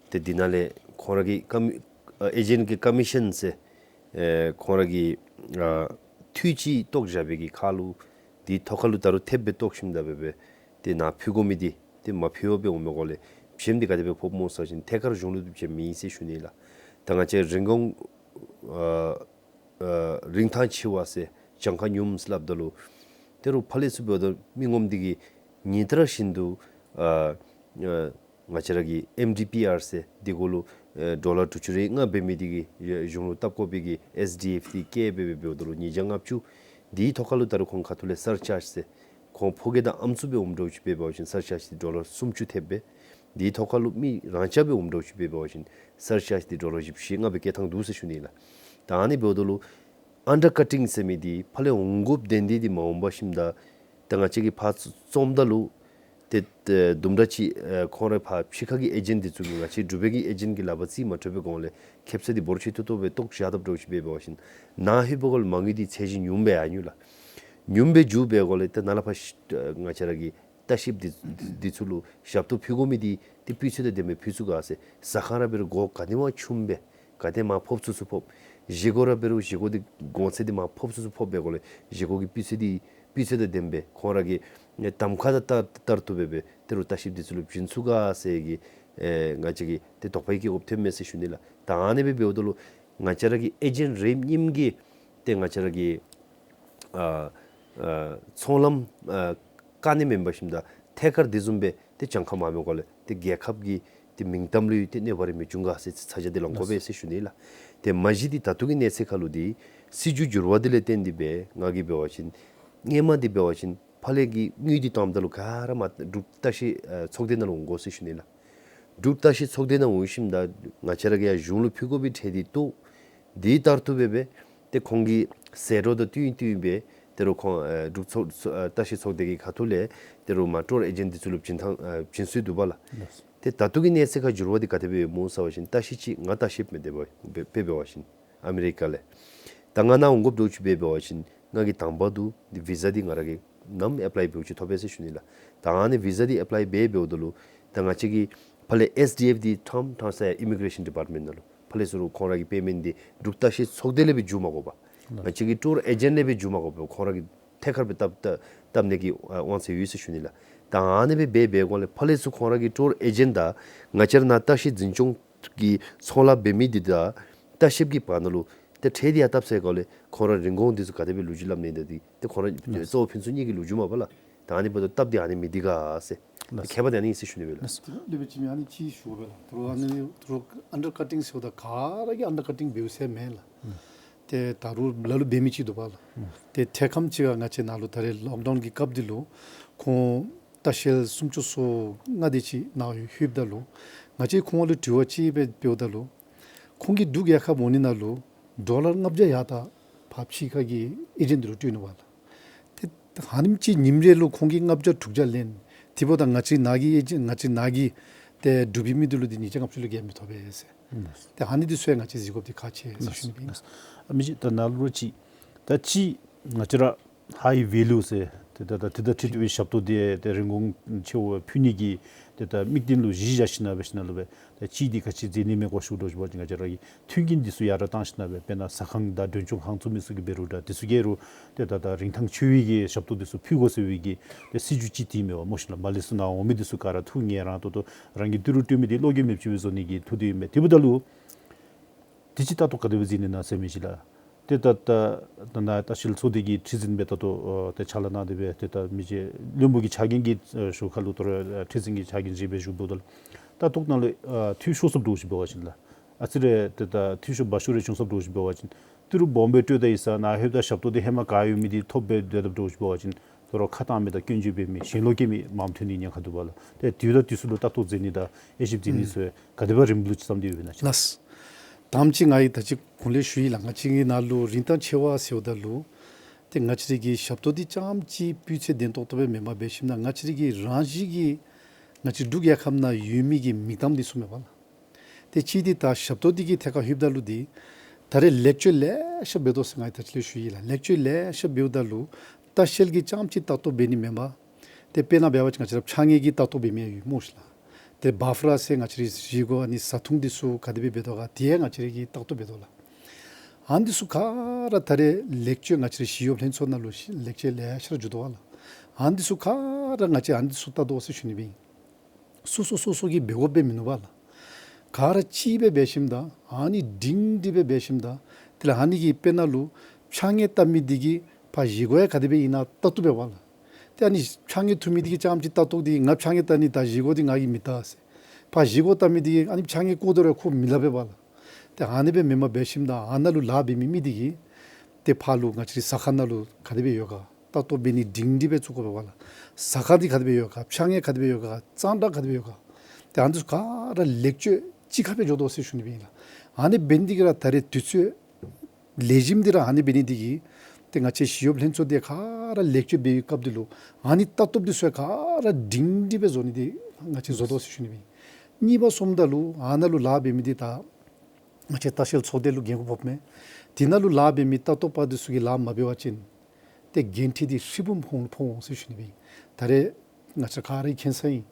ཏེ་འདི་ནང་ལས་ཁོང་ར་གི་ཀོ་མི་ཨ་ཨེ་ཇེནཊ་གི་ཀོ་མི་ཤཱན་ཟེར་ ཨེ་ཁོང་ར་གིས་ཨ་འཐུས་ཅིག་བཏོག་བཞག་པའི་གི་ཁར་ལུ་དེའི་ཐོག་ཁར་ལུ་ད་རུང་ཐེབས་སྦེ་བཏོག་ཞིནམ་ད་འབད་སྦེ་ཏེ་ནཱ་ཕུལ་དགོ་མི་འདི་ཏེ་མ་ཕུལ་བར་སྦེ་འོང་མི་སྒང་ལས་བྱེམ་འདི་ག་དེ་སྦེ་ཕོགཔ་སྨོ་ཟེར་བ་ཅིན་ཐད་ཀར་གཞུང་ལུ་བྱེམ་མེད་ཟེར་ཞུ་ནི་ལགས། ད་ང་བཅས་རིན་གོང་ཨ་ཨ་རིན་ཐང་ཆེ་བ་ཟེར་གྱངས་ཁ་ཉུངམ་ཟེར་སླབ་ད་ལུ་ད་རུང་ཕར་ལས་ཚུར་འབདཝ་ད་མི་ངོམ་འདི་གིས་ཉིན་ལྟར་བཞིན་དུ་ཨ་ཨ་ང་བཅས་ར་གི་ཨེམ་ཌི་པི་ཨར་ཟེར་འདི་གུ་ལུ་ཨེ་ཌོ་ལར་དྲུག་ཅུ་རེ་ལྔ་འབད་མི་འདི་གིས་ཨེ་གཞུང་ལུ་བཏབ་དགོ་པའི་གི་ཨེས་ཌི་ཨེཕ་འདི་བཀལ་སྦེ་འབདཝ་ད་ལུ་ཉིས་བརྒྱ་ལྔ་བཅུ། དེའི་ཐོག་ཁར་ལུ་ད་རུང་ཁོང་ཁ་ཐུག་ལས་སར་ཅཱརཇ་ཟེར་ཁོང་ཕོ་སྐྱེས་དང་ཨམ་སྲུ་སྦེ་འོངམ་འདྲཝ་ཅིག་འབད་བ་ཅིན་སར་ཅཱརཇ་འདི་ཌོ་ལར་སུམ་ཅུ་ཐེབས་པས། དེའི་ཐོག་ཁར་ལུ་མི་རང་འཇགས་སྦེ་འོངམ་འདྲཝ་ཅིག་འབད་བ་ཅིན་སར་ཅཱརཇ་འདི་ཌོ་ལར་བཞི་བཅུ་ཞེ་ལྔ་སྦེ་བཀལ་ཐངས་འདུག་ཟེར་ཞུ་ནི་ལགས། ད་ཨ་ནི་འབདཝ་ད་ལུ་ཨན་ཌར་ཀ་ཊིང་ཟེར་མི་འདི་ཕར་ལས་འོང་དགོཔ་དོན་འདི་འདི་མ་འོང་པར་ཞིནམ་ད་ད་ང་བཅས་ཀྱིས་ཕར་བཙོངམ་ད་ལུ་ཏེ་ཏེ་དུམ་གྲ་ཅིག་ཨེ་ཁོང་རའི་ཕར་ཕྱི་ཁ་གི་ཨེ་ཇེནཊ་འདི་ཚུ་གིས་ང་བཅས་འབྲུག་པའི་གི་ཨེ་ཇེནཊ་གི་ལག་པར་རྩིས་མ་སྤྲོད་པའི་སྒང་ལས་ཁེབ་ས་འདི་འབོར་ཆེ་ཏོག་ཏོ་སྦེ་བཏོག་བཞག་དཔ་འདྲཝ་ཅིག་འབད་བ་ཅིན་ནཱ་ལྷོད་པའི་སྒང་ལས་མ་དངུལ་འདི་ཚད་གཞི་ཉུངམ་སྦེ་ཡར་འགྱོ་ལགས། ཉུངམ་སྦེ་འགྱོ་བའི་སྒང་ལས་ཏེ་ནཱ་ལས་ཕར་ཤ་ཨེ་ང་བཅས་ར་གི་ལྟ་བཤལཔ་འདི་འདི་ཚུ་ལུ་ཞབས་ཏོག་ཕུལ་དགོ་མི་འདི་ཏེ་སྤུས་ཚད་དང་ལྡནམ་སྦེ་ཕུལ་ཚུགས་ག་ཟེར། ཟ་ཁང་ར་འབད་རུང་སྒོ་ག་དེམ་ཅིག་ཆུངམ་སྦེ་ག་དེ་མར་ཕོག་ཚུགས་ཚུགས་ཕོག། བཞེས་སྒོ་ར་འབད་རུང་བཞེས་སྒོ་འདི་གོང་ཚད་འདི་མར་ཕོག་ཚུགས་ཚུགས་ཕོག་པའི་སྒང་ལས་བཞེས་སྒོ་གི་སྤུས་ཚད་འདི་སྤུས་ཚད་དང་ལྡནམ་སྦེ་ཁོང་ར་གི་གདམ་ཁ་དང་ལྟར་ལྟར་དུ་འབད་སྦེ་ད་རུང་ལྟ་བཤལཔ་འདི་ཚུ་ལུ་བྱིན་ཚུགས་ག་ཟེར་གི་ཨེ་ང་བཅས་ཀྱིས་ཏེ་དོགས་པ་བསྐྱེད་དགོཔ་ཐོནམ་མས་ཟེར་ཞུ་ནི་ལགས། ད་ཨ་ནི་སྦེ་འབདཝ་ད་ལུ་ང་བཅས་ར་གི་ཨེ་ཇེནཊ་རེ་རེ་གཉིས་གཉིས་ཀྱིས་ཏེ་ང་བཅས་ར་གི་ཨ་ཨ་ཚོང་ལམ་ཨ་བཀག་ནི་མེན་པར་ཞིནམ་ད་ཐད་ཀར་དེ་བཟུམ་སྦེ་ཏེ་གྱངས་ཁ་མང་མི་སྒང་ལས་ཏེ་རྒྱལ་ཁབ་ཀྱི་ཏེ་མིང་གཏམ་ལུ་ཏེ་གནོད་པ་རེ་མི་འབྱུང་ག་ཟེར་ཚ་གྱང་འདི་ལང་དགོ་པས་ཟེར་ཞུ་ནི་ལགས། ཏེ་མ་གཞི་འདི་ད་ལྟོ་གི་གནས་ཚད་ཁར་ལུ་འདི་སྲིད་བྱུས་འགྱུར་བ་འདི་ལས་བརྟེན་ཏེ་སྦེ་ང་གིས་འབད་བ་ཅིན་སྔོན་མ་འདི་འབད་བ་ཅིན་ཕར་ལས་ཀྱི་དངུལ་འདི་བཏངམ་ད་ལུ་ག་ར་མར་འབྲུག་ལྟ་བཤལ་ཨ་ཚོགས་སྡེ་ནང་ལུ་འོང་དགོ་ཟེར་ཞུ་ནི་ལགས། འབྲུག་ལྟ་བཤལ་ཚོགས་སྡེ་ནང་འོང་ཞིནམ་ད་ང་བཅས་ར་གིས་ཡར་གཞུང་ལུ་ཕུལ་དགོ་པའི་ཁྲལ་འདི་བཏོག། དེ་ལྟར་དུ་འབད་སྦེ་ཏེ་ཁོང་གི་ཟད་འགྲོ་དང་བསྟུན་བསྟུན་སྦེ་ད་རུང་ཁོང་ཨེ་འབྲུག་ཚོགས་ཚོགས་ཨེ་ལྟ་བཤལ་ཚོགས་སྡེ་གི་ཁ་ཐུག་ལས་ད་རུང་མར་ཊུར་ཨེ་ཇེནཊ་འདི་ཚུ་ལུ་བྱིན་ཐངས་ཨེ་བྱིན་སྲོལ་འདུག་པ་ལགས། ལགས། ཏེ་ད་ལྟོ་གི་གནས་ཚད་ཁར་འགྱུར་བ་འདི་ག་དེ་སྦེ་ཡོདཔ་སྨོ་ཟེར་བ་ཅིན་ལྟ་བཤལ་ཅིག་ང་ལྟ་བཤལཔ་མེན་ཏེ་འབད་འབད་འབད་བ་ཅིན་ཨ་མི་རི་ཀ་ལས་ད་ང་ནཱ་འོང་དགོཔ་འདྲཝ་ཅིག་འབད་འབད་བ་ཅིན་ང་གིས་དང་པ་འདི་ཝི་ས་འདི་ང་ར་གིས་ནམ་ཨེཔ་ལའི་འབདཝ་ཅིག་ཐོབ་པས་ཟེར་ཞུ་ནི་ལགས། ད་ཨ་ནི་ཝི་ས་འདི་ཨེཔ་ལའི་འབད་འབདཝ་ད་ལུ་ད་ང་བཅས་ཀྱིས་ཕར་ལས་ཨེས་ཌི་ཨེཕ་འདི་ཐམ་ཐམ་ས་ཡ་ཨི་མི་གྲེ་ཤཱན་ཌི་པཱརཊ་མེནཊ་ནང་ལུ་ཕར་ལས་ཚུར་ཁོང་ར་གི་པེ་མེནཊ་འདི་འབྲུག་ལྟ་བཤལ་ཚོགས་སྡེ་ལས་སྦེ་འགྱོ་མ་དགོ་པར་ང་བཅས་ཀྱི་ཊུར་ཨེ་ཇེནཊ་ལས་སྦེ་འགྱོ་མ་དགོ་པར་ཁོང་ར་གིས་ཐད་ཀར་སྦེ་བཏབ་བཏབ་བཏབ་ནི་གི་ཨ་དབང་ཚད་ཡོད་ཟེར་ཞུ་ནི་ལགས། ད་ཨ་ནི་སྦེ་འབད་འབད་སྒང་ལས་ཕར་ལས་ཚུར་ཁོང་ར་གི་ཊུར་ཨེ་ཇེནཊ་དང་ང་བཅས་ར་ནཱ་ལྟ་བཤལ་འཛིན་སྐྱོང་གི་ཚོང་ལཱ་འབད་མི་འདི་དང་ལྟ་བཤལཔ་གི་བར་ན་ལུ་ཏེ་ཁྲལ་འདི་ཡར་བཏབ་ཚར་སྒང་ལས་ཁོང་ར་རིན་གོང་འདི་ཚུ་ག་དེ་སྦེ་ལོག་འགྱོ་སླབ་ནི་ད་འདི་ཏེ་ཁོང་ར་གཙོ་བོ་ཕུན་ཚོགས་གཉིས་ཀྱིས་ལོག་འགྱོཝ་མས་པ་ལགས། ད་ཨ་ནི་འབདཝ་ད་སྟབས་འདི་ཨ་ནི་མི་བདེ་ག་ཟེར། ལགས། ཁྱད་པར་འདི་ཨ་ནི་ཨིན་ཟེར་ཞུ་ནི་སྦེ་ལགས། ལགས། ལེགས་པའི་ཅིག་མི་ཨ་ནི་ཅིག་ཞུ་བ་ལགས། ད་རུང་ཨ་ནི་ད་རུང་ཨན་ཌར་ཀ་ཊིང་ཟེརཝ་ད་ག་ར་གིས་ཨན་ཌར་ཀ་ཊིང་འབདཝ་ཟེར་མེན་ལགས། ཨུམ། ཏེ་ད་རུང་ལ་ལུ་འབད་མི་ཅིག་འདུག་པ་ལགས། ཨུམ། ཏེ་ཐད་ཁམས་ཅིག་ཁར་ང་བཅས་ནཱ་ལུ་ད་རེས་ལོག་ཌའུན་གྱི་སྐབས་འདི་ལུ་ཁོང་ལྟ་བཤལ་སུམ་ཅུ་སོ་ལྔ་དེ་ཅིག་ནཱ་ལྷོདཔ་ད་ལུ་ང་བཅས་ཁོང་ལུ་དྲི་བ་ཅིག་འབད་འབདཝ་ད་ལུ་ཁོང་གིས་འབྲུག་རྒྱལ་ཁབ་འོང་ནི་ནང་ལུ་ཌོ་ལར་ལྔ་བརྒྱ་ཡར་ད་ཕར་ཕྱི་ཁ་གི་ཨེ་ཇེནཊ་འདི་ལུ་སྤྲོད་ནུག་པ་ལགས། ཏེ་ཧ་ལམ་ཅིག་ཉིནམ་རེ་ལུ་ཁོང་གིས་ལྔ་བརྒྱ་དྲུག་བརྒྱ་ལེན། དེ་འབདཝ་ད་ང་བཅས་ནཱ་གི་ཨེ་ཇེནཊ་ང་བཅས་ནཱ་གི་ཏེ་འབྲུག་པའི་མི་འདི་ལུ་འདི་ཉིས་བརྒྱ་ལྔ་བཅུ་ལས་བརྒལ་མི་ཐོབ་པས་ཟེར། ཨུམ། ཏེ་ཨ་ནི་འདི་ཚུ་ཡང་ང་བཅས་གཟིགས་དགོཔ་འདི་ཁག་ཆེ་ཟེར་ཞུ་ནི་ཨིན། ཨ་མི་ཅིག་ད་ནཱ་ལུ་ཅིག་ད་ཅིག་ང་བཅས་ར་ཧའི་ཝེ་ལུ་ཟེར་ཏེ་ད་ད་དེ་དང་འཁྲིལ་ཏེ་སྦེ་ཞབས་ཏོག་འདི་ཏེ་རིན་གོང་ཆེ་བ་ཕུལ་ནི་གི་ཏེ་ད་དམིགས་དོན་ལུ་གཞི་བཞག་ཞིན་ན་འབད་ཞིན་ན་ལུ་སྦེ་ད་ཅིག་འདི་ག་ཅི་མཛད་ནི་མས་གོ་ཞུ་དོ་ཞུ་བ་ཅིན་ང་བཅས་ར་གི་མཐུན་རྐྱེན་འདི་ཚུ་ཡར་དྲག་བཏང་ཞིན་ན་སྦེ་དཔེར་ན་ཟ་ཁང་དང་མགྲོན་ཆུང་ཁང་བཙུགས་མི་ཚུ་གིས་འབད་རུང་ད་དེ་ཚུ་གིས་རུང་ཏེ་ད་ད་རིན་ཐང་ཆེ་བའི་གི་ཞབས་ཏོག་འདི་ཚུ་ཕུལ་དགོ་ཟེར་བའི་གི་ཏེ་སྲིད་བྱུས་ཅིག་བཏིང་མས་པ་སྨོ་ཤིག་ལགས། མར་ལས་ཚུར་ནཱ་འོང་མི་འདི་ཚུ་ག་ར་ཐུགས་ངལ་རངས་ཏོག་ཏོ་རང་གི་ཏི་རུ་སྤྲོད་མི་འདི་བློ་འགྱོད་མེདཔ་ཅིག་སྦེ་བཟོ་ནི་གི་ཐུག་སྟེ་ཡོད་མས། དེ་འབདཝ་ད་ལུ་དེ་ཅིག་ལྟ་རྟོག་ག་དེ་སྦེ་མཛད་ནི་ན་ཟེར་མི་ཅིག་ལགས། ཏེ་ད་ད་ད་ནཱ་ལྟ་བཤལ་ཚོགས་སྡེ་གི་ཁྲི་འཛིན་སྦེ་ད་ལྟོ་ཨ་ཏེ་ཕྱག་ལཱ་གནང་སྟེ་སྦེ་ཏེ་ད་མི་རྗེ་བློན་པོ་གི་ཕྱག་འགན་གྱི་ཨ་ཞོར་ཁར་ལུ་ད་རུང་ཨ་ཁྲི་འཛིན་གྱི་ཕྱག་འགན་ཅིག་སྦེ་བཞུགས་དོ་ལགས། ལྟ་རྟོག་ནང་ལུ་ཨ་འཐུས་ཤོར་སོངམ་འདྲཝ་ཅིག་འབད་བ་ཅིན་ལགས། ཨ་ཙི་རེ་ཏེ་ད་འཐུས་ཤོར་བ་ཤོར་རེ་བྱུང་སོངམ་འདྲཝ་ཅིག་འབད་བ་ཅིན་ཏི་རུ་སྦོམ་སྦེ་སྤྲོད་ད་ཡི་ས་ནཱ་ལྷོདཔ་ད་ཞབས་ཏོག་འདི་ཧེ་མ་ག་ཡོད་མི་འདི་ཐོབ་སྦེ་སྡོད་དོ་འདྲཝ་ཅིག་འབད་བ་ཅིན་ད་རུང་ཁ་བཏང་མི་དང་སྐྱོན་བརྗོད་འབད་མི་ཞེན་ལོག་སྐྱེ་མི་མངམ་ཐོན་ནི་ཉེན་ཁ་འདུག་པ་ལགས། ཏེ་དུས་དང་དུས་སུ་ལུ་ལྟ་རྟོག་མཛད་ནི་དང་དབྱེ་ཞིབ་མཛད་ནི་ཚུ་ག་དེ་སྦེ་རིམ་ལུགས་ཅིག་བརྩམས་ཏེ་ཡོད་པས་ན་ཅིག་ལགས། དང་པ་ཅིག་ང་གིས་ད་ཅི་གོང་ལས་ཞུ་ཡི་ལགས། ང་བཅས་ཀྱི་ནཱ་ལུ་རིན་ཐང་ཆེ་བ་ཟེརཝ་ད་ལུ་ཏེ་ང་བཅས་ར་གི་ཞབས་ཏོག་འདི་རྐྱངམ་ཅིག་སྤུས་ཚད་ལྡན་ཏོག་ཏོ་སྦེ་མེན་པར་འབད་ཞིན་ན་ང་བཅས་ར་གི་རང་བཞིན་གྱི་ང་བཅས་འབྲུག་རྒྱལ་ཁབ་ནང་ཡོད་མི་གི་མིང་གཏམ་འདི་ཚུ་མས་པ་ལགས། ཏེ་ཅིག་འདི་ད་ཞབས་ཏོག་འདི་གི་ཐད་ཁར་ལྷོདཔ་ད་ལུ་འདི་ད་རེས་ལེགས་བཅོས་ལེ་ཤ་འབད་དོ་ཟེར་ང་གིས་ད་ཅི་ལས་ཞུ་ཡི་ལགས། ལེགས་བཅོས་ལེ་ཤ་འབདཝ་ད་ལུ་ལྟ་བཤལ་གྱིས་རྐྱངམ་ཅིག་ལྟ་རྟོག་འབད་ནི་མེན་པར་ཏེ་དཔེར་ན་འབད་བ་ཅིན་ང་བཅས་ར་ཕྱགས་སྙིགས་ཀྱི་ལྟ་རྟོག་འབད་མི་ཡང་ཡོད་སྨོ་ཤིག་ལགས། ཏེ་བཱཕ་ར་ཟེར་ང་བཅས་རའི་བཞེས་སྒོ་ཨ་ནི་བཟའ་འཐུང་འདི་ཚུ་ག་དེ་སྦེ་འབད་དོ་ག་དེ་ཡང་ང་བཅས་ར་གིས་ལྟ་རྟོག་འབད་དོ་ལགས། ཨ་ནི་ཚུ་ག་ར་ད་རེས་ལེགས་བཅོས་ང་བཅས་རའི་ཞི་གཡོགཔ་ལྷན་ཚོགས་ནང་ལུ་ལེགས་བཅོས་ལེ་ཤ་ར་འགྱོ་དོ་བ་ལགས། ཨ་ནི་ཚུ་ག་ར་ང་བཅས་ཨ་ནི་ཚུ་བལྟ་དོ་ཟེར་ཞུ་ནི་སྦེ་ཨིན། སོ་སོ་སོ་སོ་གིས་འབད་དགོཔ་སྦེ་མིན་ནུག་པ་ལགས། ག་ར་གཅིག་སྦེ་འབད་ཞིནམ་ད་ཨ་ནི་སྒྲིང་སྒྲི་སྦེ་འབད་ཞིནམ་ད་དེ་ལས་ཨ་ནི་གི་དཔེར་ན་ལུ་ཕྱགས་སྙིགས་བཏབ་མི་འདི་གིས་ཕར་བཞེས་སྒོ་ཡང་ག་དེ་སྦེ་ཨིན་ན་བལྟ་བཏུབ་པས་པ་ལགས། ཏེ་ཨ་ནི་ཕྱགས་སྙིགས་འཐུ་མི་འདི་གིས་རྐྱངམ་ཅིག་བལྟ་བཏུབ་སྟེ་ང་ཕྱགས་སྙིགས་བལྟ་ནི་ད་བཞེས་སྒོ་འདི་ང་གིས་མི་བལྟ་ཟེར། ཕར་བཞེས་སྒོ་བལྟ་མི་འདི་གིས་ཨ་ནི་ཕྱགས་སྙིགས་བཀོ་དོ་རུང་ཁོ་མི་སླབ་པས་པ་ལགས། ཏེ་ཨ་ནི་སྦེ་མེན་པར་འབད་ཞིནམ་ད་ཨ་ནཱ་ལུ་ལཱ་འབད་མི་མི་འདི་གིས་ཏེ་ཕར་ལུ་ང་བཅས་རའི་ཟ་ཁང་ནང་ལུ་ག་དེ་སྦེ་ཡོད་ག་བལྟ་བཏུབ་འབད་ནི་སྒྲིང་སྒྲི་སྦེ་བཙུགས་དགོ་པས་པ་ལགས། ཟ་ཁང་འདི་ག་དེ་སྦེ་ཡོད་ག་ཕྱགས་སྙིགས་ག་དེ་སྦེ་ཡོད་ག་གཙང་སྦྲ་ག་དེ་སྦེ་ཡོད་ག་ཏེ་ཨ་ནི་ཚུ་ག་ར་ལེགས་བཅོས་གཅིག་ཁར་སྦེ་འགྱོ་དོ་ཟེར་ཞུ་ནི་སྦེ་ཨིན་ལགས། ཨ་ནི་འབད་ནི་འདི་གིས་ར་ད་རེས་དུས་ཚོད་ལེགས་ཤོམ་འདི་ར་ཨ་ནི་འབད་ནི་འདི་གིས་ཏེ་ང་བཅས་ཞི་གཡོགཔ་ལྷན་ཚོགས་འདི་ག་ར་ལེགས་བཅོས་འབད་བའི་སྐབས་འདི་ལུ་ཨ་ནི་བལྟ་བཏུབ་འདི་ཚུ་ག་ར་སྒྲིང་སྒྲི་སྦེ་བཟོ་ནི་འདི་ང་བཅས་བཟོ་དོ་ཟེར་ཞུ་ནི་སྦེ་ཨིན། གཉིས་པ་སོངམ་ད་ལུ་ཨ་ནཱ་ལུ་ལཱ་འབད་མི་འདི་ད་ང་བཅས་ལྟ་བཤལ་ཚོགས་སྡེ་ལུ་འགན་ཁུར་ཕོགཔ་མས། དེ་ནང་ལུ་ལཱ་འབད་མི་ལྟ་རྟོག་པ་འདི་ཚུ་གིས་ལཱ་མ་འབད་བ་ཅིན་ཏེ་འགན་འཁྲི་འདི་ཧྲིལ་བུམ་ཁོང་ལུ་ཕོག་འོང་ཟེར་ཞུ་ནི་སྦེ་ཨིན། ད་རེས་ང་བཅས་ག་ར་གིས་མཁྱེན་ས་ཨིན།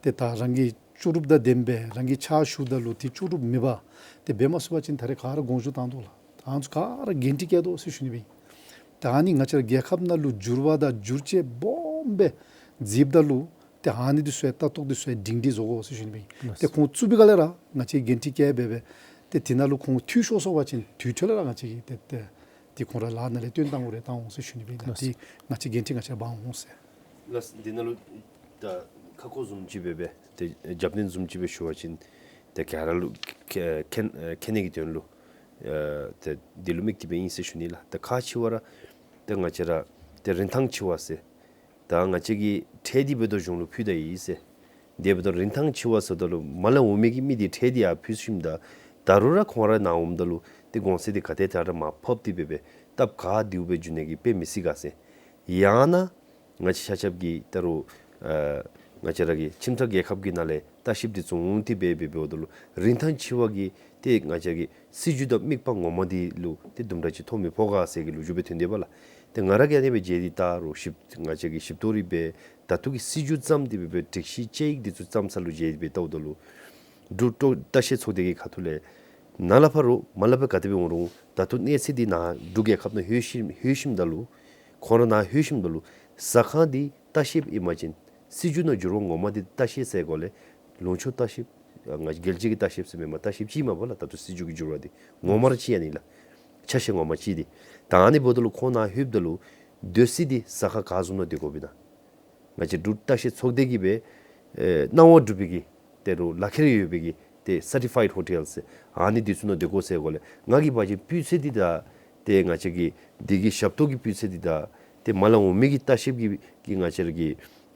ཏེ་ད་རང་གི་ལྕོགས་གྲུབ་དང་ལྡནམ་སྦེ་རང་གིས་ཕྱག་ཞུཝ་ད་ལུ་ཏེ་ལྕོགས་གྲུབ་མེད་པར་ཏེ་འབད་མ་ཚུགས་པ་ཅིན་ད་རེས་ག་ར་དགོངས་ཞུ་བཏང་དོ་ལགས། ད་ཨ་ནི་ཚུ་ག་ར་འགན་འཁྲི་བཀལ་དོ་ཟེར་ཞུ་ནི་སྦེ་ཨིན། ད་ཨ་ནི་ང་བཅས་ར་རྒྱལ་ཁབ་ནང་ལུ་འགྱུར་བ་དང་བསྒྱུར་བཅོས་སྦོམ་སྦེ་མཛདཔ་ད་ལུ་ཏེ་ཨ་ནི་འདི་ཚུ་ཡང་ལྟ་རྟོག་འདི་ཚུ་ཡང་སྒྲིང་སྒྲི་བཟོ་དགོ་ཟེར་ཞུ་ནི་སྦེ་ཨིན། ལགས། ཏེ་ཁོང་བཙུགས་པའི་སྒང་ལས་ར་ང་བཅས་འགན་འཁྲི་བཀལ་སྦེ་སྦེ་ཏེ་དེ་ནང་ལུ་ཁོང་འཐུས་ཤོར་སོང་པ་ཅིན་དེ་འཕྲོ་ལས་ར་ང་བཅས་ཀྱིས་ཏེ་ཏེ་ཏེ་ཁོང་ར་ལཱ་ནང་ལས་བཏོན་བཏང་དགོ་རུང་བཏང་འོང་ཟེར་ཞུ་ནི་སྦེ་ཨིན། ལགས། ཏེ་ང་བཅས་འགན་འཁྲི་ང་བཅས་འབག་འོང་ཟེར། ལགས། འདི་ནང་ལུ་ད་ཁ་སྐོང་བཟུམ་ཅིག་སྦེ་སྦེ་ཏེ་རྒྱབ་སྣོན་བཟུམ་ཅིག་སྦེ་ཞུ་བ་ཅིན་ཏེ་ག་ར་ལུ་མཁྱེན་མཁྱེན་མཁྱེན་ནི་གི་དོན་ལུ་ཨ་ཏེ་འདི་ལུ་དམིགས་ཏེ་སྦེ་ཨིན་ཟེར་ཞུ་ནི་ལགས། ཏེ་ཁག་ཆེ་བ་ར་ཏེ་ང་བཅས་ར་ཏེ་རིན་ཐང་ཆེ་བ་ཟེར། ད་ང་བཅས་ཀྱིས་ཁྲལ་འདི་འབད་དོ་གཞུང་ལུ་ཕུལ་ད་ཡི་ཟེར། དེ་འབད་དོ་རིན་ཐང་ཆེ་བ་ཟེརཝ་ད་ལུ་མར་ལས་འོང་མི་གི་མི་འདི་ཁྲལ་འདི་ཡར་ཕུལ་ཞིནམ་ད་ད་རུང་ར་ཁོང་ར་ནཱ་འོངམ་ད་ལུ་ཏེ་གོང་ཚད་འདི་ག་དེ་དྲག་ར་མར་ཕབ་སྟེ་སྦེ་སྦེ་སྟབས་ག་བདེཝ་སྦེ་འགྱོ་ནི་གི་དཔེ་མི་སྲིད་ག་ཟེར། ཡང་ན་ང་བཅས་ཆ་ཁྱབ་ཀྱིས་ད་རུང་ཨ་ང་བཅས་ར་གི་ཁྱིམ་ཚང་རྒྱལ་ཁབ་ཀྱི་ནང་ལས་ལྟ་བཤལཔ་འདི་བཙུགས་འོང་སྟེ་སྦེ་སྦེ་འབདཝ་ད་ལུ་རིན་ཐང་ཆེ་བ་གི་ཏེ་ང་བཅས་ཀྱི་སྲིད་བྱུས་དང་དམིགས་པ་ངོ་མ་འདི་ལུ་ཏེ་དུམ་གྲ་ཅིག་ཐོ་མི་ཕོག་ག་ཟེར་གྱི་ལོ་རྒྱུས་སྦེ་ཐོན་དེས་པ་ལགས། ཏེ་ང་ར་གིས་ཨ་ནི་སྦེ་མཇལ་ཏེ་ད་རུང་ཞིབ་ང་བཅས་ཀྱིས་ཞིབ་ཏོག་རེ་སྦེ་ད་ལྟོ་གི་སྲིད་བྱུས་བརྩམས་ཏེ་སྦེ་སྦེ་སྒྲིག་གཞི་བཅའ་ཡིག་འདི་ཚུ་བརྩམས་ས་ལུ་མཇལ་ཏེ་སྦེ་བལྟཝ་ད་ལུ་འབྲུག་ལྟ་བཤལ་ཚོགས་སྡེ་གི་ཁ་ཐུག་ལས་ནཱ་ལས་ཕར་རུང་མར་ལས་ཕར་ག་དེ་སྦེ་འོང་རུང་ད་ལྟོ་གནས་ཚད་འདི་ནཱ་འབྲུག་རྒྱལ་ཁབ་ནང་ལྷོད་ཞིནམ་ལྷོད་ཞིནམ་ད་ལུ་ཁོང་ར་ནཱ་ལྷོད་ཞིནམ་ད་ལུ་ཟ་ཁང་འདི་ལྟ་བཤལཔ་ཨིན་པ་ཅིན་སྲིད་བྱུས་ནང་འགྱུར་བ་ངོ་མ་འདི་ལྟ་བཤལ་ཟེར་གོ་ལས་ལུང་ཕྱོགས་ལྟ་བཤལཔ་ང་རྒྱལ་སྤྱི་གི་ལྟ་བཤལཔ་ཟེར་མེན་པར་ལྟ་བཤལཔ་ཅིག་མས་པ་ལགས། ད་ལྟོ་སྲིད་བྱུས་ཀྱི་འགྱུར་བ་འདི་ངོ་མ་ར་ཅིག་ཨ་ནི་ལགས། ཆ་ཤས་ངོ་མ་ཅིག་འདི་ད་ཨ་ནི་འབདཝ་ད་ལུ་ཁོང་ནཱ་ལྷོདཔ་ད་ལུ་སྡོད་ས་འདི་ཟ་ཁང་ག་བཟུམ་ནང་སྡོད་དགོཔ་ཨིན་ན། ང་བཅས་འབྲུག་ལྟ་བཤལ་ཚོགས་སྡེ་གིས་སྦེ་ཨེ་གནང་བ་གྲུབ་པའི་གི་ཏེ་རུང་ལག་ཁྱེར་ཡོད་པའི་གི་ཏེ་སར་ཊི་ཕའིཌ་ཧོ་ཊེལ་ཟེར་ཨ་ནི་འདི་ཚུ་ནང་སྡོད་དགོ་ཟེར་གོ་ལས་ང་གིས་འབད་བ་ཅིན་སྤུས་ཚད་འདི་དང་ཏེ་ང་བཅས་ཀྱི་འདི་གི་ཞབས་ཏོག་གི་སྤུས་ཚད་འདི་དང་ཏེ་མར་ལས་འོང་མི་གི་ལྟ་བཤལཔ་གི་གི་ང་བཅས་ར་གི་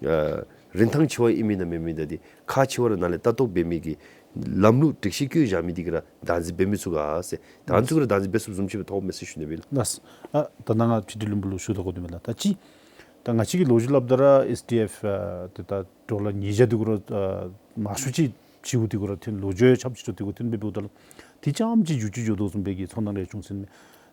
ཨ་རིན་ཐང་ཆེ་བ་ཨིན་མི་ན་མེན་མི་ན་འདི་ཁག་ཆེ་བ་ར་ནཱ་ལས་ལྟ་རྟོག་འབད་མི་གི་ལམ་ལུགས་སྒྲིག་གཞི་བཀོད་བཞག་མི་འདི་གིས་ར་བདག་འཛིན་འབད་མི་ཚུགས་ག་ཟེར། བདག་འཛིན་ཚུགས་ར་བདག་འཛིན་འབད་ཚུགསཔ་བཟུམ་ཅིག་སྦེ་མཐོངམ་མས་ཟེར་ཞུ་ནི་སྦེ་ལགས། ལགས། ཨ་ད་ནཱ་ང་ཕྱི་དྲིལ་ལུ་འབུལ་ལུ་ཞུ་དོ་གོ་དེ་མས་ལགས། ད་ཅི་ད་ང་བཅས་ཀྱིས་ལོ་རྒྱུས་སླབ་ད་ར་ཨེསི་ཌི་ཨེཕ་ཨ་ཏེ་ད་ཌོ་ལར་ཉིས་བརྒྱ་འདི་གུ་ར་ཨ་མང་ཤོས་ཅིག་ཕྱི་འུ་འདི་གུ་ར་ཐོན་ལོ་རྒྱུས་ཆབས་ཅིག་ཆོ་འདི་གུ་ཐོན་སྦེ་འབདཝ་ད་ལུ་ཏེ་རྐྱངམ་ཅིག་འགྱུར་བཅོས་འགྱོ་དོ་བཟུམ་སྦེ་གི་ཚོར་སྣང་རེ་བྱུང་ཟེར་མས།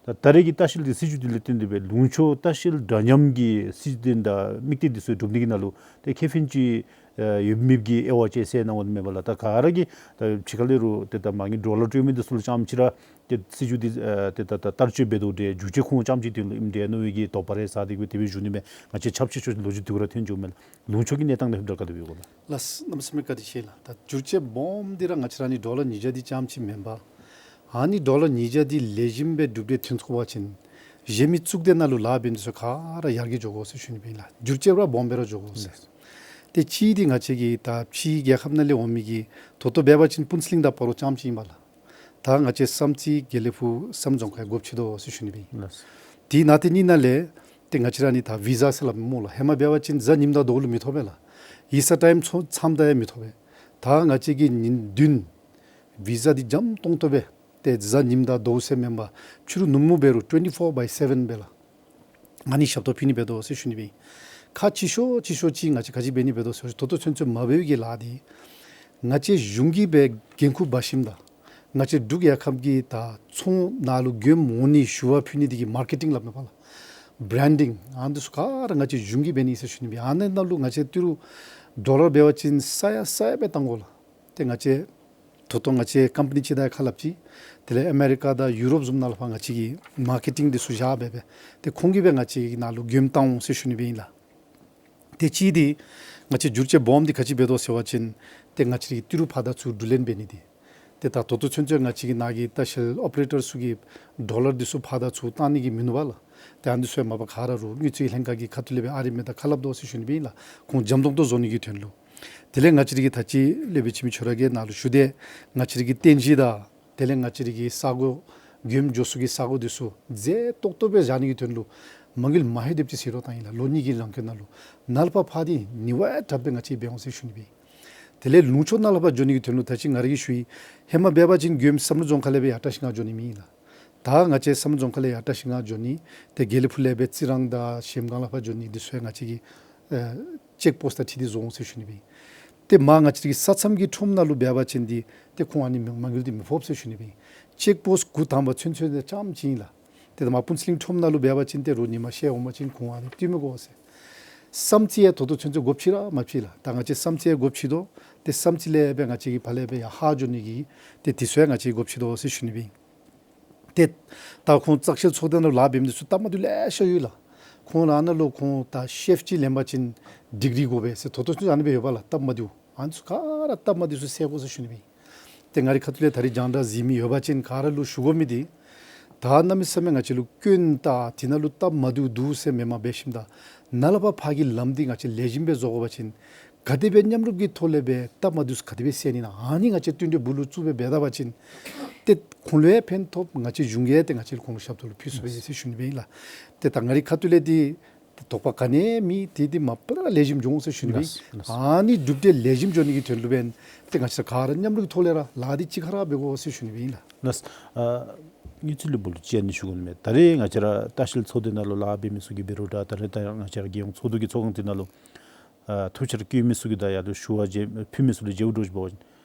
ད་ད་རེས་ཀྱི་ལྟ་བཤལ་འདི་སྲིད་བྱུས་འདི་ལས་བརྟེན་ཏེ་སྦེ་ལུང་ཕྱོགས་ལྟ་བཤལ་འདྲ་མཉམ་གྱི་སྲིད་དོན་དང་དམིགས་གཏད་འདི་ཚུ་སྒྲུབ་ནི་གི་ནང་ལུ་ཏེ་ཁེ་ཕན་ཅིག་ཨ་ཡོད་མེད་ཀྱི་དབྱེ་བ་དཔྱད་གསལ་གནང་བ་མེན་པ་ལགས། ད་ག་ར་གིས་ད་ཕྱི་ཁ་ལས་རུང་ཏེ་ད་མ་ངེས་ཌོ་ལར་སྤྲོད་མི་འདི་ཚུ་ལུ་རྐྱངམ་ཅིག་ར་ཏེ་སྲིད་བྱུས་འདི་ཨ་ཏེ་ད་ད་བསྟར་སྤྱོད་འབད་དོ་འདྲས་འགྱུར་བཅོས་ཁོང་རྐྱངམ་ཅིག་ཐོན་ལུ་ཨིནམ་འདྲས་མནོ་བའི་གི་དོགས་པ་རེ་ཟ་སྟེ་གི་སྦེ་དེ་སྦེ་ཞུ་ནི་མས། ང་བཅས་ཆབས་ཅིག་ཆོ་ལོ་རྒྱུས་འདི་གུ་ར་ཐོན་འགྱོཝ་མས་ལགས། ལུང་ཕྱོགས་ཀྱི་གནས་སྟངས་དང་ལྷོདཔ་ད་ག་དེ་སྦེ་ཡོད་ག་ལགས། ལགས་གནམ་མེད་ས་མེད་བཀའ་དྲིན་ཆེ་ལགས། ད་འགྱུར་བཅོས་སྦོམ་འདི་ར་ང་བཅས་ར་ཨ་ནི་ཌོ་ལར་ཉིས་བརྒྱ་འདི་རྐྱངམ་ཅིག་མེན་པར་ཨ་ནི་ཌོ་ལར་ཉིས་བརྒྱ་འདི་ལེགས་ཤོམ་སྦེ་གྲུབ་སྟེ་ཐོན་ཚུགས་པ་ཅིན་གཞན་མི་གཙུག་སྡེ་ནང་ལུ་ལཱ་འབད་ནི་འདི་ཚུ་ག་ར་ཡར་རྒྱས་འགྱོ་དགོ་ཟེར་ཞུ་ནི་སྦེ་ཨིན་ལགས། འགྱུར་བཅོས་ར་སྦོམ་སྦེ་ར་འགྱོ་དགོ་ཟེར། ཏེ་གཅིག་འདི་ང་བཅས་ཀྱི་ད་ཕྱི་རྒྱལ་ཁབ་ནང་ལས་འོང་མི་གི་ད་ལྟོ་འབད་བ་ཅིན་སྤུན་སི་ལིང་དང་སྤ་རོ་རྐྱངམ་ཅིག་ཨིན་པ་ལགས། ད་ང་བཅས་བསམ་རྩེ་དགེ་ལེགས་ཕུག་བསམ་རྫོང་ཁག་སྒོ་ཕྱེ་དོ་ཟེར་ཞུ་ནི་སྦེ་ཨིན། ལགས། དེ་ནང་དེ་གཉིས་ནང་ལས་ཏེ་ང་བཅས་ར་ཨ་ནི་ད་བི་ཟ་ཟེར་སླབ་མི་སྨོ་ལགས། ཧེ་མ་འབད་བ་ཅིན་གཟའ་ཉིམ་དང་ཟླཝ་ལུ་མི་ཐོབ་པས་ལགས། ཡིག་ཚང་ཊའིམ་ཚོ་མཚམས་དང་ཡང་མི་ཐོབ་པས། ད་ང་བཅས་ཀྱིས་ཉིན་བདུན་བི་ཟ་འདི་འཇམ་ཏོང་ཏོ་སྦེ་ཏེ་གཟའ་ཉིམ་དང་ཟླཝ་ཟེར་མེན་པར་ཕྱི་རུ་ནུབ་མོ་འབད་རུང་ཊུ་ཝེན་ཊི་ཕོར་བའི་སེ་ཝེན་སྦེ་ལགས། ཨ་ནི་ཞབས་ཏོག་ཕུལ་ནི་འབད་དོ་ཟེར་ཞུ་ནི་སྦེ་ཨིན། ཁག་ཆེ་ཤོས་ཆེ་ཤོས་ཅིག་ང་བཅས་ག་ཅི་འབད་ནི་འབད་དོ་ཟེར་ད་ལྟོ་ཚུན་ཚོད་མ་འབད་བའི་གི་ལཱ་འདི་ང་བཅས་གཞུང་གིས་སྦེ་འགན་ཁུར་འབག་ཞིནམ་ད་ང་བཅས་འབྲུག་རྒྱལ་ཁབ་ཀྱི་ད་ཚོང་ནང་ལུ་མགྱོནམ་འོང་ནི་ཞུ་བ་ཕུལ་ནི་འདི་གིས་མར་ཀེ་ཊིང་སླབ་མས་པ་ལགས། བི་རེན་ཌིང་ཨ་ནི་འདི་ཚུ་ག་ར་ང་བཅས་གཞུང་གིས་འབད་ནི་ཟེར་ཞུ་ནི་སྦེ་ཨིན། ཨ་ནི་ནང་ལུ་ང་བཅས་ཏི་རུ་ཌོ་ལར་འབད་བ་ཅིན་ས་ཡ་ས་ཡ་སྦེ་བཏང་དགོ་ལགས། ཏེ་ང་བཅས་ ད་ལྟོ་ང་བཅས་ཀམ་པ་ནི་ཅིག་དང་ཁ་སླབ་ཅི། དེ་ལས་ཨ་མེ་རི་ཀ་དང་ཡུ་རོབ་བཟུམ་ནང་ལུ་ཕར་ང་བཅས་ཀྱིས་མར་ཀེ་ཊིང་འདི་ཚུ་བཞག་སྦེ་སྦེ་ཏེ་ཁོང་གིས་སྦེ་ང་བཅས་ཀྱི་ནང་ལུ་མགྱོནམ་བཏང་འོང་ཟེར་ཞུ་ནི་སྦེ་ཨིན་ལགས། ཏེ་གཅིག་འདི་ང་བཅས་འགྱུར་བཅོས་སྦོམ་འདི་ག་ཅི་འབད་དོ་ཟེར་བ་ཅིན་ཏེ་ང་བཅས་ཀྱི་ཏི་རུ་ཕར་དང་ཚུར་འགྲུལ་ལེན་འབད་ནི་འདི། ཏེ་ད་ད་ལྟོ་ཚུན་ཚོད་ང་བཅས་ཀྱི་ནང་གི་ལྟ་བཤལ་ཨོ་པ་རེ་ཊར་ཚུ་གིས་ཌོ་ལར་འདི་ཚུ་ཕར་དང་ཚུར་བཏང་ནི་གི་མིན་ནུག་པ་ལགས། ཏེ་ཨ་ནི་ཚུ་ཡང་མ་པ་ག་ར་རུང་དངུལ་རྩིས་ལྷན་ཁག་གི་ཁ་ཐུག་ལས་སྦེ་ཨ་རི་མི་དང་ཁ་སླབ་དོ་ཟེར་ཞུ་ནི་སྦེ་ཨིན་ལགས། ཁོང་འཇམ་ཏོང་ཏོ་བཟོ་ནི་གི་དོན་ལུ། དེ་ལས་ང་བཅས་ར་གི་ད་ཅི་སློབ་དཔོན་འཆི་མེད་ཁྱོད་ར་གི་ནང་ལུ་ཞུ་དེས། ང་བཅས་ར་གི་རྟེན་གཞི་དང་དེ་ལས་ང་བཅས་ར་གི་ས་གོ་མགྱོནམ་འགྱོ་ས་གི་ས་གོ་འདི་ཚུ་མཛེས་ཏོག་ཏོ་སྦེ་བཞག་ནི་གི་དོན་ལུ་མ་དངུལ་མ་ཧེ་དེབ་ཅིག་བསིལ་རོགས་བཏང་ཡི་ལགས། ལོ་གཉིས་ཀྱི་ལང་ཀའི་ནང་ལུ་ནཱ་ལས་ཕར་ཕར་འདི་ནི་བ་དྲགཔ་སྦེ་ང་བཅས་འབད་འོང་ཟེར་ཞུ་ནི་སྦེ། དེ་ལས་ལུང་ཕྱོགས་ནང་ལས་ཕར་འགྱོ་ནི་གི་དོན་ལུ་ད་ཅི་ང་ར་གིས་ཞུ་ཡི། ཧེ་མ་འབད་བ་ཅིན་མགྱོནམ་བསམ་གྲུབ་རྫོང་ཁག་ལས་སྦེ་ཡར་བཀྲིས་སྒང་འགྱོ་ནི་མེད་ལགས། ད་ང་བཅས་བསམ་གྲུབ་རྫོང་ཁག་ལས་ཡར་བཀྲིས་སྒང་འགྱོ་ནི། ཏེ་དགེ་ལེགས་ཕུག་ལས་སྦེ་རྩི་རང་དང་གཞལམ་སྒང་ལས་ཕར་འགྱོ་ནི་འདི་ཚུ་ཡང་ང་བཅས་ཀྱིས་ཨེ་ཅེཀ་པོསཊ་དང་འཁྲིལ་ཏེ་བཟོ་འོང་ཟེར་ཞུ་ནི་སྦེ། ཏེ་མར་ང་བཅས་ཀྱི་ས་མཚམས་ཀྱི་ཁྲོམ་ནང་ལུ་འབད་བ་ཅིན་འདི་ཏེ་ཁོང་ཨ་ནི་མ་དངུལ་འདི་མི་ཕོགཔ་ཟེར་ཞུ་ནི་སྦེ། ཅེཀ་པོསཊ་འགོ་དང་པ་ཚུན་ཚོད་འདི་རྐྱངམ་ཅིག་ཨིན་ལགས། ཏེ་ད་མར་ཕུན་ཚོགས་གླིང་ཁྲོམ་ནང་ལུ་འབད་བ་ཅིན་ཏེ་རོགས་ཉི་མ་ཤེས་འོང་པ་ཅིན་ཁོང་ཨ་ནི་བཏུལ་མི་དགོ་ཟེར། ས་མཚམས་ཡང་ད་ལྟོ་ཚུན་ཚོད་སྒོ་ཕྱེ་ར་མ་ཕྱེ་ལགས། ད་ང་བཅས་ས་མཚམས་ཡང་སྒོ་ཕྱེ་དོ། ཏེ་ས་མཚམས་ལས་སྦེ་ང་བཅས་ཀྱིས་ཕར་ལས་སྦེ་ཡར་ཧ་འགྱོ་ནི་གི་ཏེ་དེ་ཚུ་ཡང་ང་བཅས་ཀྱིས་སྒོ་ཕྱེ་དོ་ཟེར་ཞུ་ནི་སྦེ། ཏེ་ད་ཁོང་བཙག་འཐུ་ཚོགས་སྡེ་ནང་ལཱ་འབད་མི་འདི་ཚུ་སྟབས་མ་བདེཝ་ལེ་ཤ་ཡོད་ལགས། ཁོང་ར་ནང་ལུ་ཁོང་ད་ཤེཕ་ཅིག་ལེན་པ་ཅིན་ཌིག་རི་དགོ་པས་ཟེར་ད་ལྟོ་ཚུན་ཚོད་ཨ་ནི་སྦེ་ཡོདཔ་ལགས། སྟབས་མ་བདེཝ། ཨ་ནི་ཚུ་ག་ར་སྟབས་མ་བདེཝ་ཚུ་སེལ་དགོ་ཟེར་ཞུ་ནི་སྦེ། ཏེ་ང་རའི་ཁ་ཐུག་ལས་ད་རིས་རྒྱང་བསྒྲགས་གཟིགས་མི་ཡོད་པ་ཅིན་ག་ར་ལུ་ཞུ་དགོ་མི་འདི་ད་གནམ་མེད་ས་མེད་ང་བཅས་ལུ་སྐྱོན་དང་དེ་ནང་ལུ་སྟབས་མ་བདེཝ་འདུག་ཟེར་མེནམ་འབད་ཞིནམ་ད་ནཱ་ལས་ཕར་ཕར་གྱི་ལམ་འདི་ང་བཅས་ལེགས་ཤོམ་སྦེ་བཟོ་དགོ་པ་ཅིན་ག་དེ་སྦེ་མཉམ་རུབ་ཀྱི་ཐོག་ལས་སྦེ་སྟབས་མ་བདེཝ་ཚུ་ག་དེ་སྦེ་སེལ་ནི་ཨིན་ན། ཨ་ནི་ང་བཅས་བསྟུན་གྲོས་སྦུག་ལུ་བཙུགས་སྦེ་འབད་ད་པ་ཅིན་ཏེ་ཁོང་ལུ་ཡང་ཕན་ཐོགས། ང་བཅས་གཞུང་གིས་ཏེ་ང་བཅས་ལུ་ཁོང་ལུ་ཞབས་ཏོག་ལུ་ཕུལ་ཚུགས་པས་ཟེར་ཞུ་ནི་སྦེ་ཨིན་ལགས། ཏེ་ད་ང་རའི་ཁ་ཐུག་ལས་འདི་ཏེ་དོགས་པ་ག་ནི་ཡང་མེད། ཏེ་འདི་མ་པ་ལས་ར་ལེགས་ཤོམ་འགྱོ་འོང་ཟེར་ཞུ་ནི་སྦེ། ལགས་སོ། ལགས་སོ། ཨ་ནི་གྲུབ་འབྲས་ལེགས་ཤོམ་འགྱོ་ནི་གི་དོན་ལུ་འབདན་ཏེ་ང་བཅས་ག་ར་མཉམ་རུབ་ཀྱི་ཐོག་ལས་ར་ལཱ་འདི་གཅིག་ཁར་འབད་དགོ་ཟེར་ཞུ་ནི་སྦེ་ཨིན་ལགས། ལགས་སོ། ཨ་དངུལ་རྩིས་ལས་འབོ་ལུ་ཅིག་ཨ་ནི་ཞུ་དགོ་མནོཝ་མས། ད་རེས་ང་བཅས་ར་ལྟ་བཤལ་ཚོགས་སྡེ་ནང་ལུ་ལཱ་འབད་མི་ཚུ་གིས་འབད་རུང་འདྲ། ད་རེས་ད་ང་བཅས་ར་རྒྱལ་ཡོངས་ཚོགས་འདུ་གི་ཚོགས་ཁང་འདི་ནང་ལུ་ཨ་ཐུགས་འཆར་བཀོད་མི་ཚུ་གིས་ད་ཡར་ལུ་ཞུ་བ་མཇལ་ཕུལ་མི་ཚུ་ལུ་མཇལཝ་འདྲཝ་ཅིག་འབད་བ་ཅིན་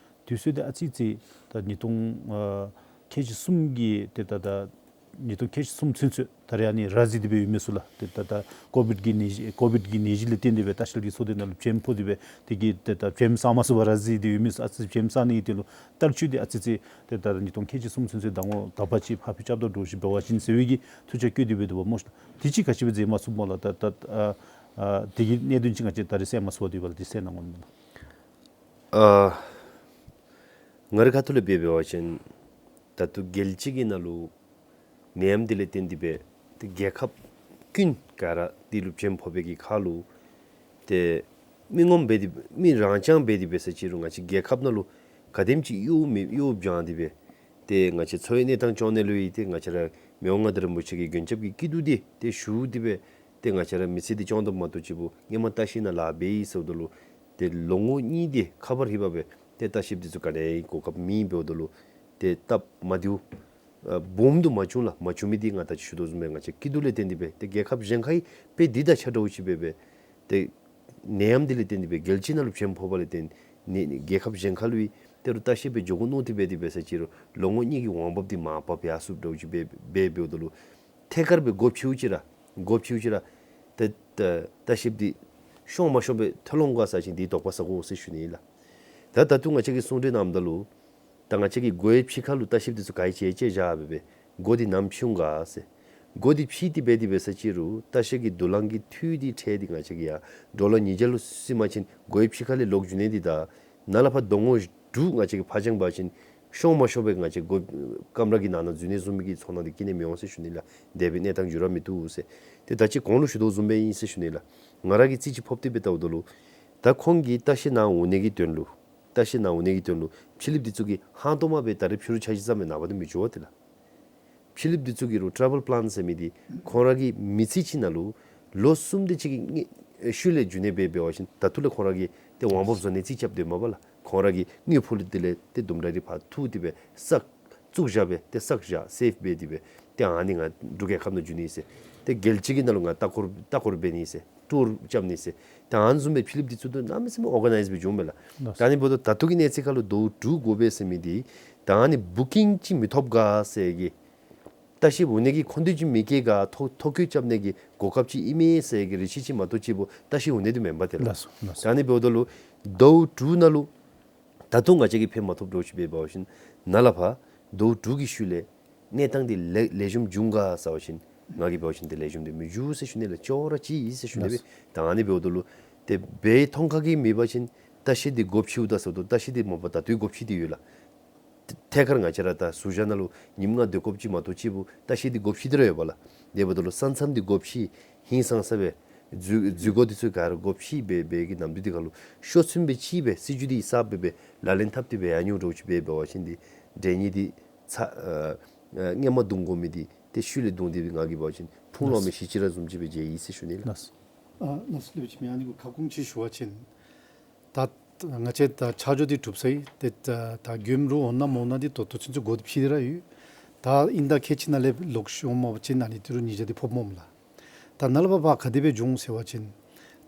དུས་ཚོད་འདི་ཨ་ཙི་ཅིག་ད་ཉིས་སྟོང་ཨ་ཁལ་གཅིག་གསུམ་གྱི་ཏེ་ད་ད་ཉིས་སྟོང་ཁལ་གཅིག་གསུམ་ཚུན་ཚོད་ད་རེས་ཨ་ནི་ར་བཟི་སྟེ་སྦེ་ཡོད་མི་ཚུ་ལགས། ཏེ་ད་ད་ཀོ་བིཌ་ཀྱི་ནད་གཞི་ཀོ་བིཌ་ཀྱི་ནད་གཞི་ལས་བརྟེན་ཏེ་སྦེ་ལྟ་བཤལ་གྱི་ཚོགས་སྡེ་ནང་ལུ་བྱེམ་ཕོག་སྟེ་སྦེ་དེ་གིས་ཏེ་ད་བྱེམ་བཟའ་མ་ཚུགས་པར་ར་བཟི་སྟེ་ཡོད་མི་ཚུ་ཨ་ཙི་བྱེམ་བཟའ་ནི་གི་དོན་ལུ་ལྟ་བཤལ་འདི་ཨ་ཙི་ཅིག་ཏེ་ད་ཉིས་སྟོང་ཁལ་གཅིག་གསུམ་ཚུན་ཚོད་ད་ངོ་ད་པ་ཅིག་ཕར་འཕུལ་རྐྱབ་དོ་འདྲཝ་ཅིག་འབད་བ་ཅིན་ཟེར་བའི་གི་ཐུགས་འཆར་བཀོད་དེ་སྦེ་འདུག་པ་སྨོ་ཤ། དེ་ཅིག་ག་ཅི་སྦེ་མཛད་མ་ཚུགསཔ་སྨོ་ལགས། ད་ད་ཨ་ཨ་དེ་གི་གནད་དོན་ཅིག་ང་བཅས་ད་རེས་གསལ་མ་ཚུགས་པར་འདུག་པ་ལགས། དེ་གསལ་གནང་དགོ་མནོཝ་མས་ལགས། ཨ་ང་རའི་ཁ་ཐུག་ལས་འབད་འབད་བ་ཅིན་ད་ལྟོ་རྒྱལ་སྤྱི་གི་ནང་ལུ་ནད་ཡམས་འདི་ལས་བརྟེན་ཏེ་སྦེ་ཏེ་རྒྱལ་ཁབ་ཀུན་ག་ར་འདི་ལུ་བྱེམ་ཕོག་པའི་གི་ཁར་ལུ་ཏེ་མི་ངོམ་སྦེ་འདི་མི་རང་རྐྱང་སྦེ་འདི་འབད་ས་ཅིག་རུང་ང་བཅས་རྒྱལ་ཁབ་ནང་ལུ་ག་དེམ་ཅིག་གཡོ་མི་གཡོ་སྦྱང་སྟེ་སྦེ་ཏེ་ང་བཅས་འཚོ་བའི་གནས་སྟངས་སྐྱོང་ནི་ལུ་ཡང་ཏེ་ང་བཅས་ར་མི་དབང་མངའ་བདག་རིན་པོ་ཆེ་གི་མགོན་སྐྱབས་ཀྱི་སྐྱིད་སྡུག་འདི་ཏེ་ཞུ་སྟེ་སྦེ་ཏེ་ང་བཅས་ར་མི་ཚེ་འདི་སྐྱོང་དོ་མ་གཏོགས་ཅིག་པོ་སྔོན་མ་ལྟ་བཤལ་ནང་ལཱ་འབད་ཡི་ཟེརཝ་ད་ལུ་ཏེ་ལོ་ངོ་གཉིས་འདི་ཁ་བར་ཧིབ་པ་སྦེ་ཏེ་ལྟ་བཤལཔ་འདི་ཚུ་ག་ནི་ཡང་གོ་སྐབས་མེད་འབདཝ་ད་ལུ་ཏེ་སྟབས་མ་བདེཝ་ཨ་སྦོམ་དུ་མ་བྱུང་ལགས། མ་བྱུང་མི་འདི་ང་ད་ཅི་ཞུ་དོ་བཟུམ་སྦེ་ང་བཅས་སྐྱིད་སྡུག་ལས་བརྟེན་ཏེ་སྦེ་ཏེ་རྒྱལ་ཁབ་གཞན་ཁར་ཡང་དཔེ་འདི་དང་ཆ་འདྲཝ་ཅིག་སྦེ་སྦེ་ཏེ་ནད་ཡམས་འདི་ལས་བརྟེན་ཏེ་སྦེ་རྒྱལ་སྤྱི་ནང་ལུ་བྱེམ་ཕོག་པ་ལས་བརྟེན་ནི་ནི་རྒྱལ་ཁབ་གཞན་ཁར་ལུ་ཡང་ཏེ་རུང་ལྟ་བཤལ་སྦེ་འགྱོ་དགོ་མནོ་སྟེ་སྦེ་འདི་འབད་ས་ཅིག་རུང་ལོ་ངོ་གཉིས་ཀྱི་འོང་འབབ་འདི་མར་ཕབ་ཡར་སོངམ་འདྲཝ་ཅིག་སྦེ་སྦེ་འབདཝ་ད་ལུ་ཐད་ཀར་སྦེ་སྒོ་ཕྱེཝ་ཅིག་ར་སྒོ་ཕྱེཝ་ཅིག་ར་ཏེ་ཏེ་ལྟ་བཤལཔ་འདི་ཤོང་མ་ཤོང་སྦེ་ཐོན་ལོང་ག་ཟེར་བ་ཅིན་འདི་དོགས་པ་ཟ་དགོ་ཟེར་ཞུ་ནི་ལགས། ད་ད་ལྟོ་ང་བཅས་ཀྱིས་གསུང་གྲོས་གནངམ་ད་ལུ་ད་ང་བཅས་ཀྱིས་སྒོའི་ཕྱི་ཁར་ལུ་ལྟ་བཤལཔ་འདི་ཚུ་ག་ཡི་ཅེ་ཅེ་བཞག་སྦེ་སྦེ་སྒོ་འདི་ནམ་ཕྱེཝ་ག་ཟེར། སྒོ་འདི་ཕྱེ་སྟེ་སྦེ་འདི་འབད་ས་ཅིག་རུང་ལྟ་བཤལ་གྱི་དུག་རླངས་ཀྱི་འཐུས་འདི་ཁྲལ་འདི་ང་བཅས་ཀྱིས་ཡར་ཌོ་ལར་ཉིས་བརྒྱ་ལུ་ཟེར་བ་ཅིན་སྒོའི་ཕྱི་ཁ་ལས་ལོག་འགྱོ་ནི་འདི་དང་ནཱ་ལས་ཕར་རྡོ་ངོས་དྲུག་ང་བཅས་ཀྱིས་ཕར་འགྱངས་འབད་བ་ཅིན་ཤོང་མ་ཤོང་སྦེ་ང་བཅས་སྒོ་ཀམ་ར་གི་ནང་ན་འཛུལ་ནི་བཟུམ་མའི་གི་ཚོར་སྣང་འདི་སྐྱེ་ནི་མི་འོང་ཟེར་ཞུ་ནི་ལགས། དེ་སྦེ་གནས་སྟངས་འགྱུར་བ་མི་བཏུབ་ཟེར། ཏེ་ད་ཅི་གོང་ལུ་ཞུ་དོ་བཟུམ་སྦེ་ཨིན་ཟེར་ཞུ་ནི་ལགས། ང་ར་གིས་རྩིས་ཅིག་ཕབ་སྟེ་སྦེ་བལྟཝ་ད་ལུ་ད་ཁོང་གིས་ལྟ་བཤལ་ནང་འོང་ནི་གི་དོན་ལུ་ལྟ་བཤལ་ནང་འོང་ནི་གི་དོན་ལུ་ཕྱི་གླིངཔ་འདི་ཚུ་གིས་ཧང་སྟོང་མ་སྦེ་ད་རེས་ཕྱི་རུ་འཆར་གཞི་བརྩམས་མི་ནངས་པ་འདི་མི་འགྱོ་བ་ཏེ་ལགས། ཕྱི་གླིངཔ་འདི་ཚུ་གི་རུང་ཊེ་རེ་ཝེལ་པི་ལཱན་ཟེར་མི་འདི་ཁོང་ར་གི་མི་ཚེ་གཅིག་ནང་ལུ་ལོ་གསུམ་དེ་ཅིག་གི་ཤུལ་ལས་འགྱོ་ནི་སྦེ་འབད་བ་ཅིན་ད་ལྟོ་ལས་ཁོང་ར་གིས་ཏེ་འོང་འབབ་བཟོ་ནི་རྩིས་རྐྱབ་སྡོདཔ་མས་པ་ལགས། ཁོང་ར་གི་དངུལ་ཕོག་ལུ་དེ་ལས་ཏེ་དུམ་གྲ་རེ་ཕར་འཐུ་སྟེ་སྦེ་བསགས་བཙུགས་བཞག་སྦེ་ཏེ་བསགས་བཞག་སེབ་འབད་དེ་སྦེ་ཏེ་ཨ་ནི་ང་འབྲུག་རྒྱལ་ཁབ་ནང་འགྱོ་ནི་ཟེར། ཏེ་རྒྱལ་སྤྱི་གི་ནང་ལུ་ང་ལྟ་སྐོར་ལྟ་སྐོར་འབད་ནི་ཟེར། ཊུར་རྐྱབ་ནི་ཟེར། ད་ཨ་ནི་བཟུམ་སྦེ་ཕྱི་གླིངཔ་འདི་ཚུ་ད་གནམ་མེད་ས་མེད་ཨོར་ག་ནའིཛ་སྦེ་འགྱོཝ་མས་ལགས། ལགས་སོ། ད་ཨ་ནི་འབདཝ་ད་ད་ལྟོ་གི་གནས་ཚད་ཁར་ལུ་ཟླཝ་དྲུག་དགོ་པས་ཟེར་མི་འདི་ད་ཨ་ནི་བུ་ཀིང་ཅིག་མི་ཐོབ་ག་ཟེར་གི་ལྟ་བཤལཔ་འོང་ནི་གི་ཁོམ་དུས་ཅིག་མི་སྐྱེལ་ག་ཐོ་ཐོ་བཀོད་རྐྱབ་ནི་གི་གོ་སྐབས་ཅིག་ཨིན་མས་ཟེར་གི་རེ་ཆེ་ཅིག་མ་གཏོགས་ཅིག་པོ་ལྟ་བཤལཔ་འོང་ནི་འདི་མེན་པ་ཏེ་ལགས། ལགས་སོ། ལགས་སོ། ད་ཨ་ནི་འབདཝ་ད་ལུ་ཟླཝ་དྲུག་ནང་ལུ་ ད་ལྟོ་ང་བཅས་ཀྱིས་ཕན་མ་ཐོགསཔ་འདྲཝ་ཅིག་སྦེ་འབད་བ་ཅིན་ནཱ་ལས་ཕར་ཟླཝ་དྲུག་གི་ཤུལ་ལས་གནས་སྟངས་འདི་ལེགས་ལེགས་ཤོམ་འབྱུང་ག་ཟེར་བ་ཅིན་ང་གིས་འབད་བ་ཅིན་ཏེ་ལེགས་ཤོམ་འདི་མི་འབྱུང་ཟེར་ཞུ་ནི་ལགས། ཅོག་ར་གཅིག་ཨིན་ཟེར་ཞུ་ནི་སྦེ། ད་ཨ་ནི་འབདཝ་ད་ལུ་ཏེ་འབད་ཐོང་ཁ་གིས་མེད་པ་ཅིན་ལྟ་བཤལ་འདི་སྒོ་ཕྱེཝ་ད་ཟེརཝ་ད་ལྟ་བཤལ་འདི་མ་པ་ད་ལྟོའི་སྒོ་ཕྱེ་སྟེ་ཡོད་ལགས། ཐད་ཀར་ང་བཅས་ར་ད་ཟུར་བཞག་ནང་ལུ་ཉིནམ་ལྔ་སྡོད་དགོཔ་ཅིག་མ་གཏོགས་ཅིག་པུ་ལྟ་བཤལ་འདི་སྒོ་ཕྱེ་སྟེ་ར་ཡོདཔ་ལགས། དེ་འབདཝ་ད་ལུ་ས་མཚམས་འདི་སྒོ་ཕྱེ་ཧིང་སངས་ས་སྦེ་འཛུལ་འཛུལ་སྒོ་འདི་ཚུ་ག་ར་སྒོ་ཕྱེ་སྦེ་སྦེ་གི་ནམ་དུས་འདི་ཁར་ལུ་ཤོག་ཚུན་སྦེ་ཕྱེ་སྦེ་སྲིད་བྱུས་འདི་གསརཔ་སྦེ་སྦེ་ལག་ལེན་འཐབ་སྟེ་སྦེ་ཡར་འགྱོ་འདྲཝ་ཅིག་སྦེ་འབད་བ་ཅིན་འདི་འདྲེ་ནད་འདི་ཚ་ཨ་ཨ་སྔོན་མ་བརྡུང་དགོ་མི་འདི་ཏེ་ཤུལ་ལས་བརྡུང་སྟེ་སྦེ་ང་གིས་འབད་བ་ཅིན་ཕུང་ལོག་མི་ཤི་ཅི་ར་བཟུམ་ཅིག་སྦེ་མཇལ་ཡི་ཟེར་ཞུ་ནི་ལགས། ལགས། ཨ་ལགས་སོ། ལེགས་པའི་ཁྱིམ་ཨ་ནི་གུ་ཁ་སྐོང་ཅིག་ཞུ་བ་ཅིན་ད་ང་བཅས་ད་ཆ་འཇོག་འདི་གྲུབ་ཚར་ཡི། ཏེ་ད་ད་མགྱོནམ་ར་འོང་ན་མ་འོང་ན་འདི་ད་ལྟོ་ཚུན་ཚོད་སྒོ་འདི་ཕྱེ་སྟེ་ར་ཡོད། ད་ཨིན་ད་ཁལ་གཅིག་ནང་ལས་ལོག་ཤོར་འོང་པ་ཅིན་ཨ་ནི་ཏི་རུ་ཉེས་བྱ་འདི་ཕོགཔ་སྨོ་ལགས། ད་ནཱ་ལས་ཕར་ཕར་ག་དེ་སྦེ་འབྱུང་ཟེར་བ་ཅིན་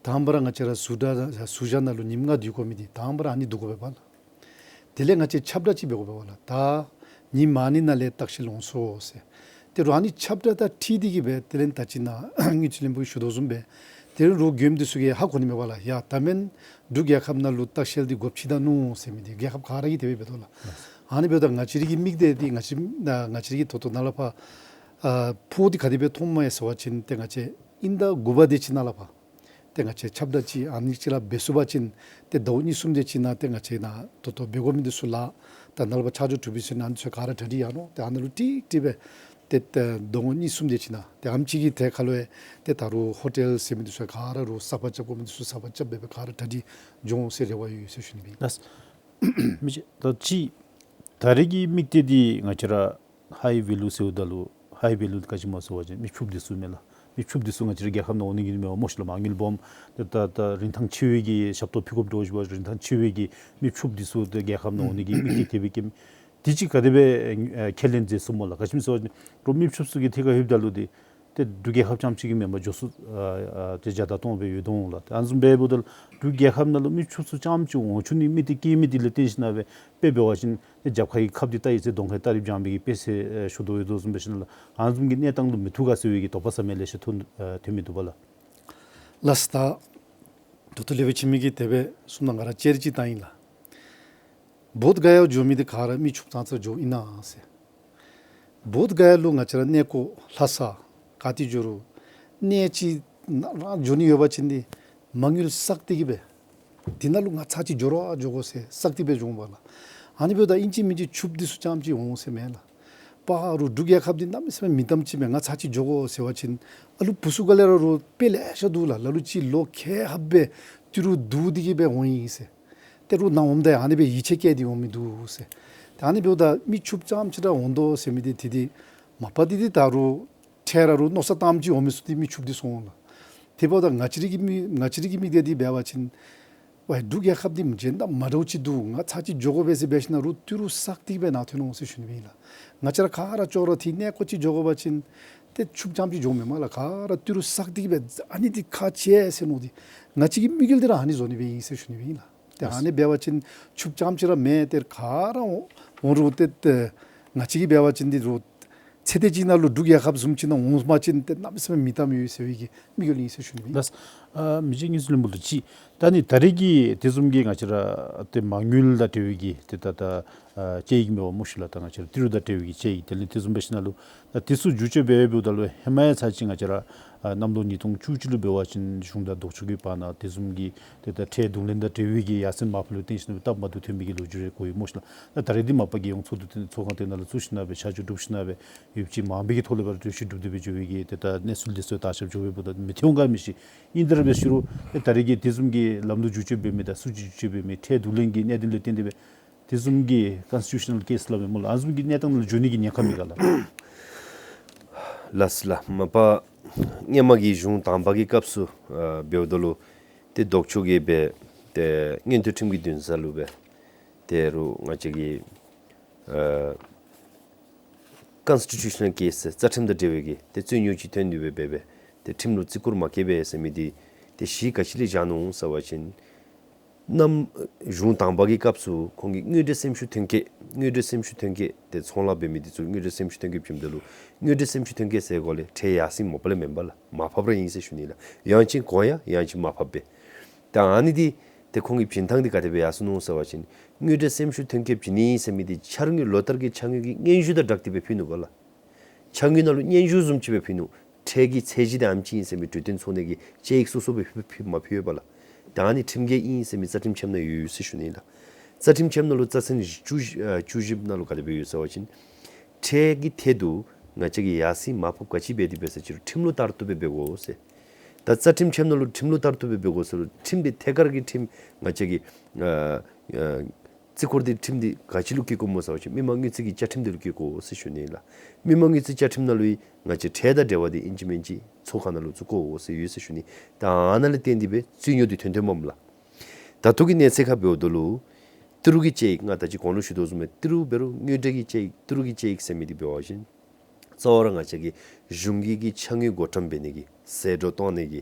དང་པ་ར་ང་བཅས་ར་ཟུར་བཞག་ཟུར་བཞག་ནང་ལུ་ཉིནམ་ལྔ་སྡོད་དགོ་མི་འདི་དང་པ་ར་ཨ་ནི་འདུག་དགོ་པས་ལགས། དེ་ལས་ང་བཅས་ཁྱབ་བསྒྲགས་ཅིག་འབད་དགོ་པས་ལགས། ད་ཉིནམ་ཨ་ནི་ནང་ལས་ལྟ་བཤལ་འོང་སོང་ཟེར། ཏེ་རུང་ཨ་ནི་ཁྱབ་བསྒྲགས་དང་འཁྲིལ་ཏེ་གི་སྦེ་དེ་ལས་ད་ཅི་ནཱ་དངུལ་རྩིས་བློན་པོ་གིས་ཞུ་དོ་བཟུམ་སྦེ་དེ་རུང་མགྱོནམ་འདི་ཚུ་གིས་ཧ་གོ་ནི་མས་པ་ལགས། ཡ་ད་མེན་འབྲུག་རྒྱལ་ཁབ་ནང་ལུ་ལྟ་བཤལ་འདི་སྒོ་ཕྱེ་ད་ནུག་ཟེར་མི་འདི་རྒྱལ་ཁབ་ག་ར་གིས་དེ་སྦེ་འབད་དོ་ལགས། ཨ་ནི་འབདཝ་ད་ང་བཅས་རའི་གི་མིག་འདི་འདི་ང་བཅས་ང་བཅས་རའི་གི་ད་ལྟོ་ནཱ་ལས་ཕར་ཨ་ཕོག་འདི་ག་དེ་སྦེ་མཐོངམ་མས་ཟེར་བ་ཅིན་ཏེ་ང་བཅས་ཨིན་ད་དགུ་པ་དེ་ཅིག་ནང་ལས་ཕར་ཏེ་ང་བཅས་ཁྱབ་བསྒྲགས་ཅིག་ཨ་ནི་ཅིག་ར་འབད་ཚུགས་པ་ཅིན་ཏེ་ཟླཝ་གཉིས་གསུམ་དེ་ཅིག་ནང་ཏེ་ང་བཅས་ནཱ་ད་ལྟོ་འབད་དགོ་མི་འདི་ཚུ་ལགས། ད་ནཱ་ལས་ཕར་ཆ་འཇོག་གྲུབ་པའི་ཚེ་ནཱ་འདི་ཚུ་ག་ར་གྲ་སྒྲིག་ཡར་ནུག། ཏེ་ཨ་ནཱ་ལུ་ཀྲིག་ཀྲི་སྦེ་ཏེ་ཏེ་ཟླཝ་གཉིས་གསུམ་དེ་ཅིག་ནང་ཏེ་ཨེམ་ཅིག་གི་ཏེ་ཁ་ལུ་ཡང་ཏེ་ད་རུང་ཧོ་ཊེལ་ཟེར་མི་འདི་ཚུ་ག་ར་རུང་གསརཔ་རྐྱབ་དགོ་མི་འདི་ཚུ་གསརཔ་རྐྱབ་སྦེ་སྦེ་ག་ར་གྲ་སྒྲིག་འགྱོ་འོང་ཟེར་རེ་བ་ཡོད་ཟེར་ཞུ་ནི་ཨིན། ལགས། མི་རྗེ་ད་ཅི་ད་རེས་ཀྱི་དམིགས་གཏད་འདི་ང་བཅས་ར་ཧའི་ཝེ་ལུ་ཟེརཝ་ད་ལུ་ཧའི་ཝེ་ལུ་ག་ཅི་སྨོ་ཟེར་བ་ཅིན་མི་ཕྱུགཔོ་འདི་ཚུ་མས་ལགས། མི་ཕྱུགཔོ་འདི་ཚུ་ང་བཅས་རའི་རྒྱལ་ཁབ་ནང་འོང་ནི་གི་མས་པ་སྨོ་ཤིག་ལགས། མ་དངུལ་སྦོམ་ད་ད་ད་རིན་ཐང་ཆེ་བའི་གི་ཞབས་ཏོག་ཕུལ་དགོཔ་འདྲཝ་ཅིག་འབད་རིན་ཐང་ཆེ་བའི་གི་མི་ཕྱུགཔོ་འདི་ཚུ་ཏེ་རྒྱལ་ཁབ་ནང་འོང་ནི་གི་དམིགས་གཏད་དེ་སྦེ་བསྐྱེདཔ་འདི་ཅིག་ག་དེ་སྦེ་ཨ་ཁས་ལེན་མཛད་ཚུགས་སྨོ་ལགས། ག་ཅི་སྨོ་ཟེར་བ་ཅིན་རོགས་མི་ཕྱུགཔོ་ཚུ་གི་ཐད་ཁར་ལྷོདཔ་ད་ལུ་འདི་ཏེ་འབྲུག་རྒྱལ་ཁབ་རྐྱངམ་ཅིག་གི་མེན་པར་འགྱོ་སོང་ཨ་ཨ་ཏེ་བརྒྱ་དང་སྟོང་སྦེ་ཡོད་དོ་འོང་ལགས། ཏེ་ཨ་ནི་བཟུམ་སྦེ་འབདཝ་ད་ལུ་འབྲུག་རྒྱལ་ཁབ་ནང་ལུ་མི་ཕྱུགཔོ་ཚུ་རྐྱངམ་ཅིག་འོང་བཅུག་ནི་དམིགས་གཏད་བསྐྱེད་མི་འདི་ལས་བརྟེན་ཞིན་ན་སྦེ་དཔེ་འབད་བ་ཅིན་ཏེ་རྒྱབ་ཁ་གི་ཁབ་འདི་ད་ཡི་ཚེ་གདོང་ཁར་སྟ་རེ་སྦྱང་བའི་གི་དཔེ་ཟེར་ཨེ་ཞུ་དོ་ཡོད་དོ་བཟུམ་འབད་ཞིན་ན་ལགས། ཨ་ནི་བཟུམ་གྱི་གནས་སྟངས་ལུ་མི་ཐུག་ག་ཟེར་བའི་གི་དོགས་པ་ཟ་མི་ལེ་ཤ་ཐོན་ཨ་ཐོན་མི་འདུག་པ་ལགས། ལགས་སོ། ད་ད་ལྟོ་ལེགས་པའི་ཁྱིམ་གྱིས་དེ་སྦེ་གསུངམ་ད་ང་ར་ཅེར་ཅིག་བཏང་ཡི་ལགས། བོདྷ་ག་ཡ་འགྱོ་མི་འདི་ག་ར་མི་ཕྱུགཔོ་ཙང་ཙ་འགྱོཝ་ཨིན་ན་ཟེར། བོདྷ་ག་ཡ་ལུ་ང་བཅས་ར་གནས་སྐོར་ལྷ་ས་ག་ཏེ་འགྱོ་རུང་གནས་ཅིག་ནང་ར་འགྱོ་ནི་ཡོད་པ་ཅིན་འདི་མ་དངུལ་བསགས་ཏེ་གི་སྦེ་འདི་ནང་ལུ་ང་ཚར་ཅིག་འགྱོ་ར་འགྱོ་དགོ་ཟེར་བསགས་ཏེ་སྦེ་འགྱོ་འོང་པ་ལགས། ཨ་ནི་འབདཝ་ད་ཨིན་ཅི་མིན་ཅི་ཕྱུགཔོ་འདི་ཚུ་རྐྱངམ་ཅིག་འོང་ཟེར་མེན་ལགས། ཕར་རུང་འབྲུག་རྒྱལ་ཁབ་འདི་གནམ་མེད་ས་མེད་མིང་གཏམ་ཅིག་མས། ང་ཚར་ཅིག་འགྱོ་དགོ་ཟེར་བ་ཅིན་ཨ་ལུ་བུ་ཚུ་ག་ལས་ར་རུང་དཔེ་ལེ་ཤ་འདུག་ལགས། ལ་ལུ་ཅིག་ལོ་ཁལ་ལྷགཔ་སྦེ་ཏི་རུ་བསྡུ་སྟེ་གི་སྦེ་འོང་ཡི་ཟེར། ཏེ་རོགས་ནཱ་འོངམ་ད་ཡང་ཨ་ནི་སྦེ་ཡིད་ཆེས་བསྐྱེད་དེ་འོང་མི་འདུག་ཟེར། ཏེ་ཨ་ནི་འབདཝ་ད་མི་ཕྱུགཔོ་རྐྱངམ་ཅིག་ར་འོང་དོ་ཟེར་མི་འདི་ཏེ་འདི་མ་པ་འདི་འདི་ད་རུང་འཕྲལ་ར་རུང་མནོ་བསམ་བཏངམ་ཅིག་འོང་མི་ཚུ་འདི་མི་ཕྱུགཔོ་འདི་ཚུ་འོང་ལགས། དེ་འབདཝ་ད་ང་བཅས་རའི་གི་མི་ང་བཅས་རའི་གི་མིག་ཏོ་འདི་འབད་བ་ཅིན་ཝའི་འབྲུག་རྒྱལ་ཁབ་འདི་མི་འདྲཝ་མ་འདྲཝ་ཅིག་འདུག། ང་ཚར་ཅིག་འགྱོ་དགོ་པས་ཟེར་འབད་ཞིན་ན་རུང་ཏི་རུ་བསགས་ཏེ་གི་སྦེ་ནཱ་ཐོན་འོང་ཟེར་ཞུ་ནི་སྦེ་ཨིན་ལགས། ང་བཅས་ར་ག་ར་ཅོག་ར་འཐད་གནས་སྐོར་ཅིག་འགྱོ་དགོ་པ་ཅིན་ཏེ་ཕྱུགཔོ་རྐྱངམ་ཅིག་འགྱོཝ་མེན་མས་ལགས། ག་ར་ཏི་རུ་བསགས་ཏེ་གི་སྦེ་ཨ་ནི་འདི་ཁག་ཆེ་ཟེར་མནོ་སྟེ་ང་བཅས་ཀྱི་དམིགས་ཡུལ་འདི་ར་ཨ་ནི་བཟོ་ནི་སྦེ་ཨིན་ཟེར་ཞུ་ནི་སྦེ་ཨིན་ལགས། ཏེ་ཨ་ནི་འབད་བ་ཅིན་ཕྱུགཔོ་རྐྱངམ་ཅིག་ར་མེན། ཏེ་ག་ར་འོང་འོང་རུང་ཏེ་ཏེ་ང་བཅས་ཀྱིས་འབད་བ་ཅིན་འདི་རུང་ཚེ་འདི་ཅིག་ནང་ལུ་འབྲུག་རྒྱལ་ཁབ་བཟུམ་ཅིག་ནང་འོངམ་ཅིན་ཏེ་གནམ་མེད་ས་མེད་མིང་གཏམ་ཡོད་ཟེར་བའི་གི་དམིགས་ཡུལ་ཨིན་ཟེར་ཞུ་ནི་སྦེ་ཨིན། ལགས། ཨ་མི་རྗེ་དངུལ་རྩིས་བློན་པོ་ལུ་ཅིག་ད་ནི་ད་རེས་ཀྱི་དེ་བཟུམ་གྱི་ང་བཅས་ར་ཏེ་མ་དངུལ་དང་འབྲེལ་བའི་གི་ཏེ་ད་ད་ཨ་དཔྱད་ཡིག་མས་པ་སྨོ་ཤིག་ལགས། ད་ང་བཅས་ར་ཏི་རུ་དང་འབྲེལ་བའི་གི་དཔྱད་ཡིག་དེ་ལས་དེ་བཟུམ་འབད་ཞིན་ན་ལུ་ད་དེ་ཚུ་བསྒྱུར་བཅོས་འབད་འབདཝ་ད་ལུ་ཧེ་མ་ཡང་ཚར་ཅིག་ང་བཅས་ར་ཨ་གནམ་ལོ་ཉིས་སྟོང་བཅུ་གཅིག་ལུ་འབད་བ་ཅིན་གཞུང་དང་ལྡོག་ཕྱོགས་ཀྱི་བར་ན་དེ་བཟུམ་གྱི་ཏེ་ད་ཁྲལ་བསྡུ་ལེན་དང་འབྲེལ་བའི་གི་ཡར་སེང་མར་ཕབ་ལུ་བརྟེན་ཞིན་ན་སྟབས་མ་བདེཝ་ཐོན་པའི་གི་ལོ་རྒྱུས་རེ་གོ་ཡི་སྨོ་ཤིག་ལགས། ད་ད་རེས་འདི་མ་པ་རྒྱལ་ཡོངས་ཚོགས་འདུ་དེ་ཚོགས་ཁང་དེ་ནང་ལུ་བཙུགས་ཞིན་ན་སྦེ་ཆ་འཇོག་གྲུབ་ཞིན་ན་སྦེ་ཡོདཔ་ཅིག་མང་པའི་གི་ཐོག་ལས་འབད་རུང་གྲོས་གཞི་གྲུབ་སྟེ་སྦེ་འགྱོ་བའི་གི་ཏེ་ད་གནས་ཚུལ་འདི་ཚུ་བརྟག་ཞིབ་འགྱོ་བའི་བུ་ད་མི་ཐོན་ག་མི་ཤེས། ཨིན་ཏེ་ར་འབད་ཞུ་རུང་ད་རེས་ཀྱི་དེ་བཟུམ་གྱི་ལམ་ལུགས་བསྒྱུར་བཅོས་འབད་མི་དང་སྲིད་བྱུས་བསྒྱུར་བཅོས་འབད་མི་ཁྲལ་བསྡུ་ལེན་གྱི་གནད་དོན་ལུ་བརྟེན་ཏེ་སྦེ་དེ་བཟུམ་གྱི་ཀོན་སི་ཊི་ཊུ་ཤ་ནལ་ཀེསི་སླབ་མས་སྨོ་ལགས། ཨ་ནི་བཟུམ་གྱི་གནས་སྟངས་ནང་ལུ་འགྱོ་ནི་གི་ཉེན་ཁ་མེད་ག་ལགས། ལགས་སོ་ལགས། མ་པ་སྔོན་མ་གི་གཞུང་དང་པ་གི་སྐབས་སུ་ཨ་འབདཝ་ད་ལུ་ཏེ་ལྡོག་ཕྱོགས་ཀྱིས་སྦེ་ཏེ་མངོན་མཐོ་ཁྲིམས་ཀྱི་འདུན་ས་ལུ་སྦེ་ཏེ་རུང་ང་བཅས་ཀྱི་ཨ་ཀོན་སི་ཊི་ཊུ་ཤ་ནལ་ཀེསི་རྩ་ཁྲིམས་དང་འབྲེལ་བའི་གི་ཏེ་རྩོད་རྙོགས་ཅིག་ཐོན་ཏེ་སྦེ་འབད་སྦེ་ཏེ་ཁྲིམས་ལུ་བརྩི་བཀུར་མ་བཀལ་བས་ཟེར་མི་འདི་ཏེ་གཞི་ག་ཅི་ལས་བཞག་ནུག་ཟེར་བ་ཅིན་གནམ་གཞུང་དང་པ་གི་སྐབས་སུ་ཁོང་གིས་དངུལ་འབྲེལ་སེམས་ཤུགས་ཐོན་སྐྱེད་དངུལ་འབྲེལ་སེམས་ཤུགས་ཐོན་སྐྱེད་ཏེ་ཚོང་ལཱ་འབད་མི་འདི་ཚུ་དངུལ་འབྲེལ་སེམས་ཤུགས་ཐོན་སྐྱེད་བྱིནམ་ད་ལུ་དངུལ་འབྲེལ་སེམས་ཤུགས་ཐོན་སྐྱེད་ཟེར་སྒོ་ལས་ཁྲལ་ཡར་སེང་མ་པ་ལས་མེན་པ་ལགས། མར་ཕབ་ར་ཨིན་ཟེར་ཞུ་ནི་ལགས། ཡང་ཅིན་གོང་ཡང་ཡང་ཅིན་མར་ཕབ་སྦེ། ད་ཨ་ནི་འདི་ ཏེ་ཁོང་གི་བྱིན་ཐངས་འདི་ག་དེ་སྦེ་ཡར་སོ་ནུག་ཟེར་བ་ཅིན་དངུལ་འབྲེལ་སེམས་ཤུགས་ཐོན་སྐྱེད་བྱིན་ནི་ཟེར་མི་འདི་འཆར་དངུལ་ལོ་ལྟར་གྱི་འཆར་དངུལ་གྱི་སྙན་ཞུ་དང་སྦྲགས་ཏེ་སྦེ་ཕུལ་ནུག་པ་ལགས། འཆར་དངུལ་ནང་ལུ་སྙན་ཞུ་བཟུམ་ཅིག་སྦེ་ཕུལ་ནུག། ཁྲལ་གྱི་ཚད་གཞི་འདི་ཨམ་ཅིག་ཨིན་ཟེར་མི་གྲོས་བསྟུན་ཚོགས་གནས་ཀྱི་དཔྱད་ཡིག་སོ་སོ་སྦེ་ཕུལ་ཕུལ་མ་ཕུལ་ཡོདཔ་ལགས། ད་ཨ་ནི་ཁྲིམས་འགལ་ཨིན་ཟེར་མི་རྩ་ཁྲིམས་ཆེན་མོ་ནང་ཡོད་ཟེར་ཞུ་ནི་ལགས། རྩ་ཁྲིམས་ཆེན་མོ་ནང་ལུ་རྩ་ཚན་བཅུ་ཨ་བཅུ་བཞི་ནང་ལུ་ག་དེ་སྦེ་ཡོད་ཟེར་བ་ཅིན་ཁྲལ་གྱི་ཐད་དུ་ང་བཅས་ཀྱིས་ཡར་སེང་མར་ཕབ་ག་ཅི་འབད་དེ་འབད་ས་ཅིག་རུང་ཁྲིམས་ལུ་ལྟར་དུ་སྦེ་འབད་དགོ་ཟེར། ད་རྩ་ཁྲིམས་ཆེན་མོ་ནང་ལུ་ཁྲིམས་ལུ་ལྟར་དུ་སྦེ་འབད་དགོ་ཟེར་རུང་ཁྲིམས་འདི་ཐད་ཀར་གྱི་ཁྲིམས་ང་བཅས་ཀྱི་ཨ་ཨ་རྩིས་འཁོར་འདི་ཁྲིམས་འདི་ག་ཅི་ལུ་བཀོད་དགོཔ་སྨོ་ཟེར་བ་ཅིན་མི་མང་དངུལ་རྩིས་ཀྱི་བཅའ་ཁྲིམས་འདི་ལུ་བཀོད་དགོ་ཟེར་ཞུ་ནི་ལགས། མི་མང་དངུལ་རྩིས་བཅའ་ཁྲིམས་ནང་ལུ་ཡང་ང་བཅས་ཁྲལ་དང་འབྲེལ་བ་འདི་ཨིན་ཅི་མིན་ཅི་ཚོགས་ཁང་ནང་ལུ་བཙུགས་དགོ་ཟེར་ཡོད་ཟེར་ཞུ་ནི། ད་ཨ་ནཱ་ལས་བརྟེན་ཏེ་སྦེ་རྩིས་ཉོ་འདི་ཐོན་ཐོནམ་མས་ལགས། ད་ལྟོ་གི་གནས་ཚད་ཁར་འབདཝ་ད་ལུ་ཏི་རུ་གི་དཔྱད་ཡིག་ང་ད་ཅི་གོང་ལུ་ཞུ་དོ་བཟུམ་སྦེ་ཏི་རུ་འབད་རུང་དངུལ་འབྲེལ་གྱི་དཔྱད་ཡིག་ཏི་རུ་གི་དཔྱད་ཡིག་ཟེར་མི་འདི་འབད་བ་ཅིན་གཙོ་བོ་ར་ང་བཅས་ཀྱི་གཞུང་གི་གི་འཆར་དངུལ་བགོ་བཀྲམ་འབད་ནི་གི་ཟད་འགྲོ་གཏོང་ནི་གི་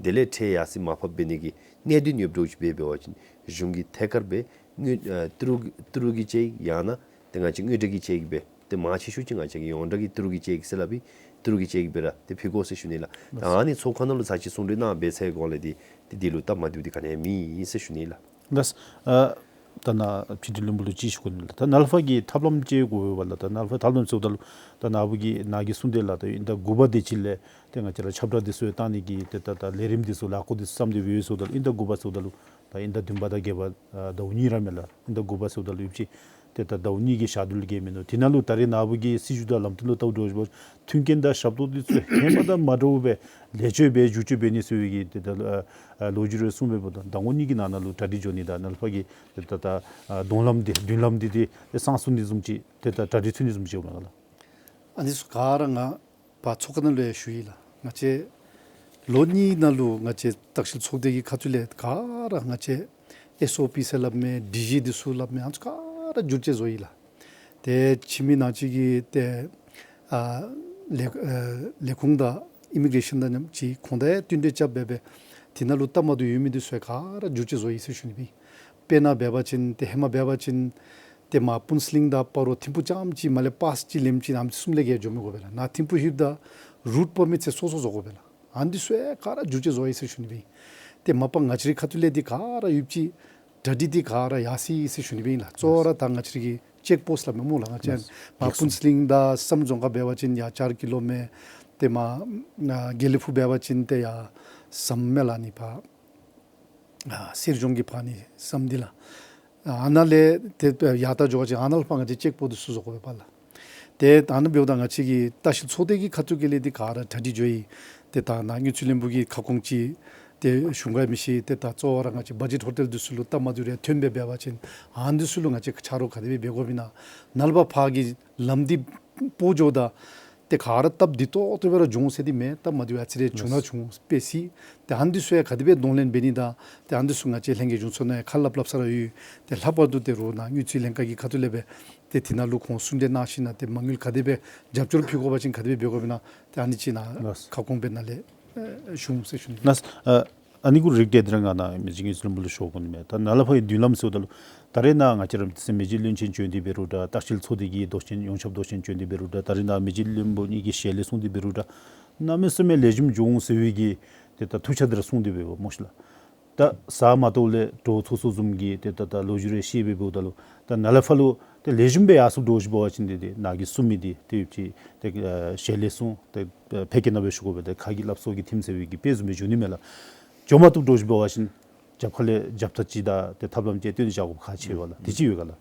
དེ་ལས་ཁྲལ་ཡར་སེང་མར་ཕབ་འབད་ནི་གི་གནད་དོན་ཡོདཔ་འདྲཝ་ཅིག་འབད་འབད་བ་ཅིན་གཞུང་གིས་ཐད་ཀར་སྦེ་དངུལ་ཨ་ཏི་རུ་གི་ཏི་རུ་གི་དཔྱད་ཡིག་ཡང་ན་ཏེ་ང་བཅས་དངུལ་འབྲེལ་གྱི་དཔྱད་ཡིག་སྦེ་ཏེ་མང་ཆེ་ཤོས་ཅིག་ང་བཅས་ཀྱིས་ཡོངས་གྲགས་ཀྱི་ཏི་རུ་གི་དཔྱད་ཡིག་ཟེར་སླབ་ཨིན། ཏི་རུ་གི་དཔྱད་ཡིག་སྦེ་ར་ཏེ་ཕུལ་དགོ་ཟེར་ཞུ་ནི་ལགས། ད་ཨ་ནི་ཚོགས་ཁང་ནང་ལུ་ཚར་གཅིག་གསུང་གྲོས་གནང་སྦེ་ཚར་གོང་ལས་འདི་ཏེ་འདི་ལུ་སྟབས་མ་བདེཝ་འདི་ག་ནི་ཡང་མེད་ཟེར་ཞུ་ནི་ལགས། ལགས། ཨ་ད་ནཱ་ཕྱི་འབྲེལ་བློན་པོ་ལུ་ཅིག་ཞུ་དགོ་ནི་ལགས། ད་ནཱ་ལས་ཕར་གྱི་ཐབས་ལམ་ཅིག་དགོ་པས་ལགས། ད་ནཱ་ལས་ཕར་ཐབས་ལམ་ཟེརཝ་ད་ལུ་ད་ནཱ་བུ་གིས་ནཱ་གིས་གསུངས་དེ་ལགས། ད་དབྱིན་ཟླ་དགུ་པ་དེ་ཅིག་ལས་ཏེ་ང་བཅས་ར་ཁྱབ་བསྒྲགས་འདི་ཚུ་བཏང་ནི་གི་ཏེ་ད་ད་ལས་རིམ་འདི་ཚུ་ལཱ་འགོ་འདི་ཚུ་བརྩམས་ཏེ་སྦེ་ཡོད་ཟེརཝ་ད་ལུ་དབྱིན་ཟླ་དགུ་པ་ཟེརཝ་ད་ལུ་ད་དབྱིན་ཟླ་བདུན་པ་དང་བརྒྱད་པ་ཨ་ཟླཝ་གཉིས་ར་མས་ལགས། དབྱིན་ཟླ་དགུ་པ་ཟེརཝ་ད་ལུ་ཡོད་ཅི། ཏེ་ད་ཟླཝ་གཉིས་ཀྱི་ཞག་རྡུལ་གྱི་མིན་ནུག། དེ་ནང་ལུ་ད་རེས་ནཱ་བུ་གི་སྲིད་བྱུས་དང་ལམ་སྟོན་ལུ་བལྟཝ་འདྲཝ་ཅིག་འབད་བ་ཅིན་མཐུན་རྐྱེན་དང་ཞབས་ཏོག་འདི་ཚུ་ཧེ་མ་དང་མ་འདྲཝ་སྦེ་ལེགས་བཅོས་འབད་བསྒྱུར་བཅོས་འབད་ནི་ཟེར་བའི་གི་ཏེ་ད་ཨ་ཨ་ལོ་རྒྱུས་རེ་གསུངས་པས་འབདཝ་ད་ཟླ་ངོ་གཉིས་ཀྱི་ནང་ན་ལུ་གྲ་སྒྲིག་འགྱོ་ནི་དང་ནཱ་ལས་ཕར་གྱི་ཏེ་ད་ད་ཨ་མདུན་ལམ་འདི་མདུན་ལམ་འདི་ཏེ་ཏེ་གསང་སྲུང་འདི་བཟུམ་ཅིག་ཏེ་ད་གྲ་སྒྲིག་ཚུད་ནི་བཟུམ་ཅིག་འོང་ལགས། ཨ་ནི་ཚུ་ག་ར་ང་ཕར་ཚོགས་ཁང་ནང་ལུ་ཡང་ཞུ་ཡི་ལགས། ང་བཅས་ལོ་གཉིས་ནང་ལུ་ང་བཅས་ལྟ་བཤལ་ཚོགས་སྡེ་གི་ཁ་ཐུག་ལས་ག་ར་ང་བཅས་ཨེསི་ཨོ་པི་ཟེར་སླབ་མས། ཌི་ཇི་འདི་ཚུ་སླབ་མས། ཨ་ནི་ཚུ་ག་ར་བསྒྱུར་བཅོས་བཟོ་ཡི་ལགས། ཏེ་ཕྱི་མི་ནང་ཅིག་གིས་ཏེ་ཨ་ལས་ཨ་ལས་ཁུངས་དང་ཨི་མི་གྲེ་ཤཱན་དང་མཉམ་ཅིག་ཁོང་དང་ཡང་བསྟུན་གྲོས་རྐྱབ་སྦེ་སྦེ་དེ་ནང་ལུ་སྟབས་མ་བདེཝ་ཡོད་མི་འདི་ཚུ་ཡང་ག་ར་བསྒྱུར་བཅོས་བཟོ་ཡི་ཟེར་ཞུ་ནི་སྦེ། དཔེར་ན་འབད་བ་ཅིན་ཏེ་ཧེ་མ་འབད་བ་ཅིན་ཏེ་མར་སྤུན་སི་ལིང་དང་སྤ་རོ་ཐིམ་ཕུག་རྐྱངམ་ཅིག་མར་ལས་པཱསི་ཅིག་ལེན་ཅི་ཨ་ནེམ་ཅིག་གསུམ་ལས་བརྒལ་འགྱོ་མི་དགོ་པས་ལགས། ནཱ་ཐིམ་ཕུག་ལྷོདཔ་ད་རུཊ་པར་མིཊ་ཟེར་སོ་སོ་བཟོ་དགོ་པས་ལགས། ཨ་ནི་འདི་ཚུ་ཡང་ག་ར་བསྒྱུར་བཅོས་བཟོ་ཡི་ཟེར་ཞུ་ནི་སྦེ། ཏེ་མ་པ་ང་བཅས་རའི་ཁ་ཐུག་ལས་འདི་ག་ར་ཡོདཔ་ཅིག་གྲ་སྒྲིག་འདི་ག་ར་ཡར་སོ་ཡི་ཟེར་ཞུ་ནི་སྦེ་ཨིན་ལགས། གཙོ་བོ་ར་ད་ང་བཅས་རའི་གི་ཅེཀ་པོསཊ་སླབ་མས་སྨོ་ལགས། ང་བཅས་ལགས། མར་སྤུན་སི་ལིང་དང་སམ་རྫོང་ཁག་འབད་བ་ཅིན་ཡར་ཅར་ཀི་ལོ་མས། ཏེ་མར་ཨ་དགེ་ལེགས་ཕུག་འབད་བ་ཅིན་ཏེ་ཡར་སམ་མས་ལགས། ཨ་ནི་ཕར་ཨ་གསེར་གཞོང་གི་ཕར་ནི་སམ་འདི་ལགས། ཨ་ནཱ་ལས་ཏེ་ཡར་ད་འགྱོ་བ་ཅིན་ཨ་ནཱ་ལས་ཕར་ང་བཅས་ཅེཀ་པོསཊ་འདི་ཚུ་བཟོ་དགོ་པས་ལགས། ཏེ་ད་ཨ་ནི་འབདཝ་ད་ང་བཅས་ཀྱི་ལྟ་བཤལ་ཚོགས་སྡེ་གི་ཁ་ཐུག་གི་ལས་འདི་ག་ར་གྲ་སྒྲིག་འགྱོ་ཡི། ཏེ་ད་ནཱ་དངུལ་རྩིས་བློན་པོ་གི་ཁ་སྐོང་ཅིག་ཏེ་ཞུ་དགོ་མི་ཤེས། ཏེ་ད་གཙོ་བོ་ར་ང་བཅས་བ་ཇེཊ་ཧོ་ཊེལ་འདི་ཚུ་ལུ་སྟབས་མ་བདེཝ་རེ་ཐོན་སྦེ་འབད་བ་ཅིན་ཨ་ནི་འདི་ཚུ་ལུ་ང་བཅས་ཆ་རོགས་ག་དེ་སྦེ་འབད་དགོཔ་ཨིན་ན། ནཱ་ལས་ཕར་ཕར་གྱི་ལམ་འདི་སྤོ་འགྱོཝ་ད་ཏེ་ག་ར་སྟབས་བདེ་ཏོག་ཏོ་སྦེ་ར་འགྱོ་འོང་ཟེར་འདི་མེན། སྟབས་མ་བདེཝ་ཨ་ཙི་རེ་བྱུང་ན་བྱུང་སྦེ་ཟེར། ཏེ་ཨ་ནི་འདི་ཚུ་ཡང་ག་དེ་སྦེ་གདོང་ལེན་འབད་ནི་དང་ཏེ་ཨ་ནི་འདི་ཚུ་ང་བཅས་ལྷན་རྒྱས་གཞུང་ཚོགས་ནང་ཡང་ཁ་སླབ་སླབ་ས་ར་ཡོད། ཏེ་ལྷག་པར་དུ་ཏེ་རོགས་ནཱ་དངུལ་རྩིས་ལྷན་ཁག་གི་ཁ་ཐུག་ལས་སྦེ་ཏེ་དེ་ནང་ལུ་ཁོང་གསུང་གྲོས་གནང་ཞིནམ་ལས་ཏེ་མ་དངུལ་ག་དེ་སྦེ་རྒྱབ་སྐྱོར་ཕུལ་དགོ་པ་ཅིན་ག་དེ་སྦེ་འབད་དགོཔ་ཨིན་ན། ཏེ་ཨ་ནི་ཅིག་ནཱ་ལགས། ཁ་སྐོང་སྦེ་ནཱ་ལས་ཨེ་ཞུ་འོང་ཟེར་ཞུ་ནི། ལགས། ཨ་ཨ་ནི་གུ་རིགས་ཏེ་དེ་ར་ང་ནཱ་མི་རྗེ་དངུལ་རྩིས་བློན་པོ་ལུ་ཞུ་དགོ་ནི་མས། ད་ནཱ་ལས་ཕར་གྱི་མདུན་ལམ་ཟེརཝ་ད་ལུ་ད་རེས་ནཱ་ང་བཅས་ར་མི་རྗེ་བློན་ཆེན་བྱོན་ཏེ་འབད་རུང་འདྲ། ལྟ་བཤལ་ཚོགས་སྡེ་གི་མདོ་ཆེན་ཡོངས་ཁྱབ་མདོ་ཆེན་བྱོན་ཏེ་འབད་རུང་འདྲ། ད་རེས་ནཱ་མི་རྗེ་བློན་པོ་གཉིས་ཀྱི་ཞལ་ལས་གསུངས་ཏེ་འབད་རུང་འདྲ། གནམ་མེད་ས་མེད་ལེགས་ཤོམ་འགྱོ་འོང་ཟེར་བའི་གི་ཏེ་ད་ཐུགས་འཆར་འདི་ར་གསུངས་ཏེ་འབདཝ་སྨོ་ཤིག་ལགས། ད་ས་མ་གཏོགས་ལས་གྲོགས་ཚོགས་ཚོགས་བཟུམ་གྱིས་ཏེ་ད་ད་ལོ་རྒྱུས་རེ་བཤད་སྦེ་འབདཝ་ད་ལུ་ད་ནཱ་ལས་ཕར་ལུ་ཏེ་ལེགས་ཤོམ་སྦེ་ཡར་སོང་འགྱོ་ཞིནམ་འབད་བ་ཅིན་ཏེ་ཏེ་ནཱ་གིས་གསུངས་མི་འདི་ཏེ་ཡོད་ཅི་ཏེ་ཨ་ཞལ་ལས་གསུངས་ཏེ་ཨ་ཕལ་སྐད་ནང་སྦེ་ཞུ་དགོ་པས། ཏེ་ཁ་གི་སླབ་སྲོལ་གྱི་ཐིམ་ཟེར་བའི་གི་དཔེ་བཟུམ་སྦེ་འགྱོ་ནི་མས་ལགས། འགྱོ་མ་བཏུབ་འགྱོ་ཞིནམ་འབད་བ་ཅིན་རྒྱབ་ཁ་ལས་རྒྱབ་ཐག་ཅིག་དང་ཏེ་ཐབས་ལམ་ཅིག་སྟོན་ཏེ་བཞག་དགོཔ་ཁག་ཆེ་བས་ལགས། དེ་ཅིག་ཡོད་ག་ལགས།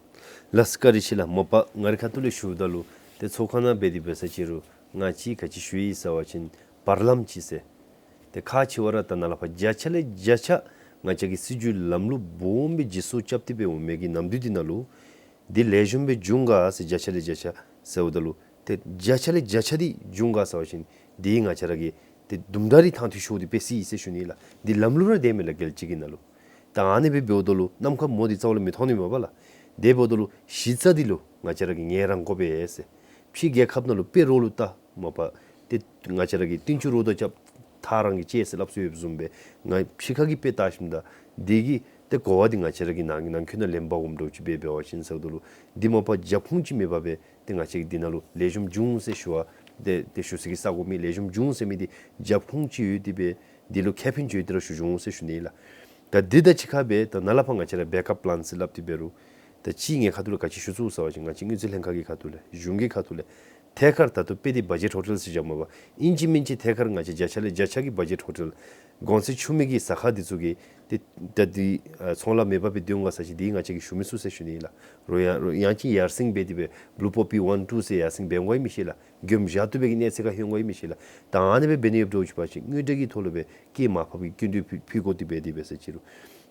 ལགས་སོ་བཀའ་དྲིན་ཆེ་ལགས། མ་པ་ང་རའི་ཁ་ཐུག་ལས་ཞུཝ་ད་ལུ་ཏེ་ཚོགས་ཁང་ནང་འབད་དེ་འབད་ས་ཅིག་རུང་ང་གིས་ག་ཅི་ཞུ་ཡི་ཟེར་བ་ཅིན་བར་ལམ་ཅིག་ཟེར། ཏེ་ཁག་ཆེ་བ་ར་ད་ནཱ་ལས་ཕར་བརྒྱ་ཆ་ལས་བརྒྱ་ཆ་ང་བཅས་ཀྱི་སྲིད་བྱུས་ལམ་ལུགས་སྦོམ་སྦེ་བརྗེ་སོར་རྐྱབ་སྟེ་སྦེ་འོང་མི་གི་ནམ་དུས་འདི་ནང་ལུ་འདི་ལེགས་ཤོམ་སྦེ་འབྱུང་ག་ཟེར་བརྒྱ་ཆ་ལས་བརྒྱ་ཆ་ཟེརཝ་ད་ལུ་ཏེ་བརྒྱ་ཆ་ལས་བརྒྱ་ཆ་འདི་འབྱུང་ག་ཟེར་བ་ཅིན་འདི་ང་བཅས་ར་གི་ཏེ་དུམ་གྲ་རེ་ཐང་ཐུག་ཤོར་ཏེ་སྦེ་སོ་ཡི་ཟེར་ཞུ་ནི་ལགས། འདི་ལམ་ལུགས་ར་འདི་མས་ལགས་རྒྱལ་སྤྱི་གི་ནང་ལུ། ད་ཨ་ནི་སྦེ་འབདཝ་ད་ལུ་ནམ་མཁའ་མོ་འདི་རྩ་བ་ལས་མི་མཐོང་ནི་མས་པ་ལགས། དེ་འབདཝ་ད་ལུ་གཞི་རྩ་འདི་ལུ་ང་བཅས་ར་གིས་ངལ་རངས་དགོ་པས་ཟེར། ཕྱི་རྒྱལ་ཁབ་ནང་ལུ་དཔེ་རོགས་ལུ་བལྟ། མ་པ་ཏེ་ང་བཅས་ར་གིས་བསྟན་བཅོས་རོགས་དང་རྐྱབ་ཐག་རང་གིས་བཅད་ཟེར་སླབ་སྲོལ་ཡོདཔ་བཟུམ་སྦེ་ང་ཕྱི་ཁ་གི་དཔེ་བལྟ་ཞིནམ་ད་འདི་གི་ཏེ་གོ་བ་འདི་ང་བཅས་ར་གི་ནང་གི་ནང་འཁོད་ནང་ལེན་པ་འོངམ་འདྲཝ་ཅིག་འབད་འབད་བ་ཅིན་ཟེརཝ་ད་ལུ་འདི་མ་པ་རྒྱབ་ཁུངས་ཅིག་མེད་པར་སྦེ་ཏེ་ང་བཅས་ཀྱིས་འདི་ནང་ལུ་ལེགས་ཤོམ་འབྱུང་ཟེར་ཞུ་བ་ཏེ་ཏེ་ཞུ་ས་གི་ས་གོ་མེད། ལེགས་ཤོམ་འབྱུང་ཟེར་མི་འདི་རྒྱབ་ཁུངས་ཅིག་ཡོད་དེ་སྦེ་འདི་ལུ་ཁེ་ཕན་ཅིག་ཡོད་དེ་ར་ཞུ་འོང་ཟེར་ཞུ་ནི་ལགས། ད་འདི་དང་གཅིག་ཁར་སྦེ་ད་ནཱ་ལས་ཕར་ང་བཅས་ར་བེཀ་ཨཔ་པི་ལཱན་ཟེར་སླབ་སྟེ་འབད་རུང་ད་ཅིག་ངེའི་ཁ་ཐུག་ལས་ག་ཅི་ཞུ་ཚུགས་ཟེར་བ་ཅིན་ང་བཅས་དངུལ་རྩིས་ལྷན་ཁག་གི་ཁ་ཐུག་ལས་གཞུང་གི་ཁ་ཐུག་ལས་ཐད་ཀར་ད་ལྟོ་དཔེ་འདི་བ་ཇེཊ་ཧོ་ཊེལ་ཟེར་བཞགཔ་མས་པ། ཨིན་ཅི་མིན་ཅི་ཐད་ཀར་ང་བཅས་བརྒྱ་ཆ་ལས་བརྒྱ་ཆ་གི་བ་ཇེཊ་ཧོ་ཊེལ་གོང་ཚད་ཆུང་མི་གི་ཟ་ཁང་འདི་ཚུ་གིས་ཏེ་ད་འདི་ཨ་ཚོང་ལཱ་མེདཔ་སྦེ་སྡོད་འོང་ག་ཟེར་བ་ཅིན་འདི་ང་བཅས་ཀྱིས་ཞུ་མི་ཚུགས་ཟེར་ཞུ་ནི་ལགས། རོགས་ཡང་རོགས་ཡང་ཅིན་ཡར་སེང་འབད་དེ་སྦེ་བླུ་པོ་པི་ཝན་ཊུ་ཟེར་ཡར་སེང་འབད་འོང་ག་ཨིན་མི་ཤེས་ལགས། མགྱོནམ་བཞག་བཏུབ་པའི་གི་གནས་ཚད་ཁར་ལྷོད་འོང་ག་ཨིན་མི་ཤེས་ལགས། ད་ཨ་ནི་སྦེ་འབད་ནི་ཡོདཔ་འདྲཝ་ཅིག་འབད་བ་ཅིན་དངུལ་འབྲེལ་གྱི་ཐོག་ལུ་སྦེ་སྐྱེད་མར་ཕབ་ཀྱི་སྐྱིན་འགྲུལ་ཕུལ་ཕུལ་དགོ་དེ་སྦེ་དེ་སྦེ་ཟེར་ཅི་རུང་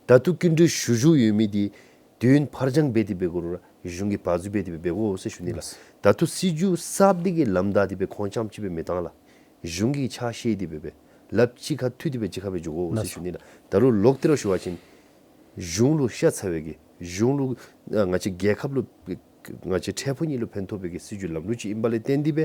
ད་ལྟོ་སྐྱིན་འགྲུལ་ཞུ་ཞུཝ་ཡོད་མི་འདི་དུས་ཡུན་ཕར་འགྱངས་འབད་དེ་སྦེ་དགོ་རུང་ར་གཞུང་གིས་བར་འཛུལ་འབད་དེ་སྦེ་འབད་དགོ་ཟེར་ཞུ་ནི་ལགས། ལགས། ད་ལྟོ་སྲིད་བྱུས་གསརཔ་འདི་གི་ལམ་བདའ་སྟེ་སྦེ་ཁོང་རྐྱངམ་ཅིག་སྦེ་མི་བཏང་ལགས། གཞུང་གིས་ཕྱག་བཞེས་ཏེ་སྦེ་སྦེ་ལགཔ་གཅིག་ཁར་མཐུད་དེ་སྦེ་གཅིག་ཁར་སྦེ་འགྱོ་དགོ་ཟེར་ལགས། ཞུ་ནི་ལགས། ད་རུང་ལོག་སྟེ་ར་ཞུ་བ་ཅིན་གཞུང་ལུ་ཤ་ཚ་བའི་གི་གཞུང་ལུ་ཨ་ང་བཅས་རྒྱལ་ཁབ་ལུ་ང་བཅས་འཕྲལ་ཕུགས་གཉིས་ལུ་ཕན་ཐོགས་པའི་གི་སྲིད་བྱུས་ལམ་ལུགས་ཅིག་ཨིནམ་ལས་བརྟེན་ཏེ་སྦེ་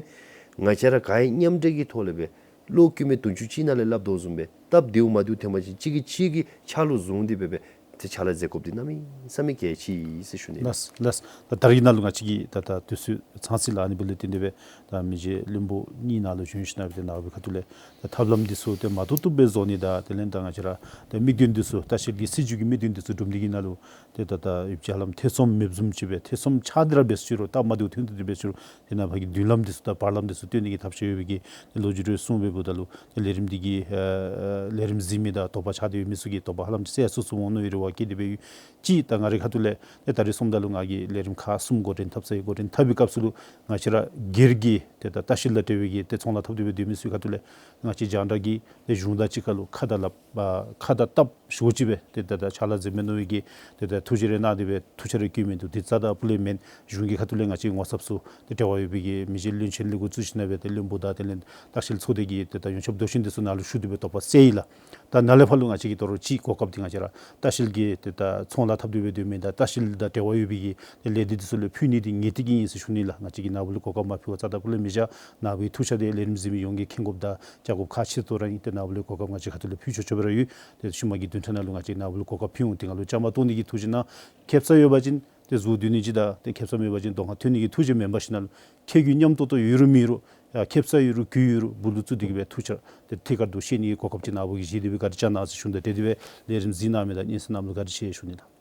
ང་བཅས་ར་ག་ར་མཉམ་འབྲེལ་གྱི་ཐོག་ལས་སྦེ་བློ་སྐྱེད་མེད་དུང་ཕྱུར་གཅིག་ནང་ལས་སླབ་དོ་བཟུམ་སྦེ་སྟབས་བདེཝ་མ་བདེཝ་ཐོན་པ་ཅིན་གཅིག་གིས་གཅིག་གི་ཕྱག་ལུ་བཟུང་སྟེ་སྦེ་སྦེ་ཏེ་ཕྱག་ལཱ་མཛད་དགོཔ་འདི་གནམ་མེད་ས་མེད་གལ་ཆེ་ཟེར་ཞུ་ནི་ལགས། ལགས་ལགས། ད་ད་རིས་ནང་ལུ་ང་བཅས་ཀྱི་ད་ད་དུས་ཚོད་ཚང་ཅི་ལགས། ཨ་ནི་འབདཝ་ལས་བརྟེན་ཏེ་སྦེ་ད་མི་རྗེ་བློན་པོ་གཉིས་ནཱ་ལུ་བྱོན་ཞིནམ་ལས་ཏེ་ནཱ་བུའི་ཁ་ཐུག་ལས་ད་ཐབས་ལམ་འདི་ཚུ་ཏེ་མ་བཏུབ་བཏུབ་སྦེ་བཟོ་ནི་དང་དེ་ལས་ད་ང་བཅས་ར་ད་དམིགས་དོན་འདི་ཚུ་ལྟ་བཤལ་གྱི་སྲིད་བྱུས་ཀྱི་དམིགས་དོན་འདི་ཚུ་སྒྲུབ་ནི་གི་ནང་ལུ་ཏེ་ད་ད་ཡུདཔ་ཅིག་ཧ་ལམ་ཐེ་ཚོམ་མེདཔ་བཟུམ་ཅིག་སྦེ་ཐེ་ཚོམ་ཆགས་ཏེ་ར་འབད་ཅི་རུང་སྟབས་མ་བདེཝ་ཐོན་ཏེ་འབད་ཅི་རུང་ཏེ་ནཱ་ཕར་གྱི་མདུན་ལམ་འདི་ཚུ་དང་བར་ལམ་འདི་ཚུ་སྟོན་ནི་གི་ཐབས་ཤེས་ཡོད་པའི་གི་ལོ་རྒྱུས་རེ་གསུངས་སྦེ་འབདཝ་ད་ལུ་ཏེ་ལས་རིམ་འདི་གི་ཨ་ལས་རིམ་གཟིགས་མི་དང་དོགས་པ་ཆགས་ཏེ་ཡོད་མི་ཚུ་གིས་དོགས་པ་ཧ་ལམ་ཅིག་སེལ་སོང་ཚུགས་འོང་མནོ་བའི་རེ་བ་བསྐྱེད་དེ་སྦེ་ཡོད། ཅིག་ད་ང་རའི་ཁ་ཐུག་ལས་ཏེ་ད་རིས་སོངམ་ད་ལུ་ང་གིས་ལས་རིམ་ཁག་གསུམ་འགོ་འདྲེན་འཐབ་ཚར་ཡི། འགོ་འདྲེན་འཐབ་པའི་སྐབས་སུ་ལུ་ང་བཅས་ར་སྒེར་གྱི་ཏེ་ད་ལྟ་བཤལ་དང་འབྲེལ་བའི་གི་ཏེ་ཚོང་ལཱ་འཐབ་སྟེ་སྦེ་སྡོད་མི་ཚུའི་ཁ་ཐུག་ལས་ང་བཅས་རྒྱང་བསྒྲགས་ཀྱིས་ཏེ་གཞུང་དང་གཅིག་ཁར་ལུ་ཁ་དང་ལགཔ་ཨ་ཁ་དང་སྟབས་ཤོར་ཅིག་སྦེ་ཏེ་ད་ད་ཕྱག་ལཱ་མཛད་མི་མནོ་བའི་གི་ཏེ་ད་ཐུགས་རྗེ་རེ་གནང་སྟེ་སྦེ་ཐུགས་འཆར་རེ་བསྐྱོན་མི་འདུག། དེ་རྩ་དང་སྤུ་ལས་མེན། གཞུང་གི་ཁ་ཐུག་ལས་ང་བཅས་ངོ་ཚབ་ཚུ་ཏེ་འབྲེལ་བ་ཡོད་པའི་གི་མི་རྗེ་བློན་ཆེན་ལས་འགོ་བཙུགས་ཞིནམ་ལས་སྦེ་ཏེ་བློན་པོ་དང་དེ་ལས་ལྟ་བཤལ་ཚོགས་སྡེ་གི་ཏེ་ད་ཡོངས་ཁྱབ་མདོ་ཆེན་འདི་ཚུ་ནང་ལུ་ཞུ་སྟེ་སྦེ་དོགས་པ་སེལ་ཡི་ལགས། ད་ནཱ་ལས་ཕར་ལུ་ང་བཅས་ཀྱིས་དོ་རུང་ཅིག་གོ་སྐབས་འདི་ང་བཅས་ར་ལྟ་བཤལ་གྱི་ཏེ་ད་ཚོང་ལཱ་འཐབ་སྟེ་སྦེ་སྡོད་མི་དང་ལྟ་བཤལ་དང་འབྲེལ་བ་ཡོད་པའི་གི་ཏེ་ལས་སྡེ་འདི་ཚུ་ལུ་ཕུལ་ནི་འདི་ངེས་ཏིག་ཨིན་ཟེར་ཞུ་ནི་ལགས། ང་བཅས་ཀྱིས་ནཱ་བུ་ལུ་གོ་སྐབས་མ་ཕུལ་བར་རྩ་དང་སྤུ་ལས་མི་བཞག། ནཱ་བུའི་ཐུགས་འཆར་འདི་ལས་རིམ་གཟིགས་མི་ཡོངས་ཀྱིས་མཁྱེན་དགོཔ་དང་བཅར་དགོཔ་ཁག་ཆེ་ཏོག་ཏོ་ར་ཨིན། ཏེ་ནཱ་བུ་ལུ་གོ་སྐབས་ང་བཅས་ཁ་ཐུག་ལས་ཕུལ་ཆོག་ཆོག་སྦེ་ར་ཡོད། ཏེ་ཤུལ་མ་གི་བདུན་ཕྲག་ནང་ལུ་ང་བཅས་ནཱ་བུ་ལུ་གོ་སྐབས་ཕུལ་འོང་། ཏེ་ང་ལུ་བཅའ་མར་གཏོགས་ནི་གི་ཐུགས་བཞེད་གནང་། ཁེ་སང་ཡོད་པ་ཅིན་ཏེ་གཟུགས་བསྡུ་ནི་ཅིག་དང་ཏེ་ཁེ་སང་མེད་པ་ཅིན་མདོ་སྔགས་ཐོན་ནི་གི་ཐུགས་བཞེད་མེན་པར་ཞིན་ན་ལུ་ཁེ་གི་མཉམ་ཏོག་ཏོ་ཡོད་རུང་མེད་རུང་ཡ་ཁེ་སང་ཡོད་རུང་གུ་ཡོད་རུང་སྦུག་ལུ་བཙུགས་ཏེ་གི་སྦེ་ཐུགས་འཆར་ཏེ་ཐད་ཀར་དུ་བཤད་ནི་གི་གོ་སྐབས་ཅིག་ནཱ་བུ་གིས་བཞེས་ཏེ་སྦེ་བཀའ་དྲིན་བསྐྱང་གནང་ཟེར་ཞུ་ནི། ཏེ་དེ་སྦེ་ལས་རིམ་གཟིགས་གནང་མི་དང་སྙན་གསན་གནང་མི་ལུ་བཀའ་དྲིན་ཆེ་ཞུ་ནི་ལགས།